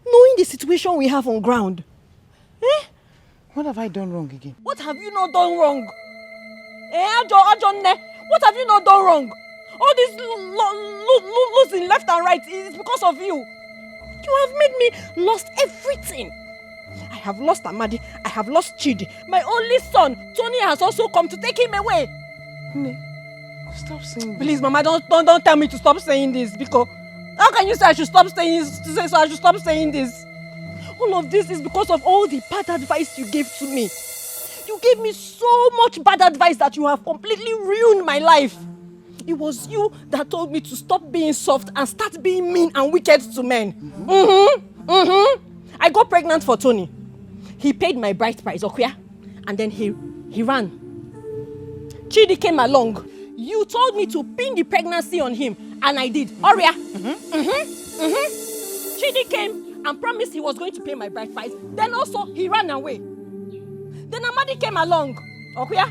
knowing the situation we have on ground? Eh? What have I done wrong again? What have you not done wrong? Eh, Ajo, Ajo Nne, what have you not done wrong? All this lo- lo- lo- lo- losing left and right is because of you. You have made me lost everything. I have lost Amadi. I have lost Chidi. My only son, Tony, has also come to take him away. Nne, stop saying this. Please, Mama, don't, don't, don't tell me to stop saying this, because how can you say I should stop saying this? To say so I should stop saying this. All of this is because of all the bad advice you gave to me. You gave me so much bad advice that you have completely ruined my life. It was you that told me to stop being soft and start being mean and wicked to men. Mm-hmm. Mm-hmm. I got pregnant for Tony. He paid my bride price, Okuya, and then he he ran. Chidi came along. You told me to pin the pregnancy on him, and I did. Oria. Mm-hmm. Mm-hmm. Chidi came and promised he was going to pay my bride price. Then also he ran away. Then Amadi came along. Okuya.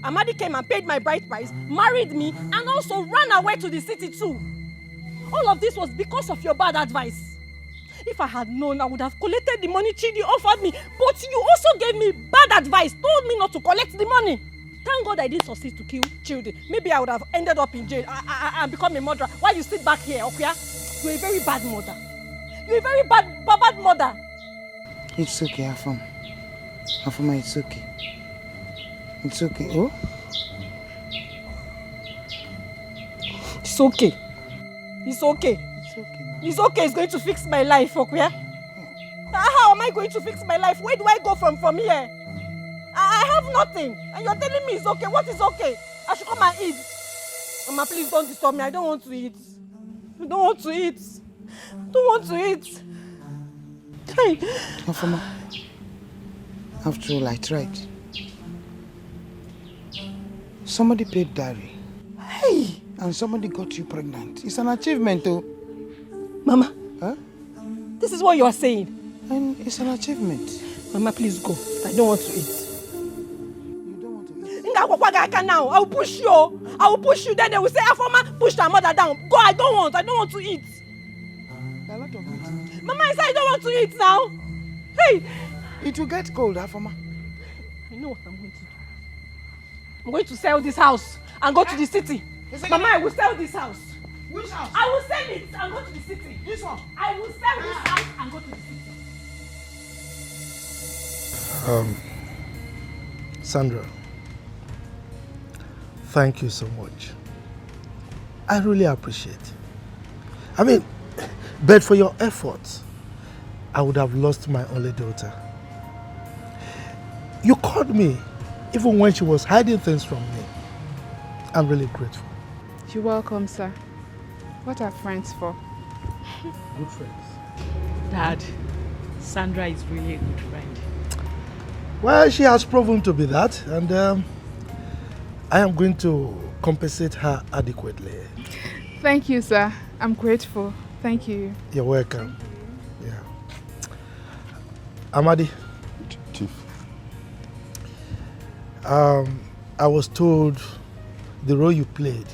Amadi came and paid my bride price, married me, and also ran away to the city too. All of this was because of your bad advice. If I had known, I would have collected the money Chidi offered me. But you also gave me bad advice, told me not to collect the money. Thank God I didn't succeed to kill Chidi. Maybe I would have ended up in jail, I, I, I, and become a murderer. Why you sit back here, Okuya? You're a very bad mother. You're a very bad, bad, bad mother. It's okay, Afam. Afama, it's okay. It's okay. Oh? It's okay. It's okay. It's okay, ma. It's okay. It's going to fix my life, Okuya. How am I going to fix my life? Where do I go from from here? I, I have nothing. And you're telling me it's okay. What is okay? I should come and eat. Mama, please don't disturb me. I don't want to eat. I don't want to eat. I don't want to eat. Hey. Afama, after all, I tried. Somebody paid dowry. Hey. And somebody got you pregnant. It's an achievement, though. Mama, Huh? this is what you are saying. And it's an achievement. Mama, please go. I don't want to eat. You don't want to eat. Nga akwakwa gị aka now. I will push you. I will push you. Then they will say, Afoma pushed her mother down. Go, I don't want. I don't want to eat. A lot of it. Mama, I said I don't want to eat now. Hey, It will get cold, Afoma. I know what I'm going to do. I'm going to sell this house and go to the city. Mama, I will sell this house. Which house? I will sell it and go to the city. This one. I will sell this house and go to the city. Um, Sandra, thank you so much. I really appreciate. I mean, but for your efforts, I would have lost my only daughter. You called me even when she was hiding things from me. I'm really grateful. You're welcome, sir. What are friends for? Good friends. Dad, Sandra is really a good friend. Well, she has proven to be that, and um, I am going to compensate her adequately. Thank you, sir. I'm grateful. Thank you. You're welcome. Yeah. Amadi, Chief. um, I was told the role you played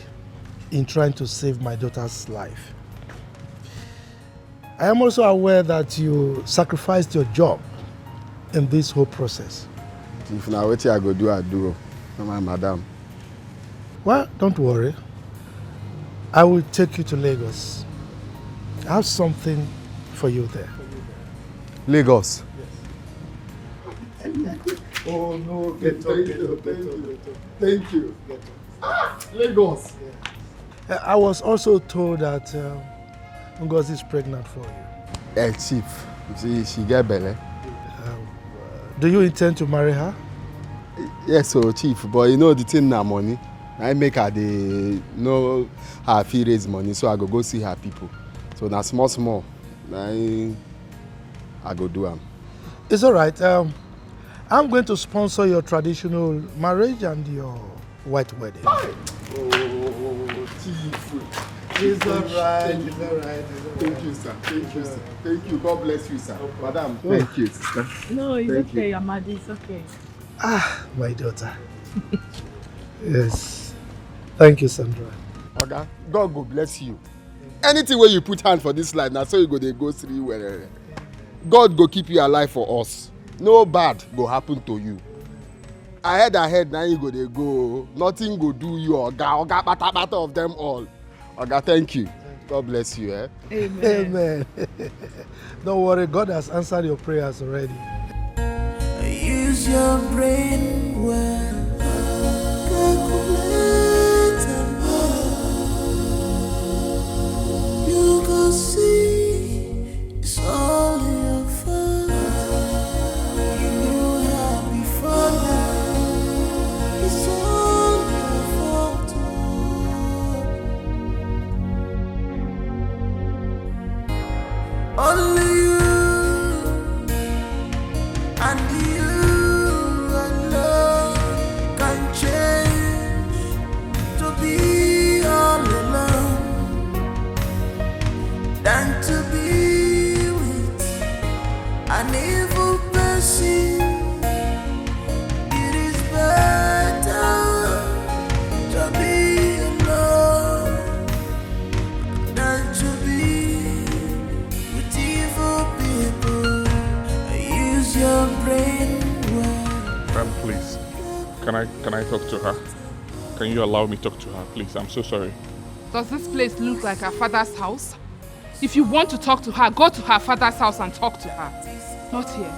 in trying to save my daughter's life. I am also aware that you sacrificed your job in this whole process. If na wetin I go do, I do. Oh. Na my madam. Well, don't worry. I will take you to Lagos. I have something for you there. Lagos. Oh no, Thank you. Thank you. Thank you. Ah, Lagos. I was also told that um, Ngozi is pregnant for you. Eh, chief, she, she get belle. Do you intend to marry her? Yes, so chief, but you know the thing na money. I make her dey know how I fit raise money, so I go go see her people. So na small small, na im I go do am. It's all right. Um, I'm going to sponsor your traditional marriage and your white wedding. Oh, Chief. It's all right. It's all right. It's all right. Thank you, sir. Thank you, sir. Thank you. God bless you, sir. Madam, thank you, sister. No, it's okay, Amadi. It's okay. Ah, my daughter. Yes. Thank you, Sandra. Oga, God go bless you. Anything wey you put hand for this life, na so you go dey go through well. God go keep you alive for us. No bad go happen to you. Ahead, ahead, now you go dey go. Nothing go do you, Oga. Oga, bata bata of them all. Oga, thank you. God bless you, eh? Amen. Amen. Don't worry, God has answered your prayers already. Use your brain well. Calculate and you go see it's all your fault. You know how before now. It's all your fault. Oh. Only you and you alone can change to be all alone than to be with an evil person. It is better to be alone than to be with evil people. Use your brain well. Um, please, can I can I talk to her? Can you allow me talk to her, please? I'm so sorry. Does this place look like her father's house? If you want to talk to her, go to her father's house and talk to her. Not here.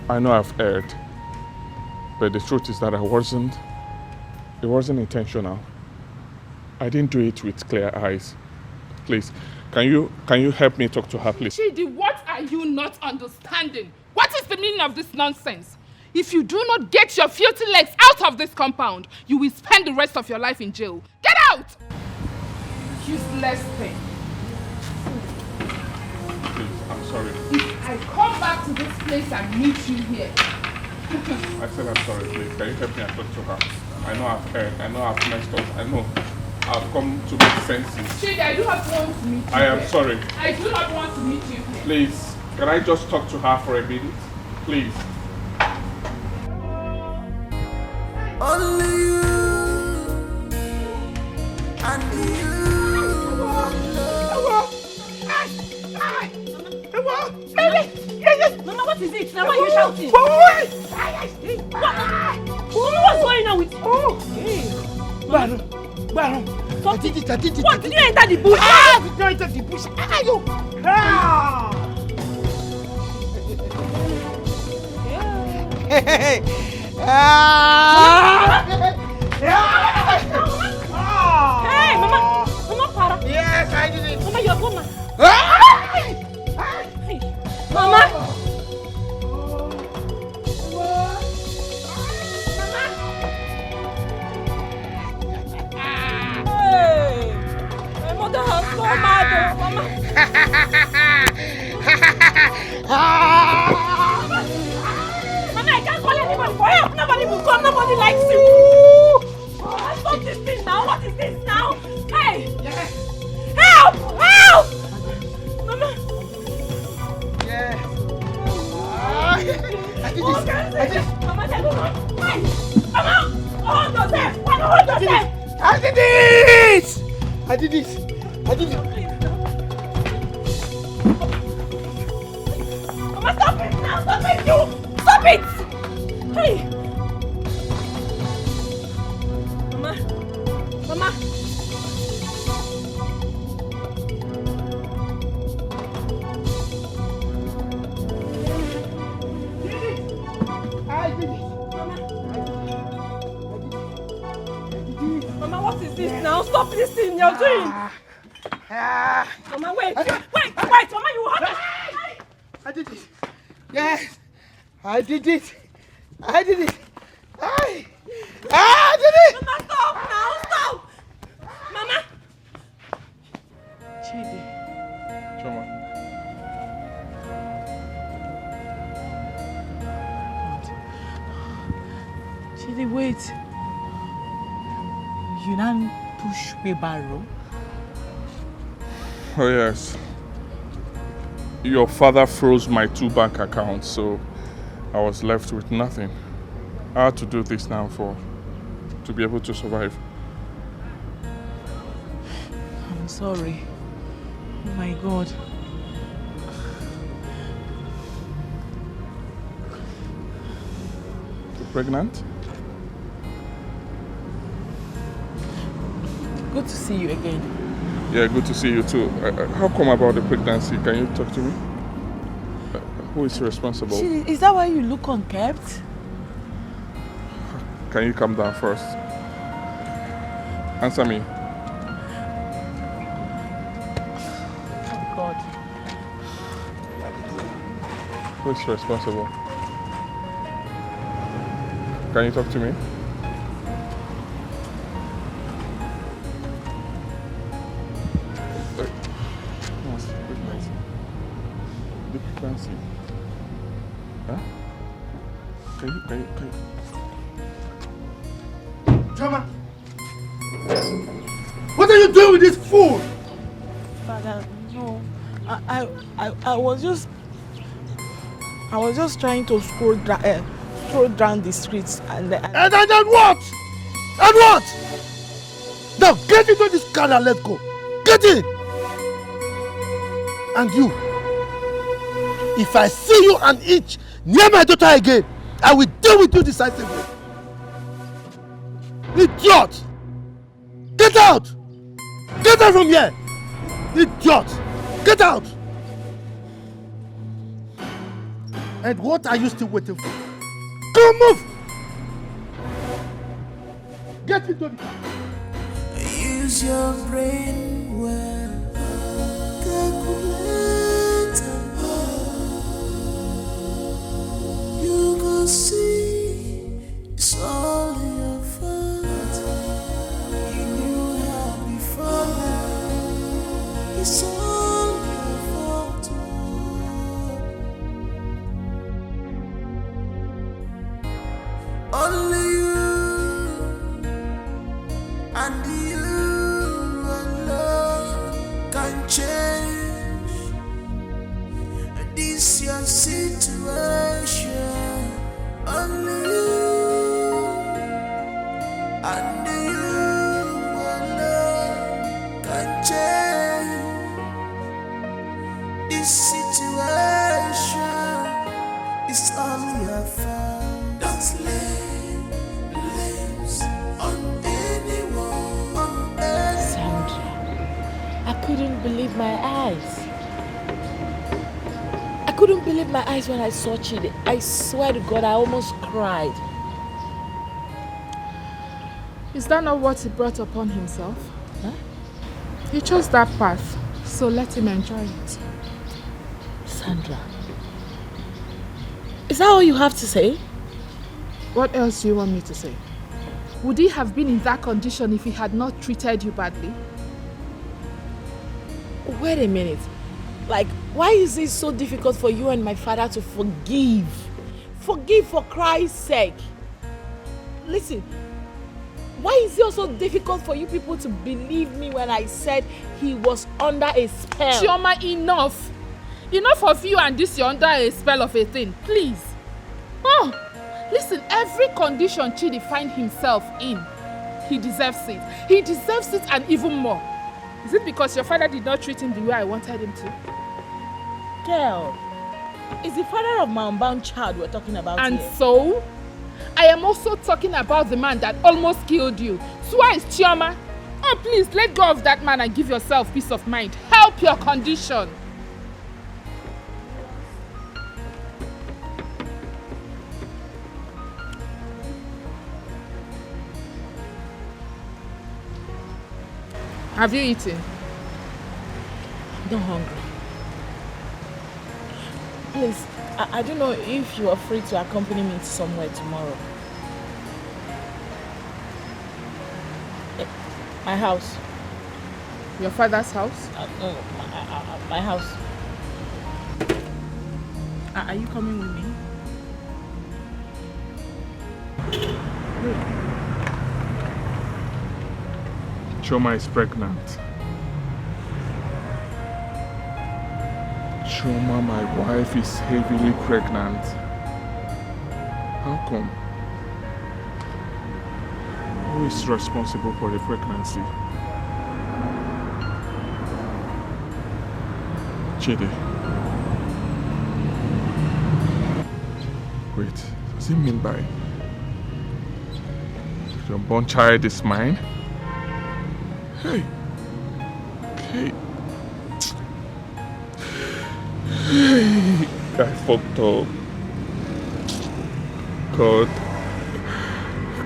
I know I've erred, but the truth is that I wasn't. It wasn't intentional. I didn't do it with clear eyes. Please, can you can you help me talk to her, please? Chidi, what are you not understanding? What is the meaning of this nonsense? If you do not get your filthy legs out of this compound, you will spend the rest of your life in jail. Get out! Useless thing. Please, I'm sorry. If I come back to this place and meet you here. I said I'm sorry, please. Can you help me and talk to her? I know I've erred. I know I've messed up. I know I've come to my senses. Chidi, I do not want to meet you I am here. Sorry. I do not want to meet you here. Please, can I just talk to her for a minute? Please. Only you and you alone. Mama, what is it? Now, why are you shouting? What? Mama, what's going on with you? Hey. Gbàrún, gbàrún. I did it, I did it. What? Did you enter the bush? Ah, I did not enter the bush. Ah, you. Ah. Ah. Hey, Mama. Mama, para. Yes, I did it. Mama, you're gone. Ah. Mama. Hey, my mother has gone mad, oh, Mama. Mama, I can't call anybody for help. Nobody will come. Nobody likes you. Mama, stop this thing now. What is this now? Hey! Help! Help! Mama! Yes. Ah, I did this. I did. Mama, tell me what? Hey! Mama! Hold yourself! Mama, hold yourself! I did it. I did it. I did it. Mama, stop it now! Stop it, you! Stop it! Hey! Mama! Mama! I did it. Mama, what is this now? Stop this thing you're doing. Ah, Mama, wait, wait, wait, Mama, you have. I did it. Yes, I did it. I did it. I, I did it. Mama, stop now, stop. Mama. Chidi. Choma. Baby, wait. You now push wheelbarrow? Oh, yes. Your father froze my two bank accounts, so I was left with nothing. I had to do this now for to be able to survive. I'm sorry. Oh my God. You pregnant? Good to see you again. Yeah, good to see you too. Uh, uh, how come about the pregnancy? Can you talk to me? Uh, who is responsible? Is that why you look unkempt? Can you calm down first? Answer me. God. Who's responsible? Can you talk to me? The pregnancy. Huh? Can you, can you, can you? Drama! What are you doing with this fool? Father, no. I, I, I, I was just, I was just trying to scroll, uh, scroll down the streets and. Uh, and, and, and what? And what? Now get into this car and let's go. Get in. And you, if I see you an inch near my daughter again, I will deal with you decisively. Idiot! Get out! Get out from here! Idiot! Get out! And what are you still waiting for? Come, move! Get into the car. Use your brain well. Calculate and you go see it's all your fault. You knew her before now. It's all your fault. Only you and you alone can change this your situation. Only you and you alone can change this situation. It's all your fault. Don't lay blames on anyone. Sandra, I couldn't believe my eyes. I couldn't believe my eyes when I saw Chidi. I swear to God, I almost cried. Is that not what he brought upon himself? Huh? He chose that path, so let him enjoy it. Sandra, is that all you have to say? What else do you want me to say? Would he have been in that condition if he had not treated you badly? Wait a minute. Like, why is it so difficult for you and my father to forgive? Forgive for Christ's sake. Listen, why is it so difficult for you people to believe me when I said he was under a spell? Chioma, enough. Enough of you and this you're under a spell of a thing. Please. Oh, listen, every condition Chidi find himself in, he deserves it. He deserves it and even more. Is it because your father did not treat him the way I wanted him to? Girl, it's the father of my unbound child we're talking about. And here. So? I am also talking about the man that almost killed you. Twice, Chioma. Oh, please, let go of that man and give yourself peace of mind. Help your condition. Have you eaten? I'm not hungry. Please, I, I don't know if you are free to accompany me to somewhere tomorrow. Eh, my house. Your father's house? Uh, no, my, uh, uh, my house. Are, are you coming with me? Chioma is pregnant. Chioma, my wife, is heavily pregnant. How come? Who is responsible for the pregnancy? Chidi. Wait, does it mean by your born child is mine? Hey. Hey. Hey. I fucked up. God.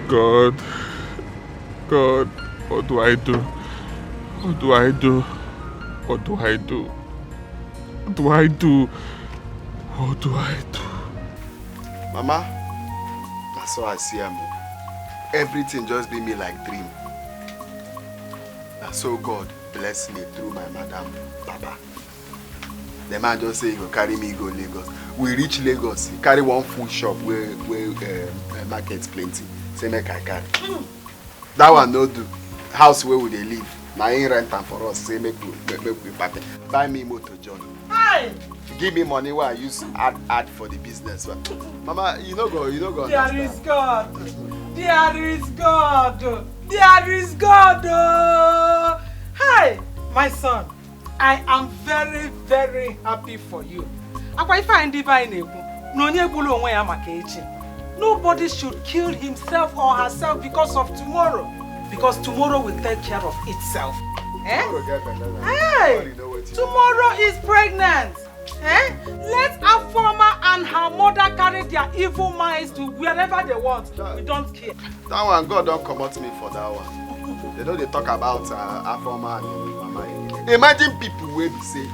God. God. What do I do? What do I do? What do I do? What do I do? What do I do? Mama, na so I see am o. Everything just be me like dream. Na so God bless me through my madam, Papa. The man just say he go carry me go Lagos. We reach Lagos, he carry one food shop wey, wey, um, uh, market plenty. Say make I carry. That one no do. House wey we dey live, na him rent am for us. Say make we, make, make we party. Buy me motor, John. Hi. Give me money wey I use add, add for the business. Mama, you no go, you no go There understand. Is God. There is God. There is God. Oh. Hi, my son. I am very, very happy for you. Akwa ife anyị ndị be anyị na-ekwu na onye gburu onwe ya maka echi. Nobody should kill himself or herself because of tomorrow. Because tomorrow will take care of itself. Eh? Tomorrow get better than Hey! Nobody know wetin Tomorrow is pregnant. Eh? Let Afoma and her mother carry their evil minds to wherever they want. We don't care. That one, God don comot me for that one. They no dey talk about, uh, Afoma and him mama again. Imagine people wey be say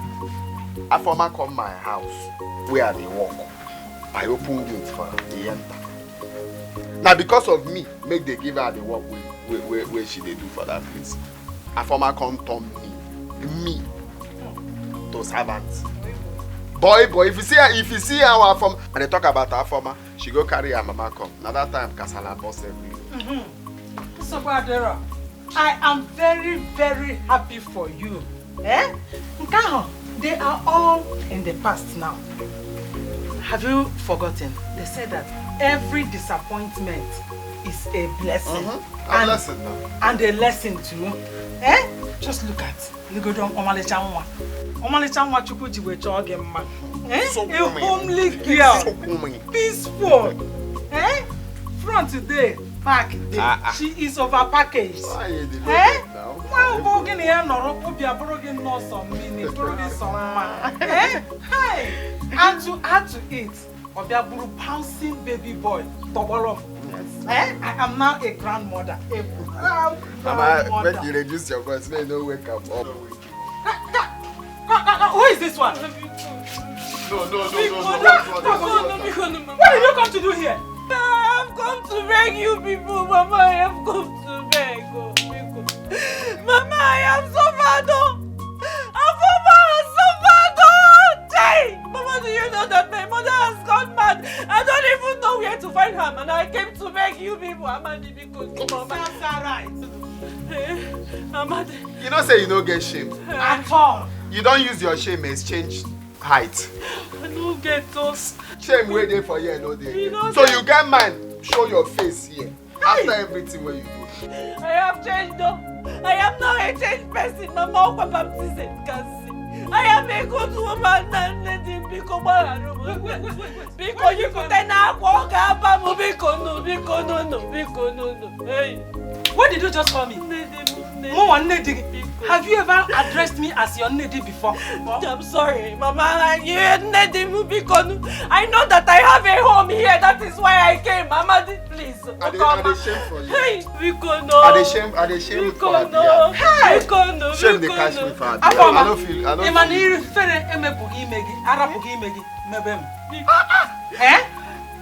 Afoma come my house where I dey work. I open gate for am, he enter. Na because of me, make they give her the work wey, wey, wey, wey she dey do for that place. Afoma come turn me, me to servant. Boy, boy, if you see her, if you see how Afoma, and they talk about Afoma, she go carry her mama come. Na that time kasala burst everywhere. Nsogbu adịrọ. I am very, very happy for you. Eh? Nke ahụ, they are all in the past now. Have you forgotten? They said that every disappointment is a blessing. Mm-hmm. A And, blessing now. And a lesson too. Eh? Just look at Legodo ọmalịcha nwa. Ọmalịcha nwa Chukwu ji wee chọọ gị mma. Eh? So A homely girl. So homely. Peaceful. Eh? Front today, back day. Ah, ah. She is over package. Why you dey Eh? Look at now? Nwa ahụ bụ gị na ya nọrọ, obi abụrụ gị nnọọ sọ mmiri, bụrụ gị sọ mma. Eh? Hi. And to add to it, ọ bịa bụrụ bouncing baby boy, tọgbọrọ m. Yes. Eh? I am now a grandmother. A proud Mama, grandmother. Make you reduce your voice, make you no wake am up. Who is this one? No, no, no, no, no, no, no, no, no, no, no, no, no. What did you come to do here? I have come to beg you people, Mama. I have come to beg. Oh, people. Mama, I have suffered. Oh. Afoma has suffered. Oh. Hey, Mama, do you know that my mother has gone mad? I don't even know where to find her, and I came to beg you people, Amadi, because Mama. That's all right. Eh, Amadi. You know say you no get shame. At all. You don use your shame exchange height. I no get those. Shame wey dey for here no dey. You know So say you get mind show your face here after everything wey you do. I have changed though. I am now a changed person. Mama, Okwa baptism can see. I am a good woman, Nne di m, biko gbaghara m. Wait, wait, wait, wait, wait. Biko, yipụta na akwa ọ ga-aba m, biko nụ, biko nụ, nụ, biko nụ, nụ. Hey. What did you just call me? Nne di m, nne. Mụnwa nne di gị. Biko. Have you ever addressed me as your nne di before? I'm sorry, Mama. You nne di m, biko nụ. I know that I have a home here. That is why I came, Amadi. Please, I dey, I dey shame for you. Hey, biko nụ. I dey shame, I dey shame for Abia. Biko nụ. Hey! Biko nụ, biko nụ. Shame dey catch me for Abia. Afoma, I no feel, I no feel. Ị ma na ifere emepụghị ime gị, arapụghị ime gị, mebe m. Eh?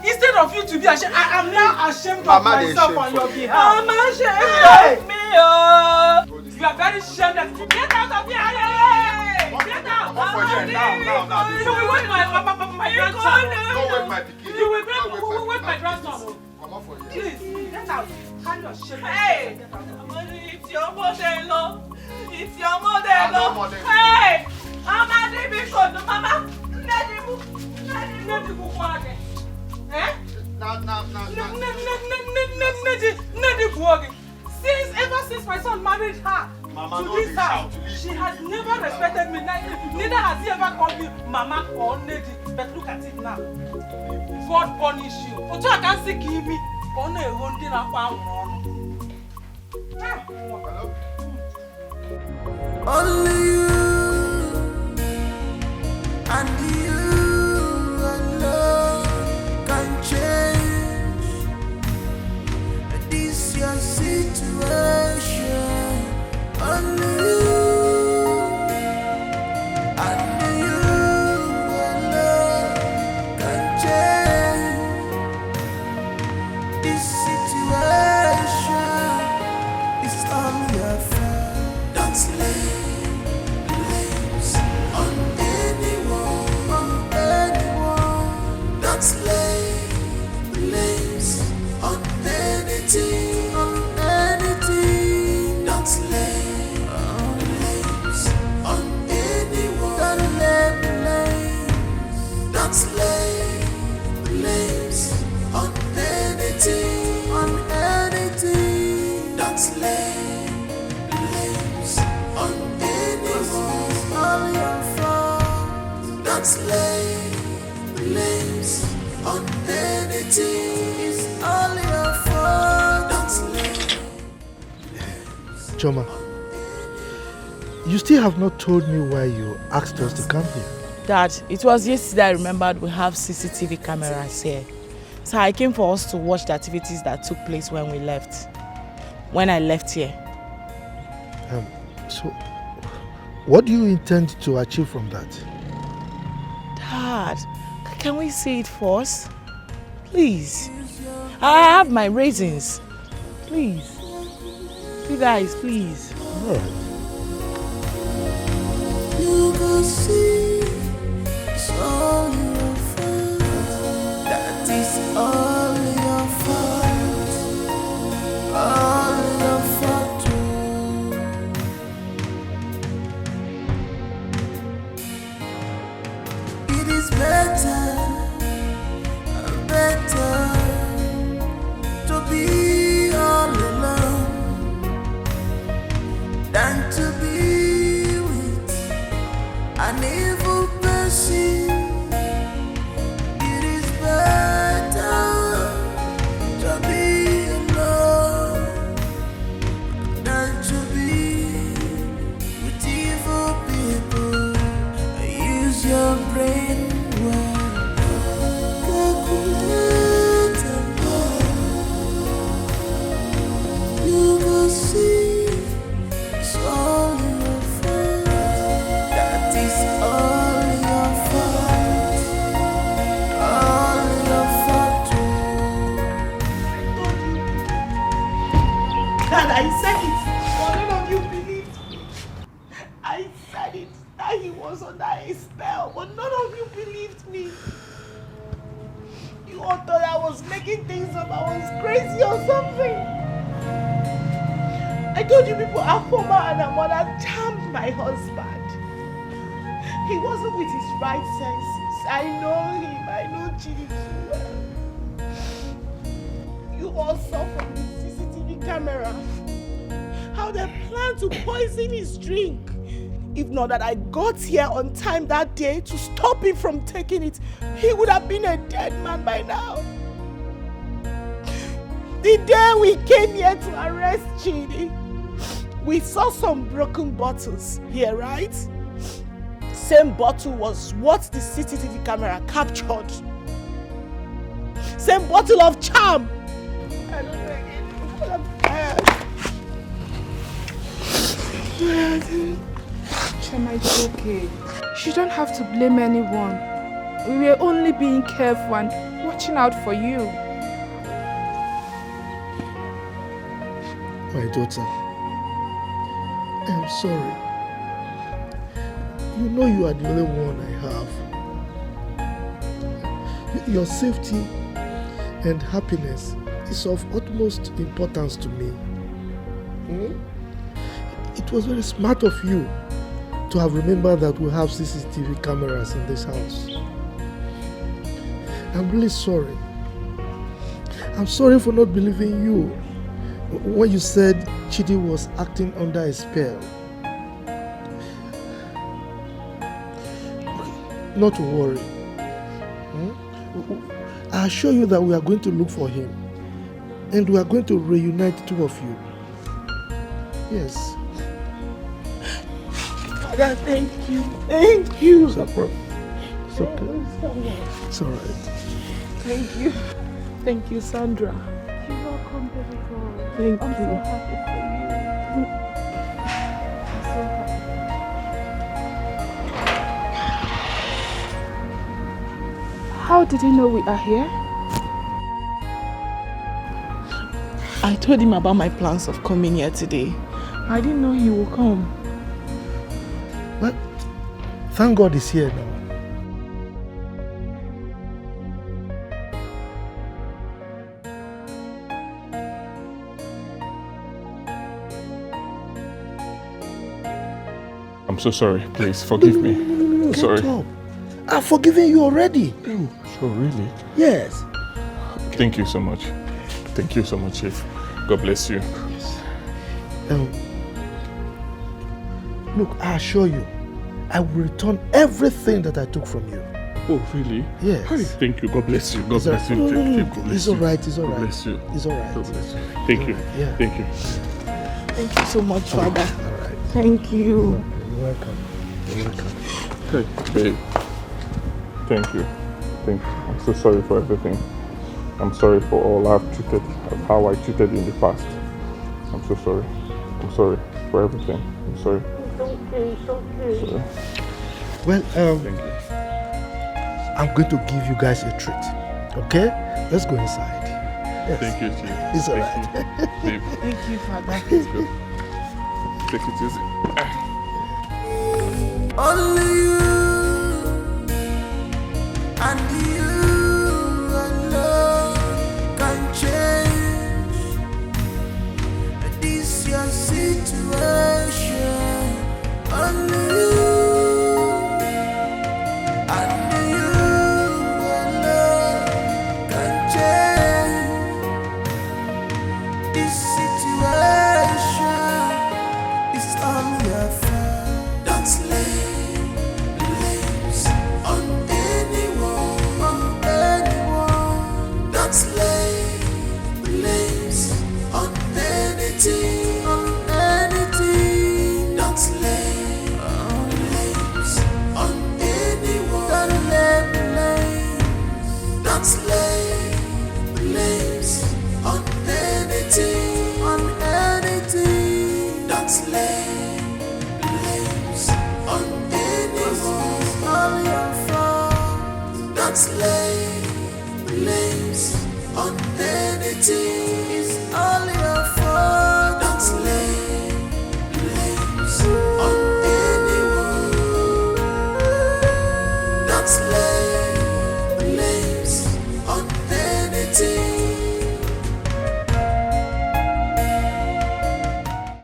Instead of you to be ashamed, I am now ashamed of myself on your behalf. Mama dey shame for you. I'm ashamed of me, oh. You are very shameless. Get out of here. Hey, hey, hey. Get out. Come for here now, now, now. You will wake my, my, my, my grandchild. Don't wake my pikin. You will wake, wake my grandson. Comot for here. Please, get out. I Hey! It's your mother-in-law. It's your mother-in-law. Hey! Amadi, biko, no, mama. Nnedi, Nnedi, Nnedi, eh? Nnedi, Nnedi, Nnedi, since, ever since my son married her, Mama, to this house, she has never respected me. Neither has he ever called me mama or lady. But look at it now. God punish you. Otu a ka m si ka imi ka ọ na-egho ndị na-akpa anwụrụ ọnụ. Ah, hello? Only you and you alone can change this your situation. Only you and you alone can change this situation. It's all your fault. Don't lay blames on anyone, on anyone. Don't lay blames on anything, on anything. Don't lay blames on anyone. Don't lay blames. Don't lay blames on anything, on anything. Don't lay blames on anyone. It's all your fault. Don't lay blames on anything. It's all your fault. Don't lay Choma, you still have not told me why you asked us to come here. Dad, it was yesterday I remembered we have C C T V cameras here. So I came for us to watch the activities that took place when we left. When I left here. Um, so, what do you intend to achieve from that? Dad, c-, can we see it first? Please. I have my reasons. Please. You guys, please. All right. You go see, it's all your fault. That is all your fault. All your fault. It is better, better to be all alone than to be with an evil person. It is better to be alone than to be with evil people. Use your brain well. Calculate and know. You go see it's all your fault. That is all your fault. All your fault. Dad, I said it, but none of you believed me. I said it, that he was under a spell, but none of you believed me. You all thought I was making things up, I was crazy or something. I told you people, Afoma and her mother charmed my husband. He wasn't with his right senses. I know him, I know Chidi too well. You all saw from the C C T V camera how they plan to poison his drink. If not that I got here on time that day to stop him from taking it, he would have been a dead man by now. The day we came here to arrest Chidi, we saw some broken bottles here, right? Same bottle was what the C C T V camera captured. Same bottle of charm. I don't know again. I'm tired. Choma, it's okay. You don't have to blame anyone. We were only being careful and watching out for you. My daughter, I'm sorry. You know you are the only one I have. Y-, your safety and happiness is of utmost importance to me. Hmm? It was very smart of you to have remembered that we have C C T V cameras in this house. I'm really sorry. I'm sorry for not believing you when you said Chidi was acting under a spell. Not to worry. Hmm? I assure you that we are going to look for him. And we are going to reunite the two of you. Yes. Father, thank you. Thank you. It's okay. It's okay. Thank you so much. It's all right. Thank you. Thank you, Sandra. You're welcome, baby girl. Thank you. I'm so happy for you. I'm so happy. How did he know we are here? I told him about my plans of coming here today. I didn't know he would come. Well, thank God he's here now. I'm so sorry. Please forgive me. No, no, no, no, no. Sorry. Get up. I've forgiven you already. Oh, so really? Yes. Thank you so much. Thank you so much, Chief. God bless you. Yes. Um, look, I assure you, I will return everything that I took from you. Oh, really? Yes. Hey, thank you. God bless you. God bless you. It's all right. It's all right. God bless you. It's all right. God bless you. Thank you. Yeah. Thank you. Thank you so much, Father. All right. Thank you. You're welcome. You're welcome. Hey, babe. Thank you. Thank you. I'm so sorry for everything. I'm sorry for all I've treated, how I treated you in the past. I'm so sorry. I'm sorry for everything. I'm sorry. It's okay. It's okay. Sorry. Well, um, thank you. I'm going to give you guys a treat. Okay? Let's go inside. Yes. Thank you, Chief. It's all right. Thank you, Father. Let's go. Take it easy. Only you and you alone can change this your situation. Only you and you alone can change this situation. It's all your fault. Don't lay blames on anyone, on anyone. Don't lay blames on anything, on anything. Don't lay blames on anyone. Don't lay blames. Don't lay blames on anything, on anything. Don't lay blames on anyone. It's all your fault. Don't lay blames on anything.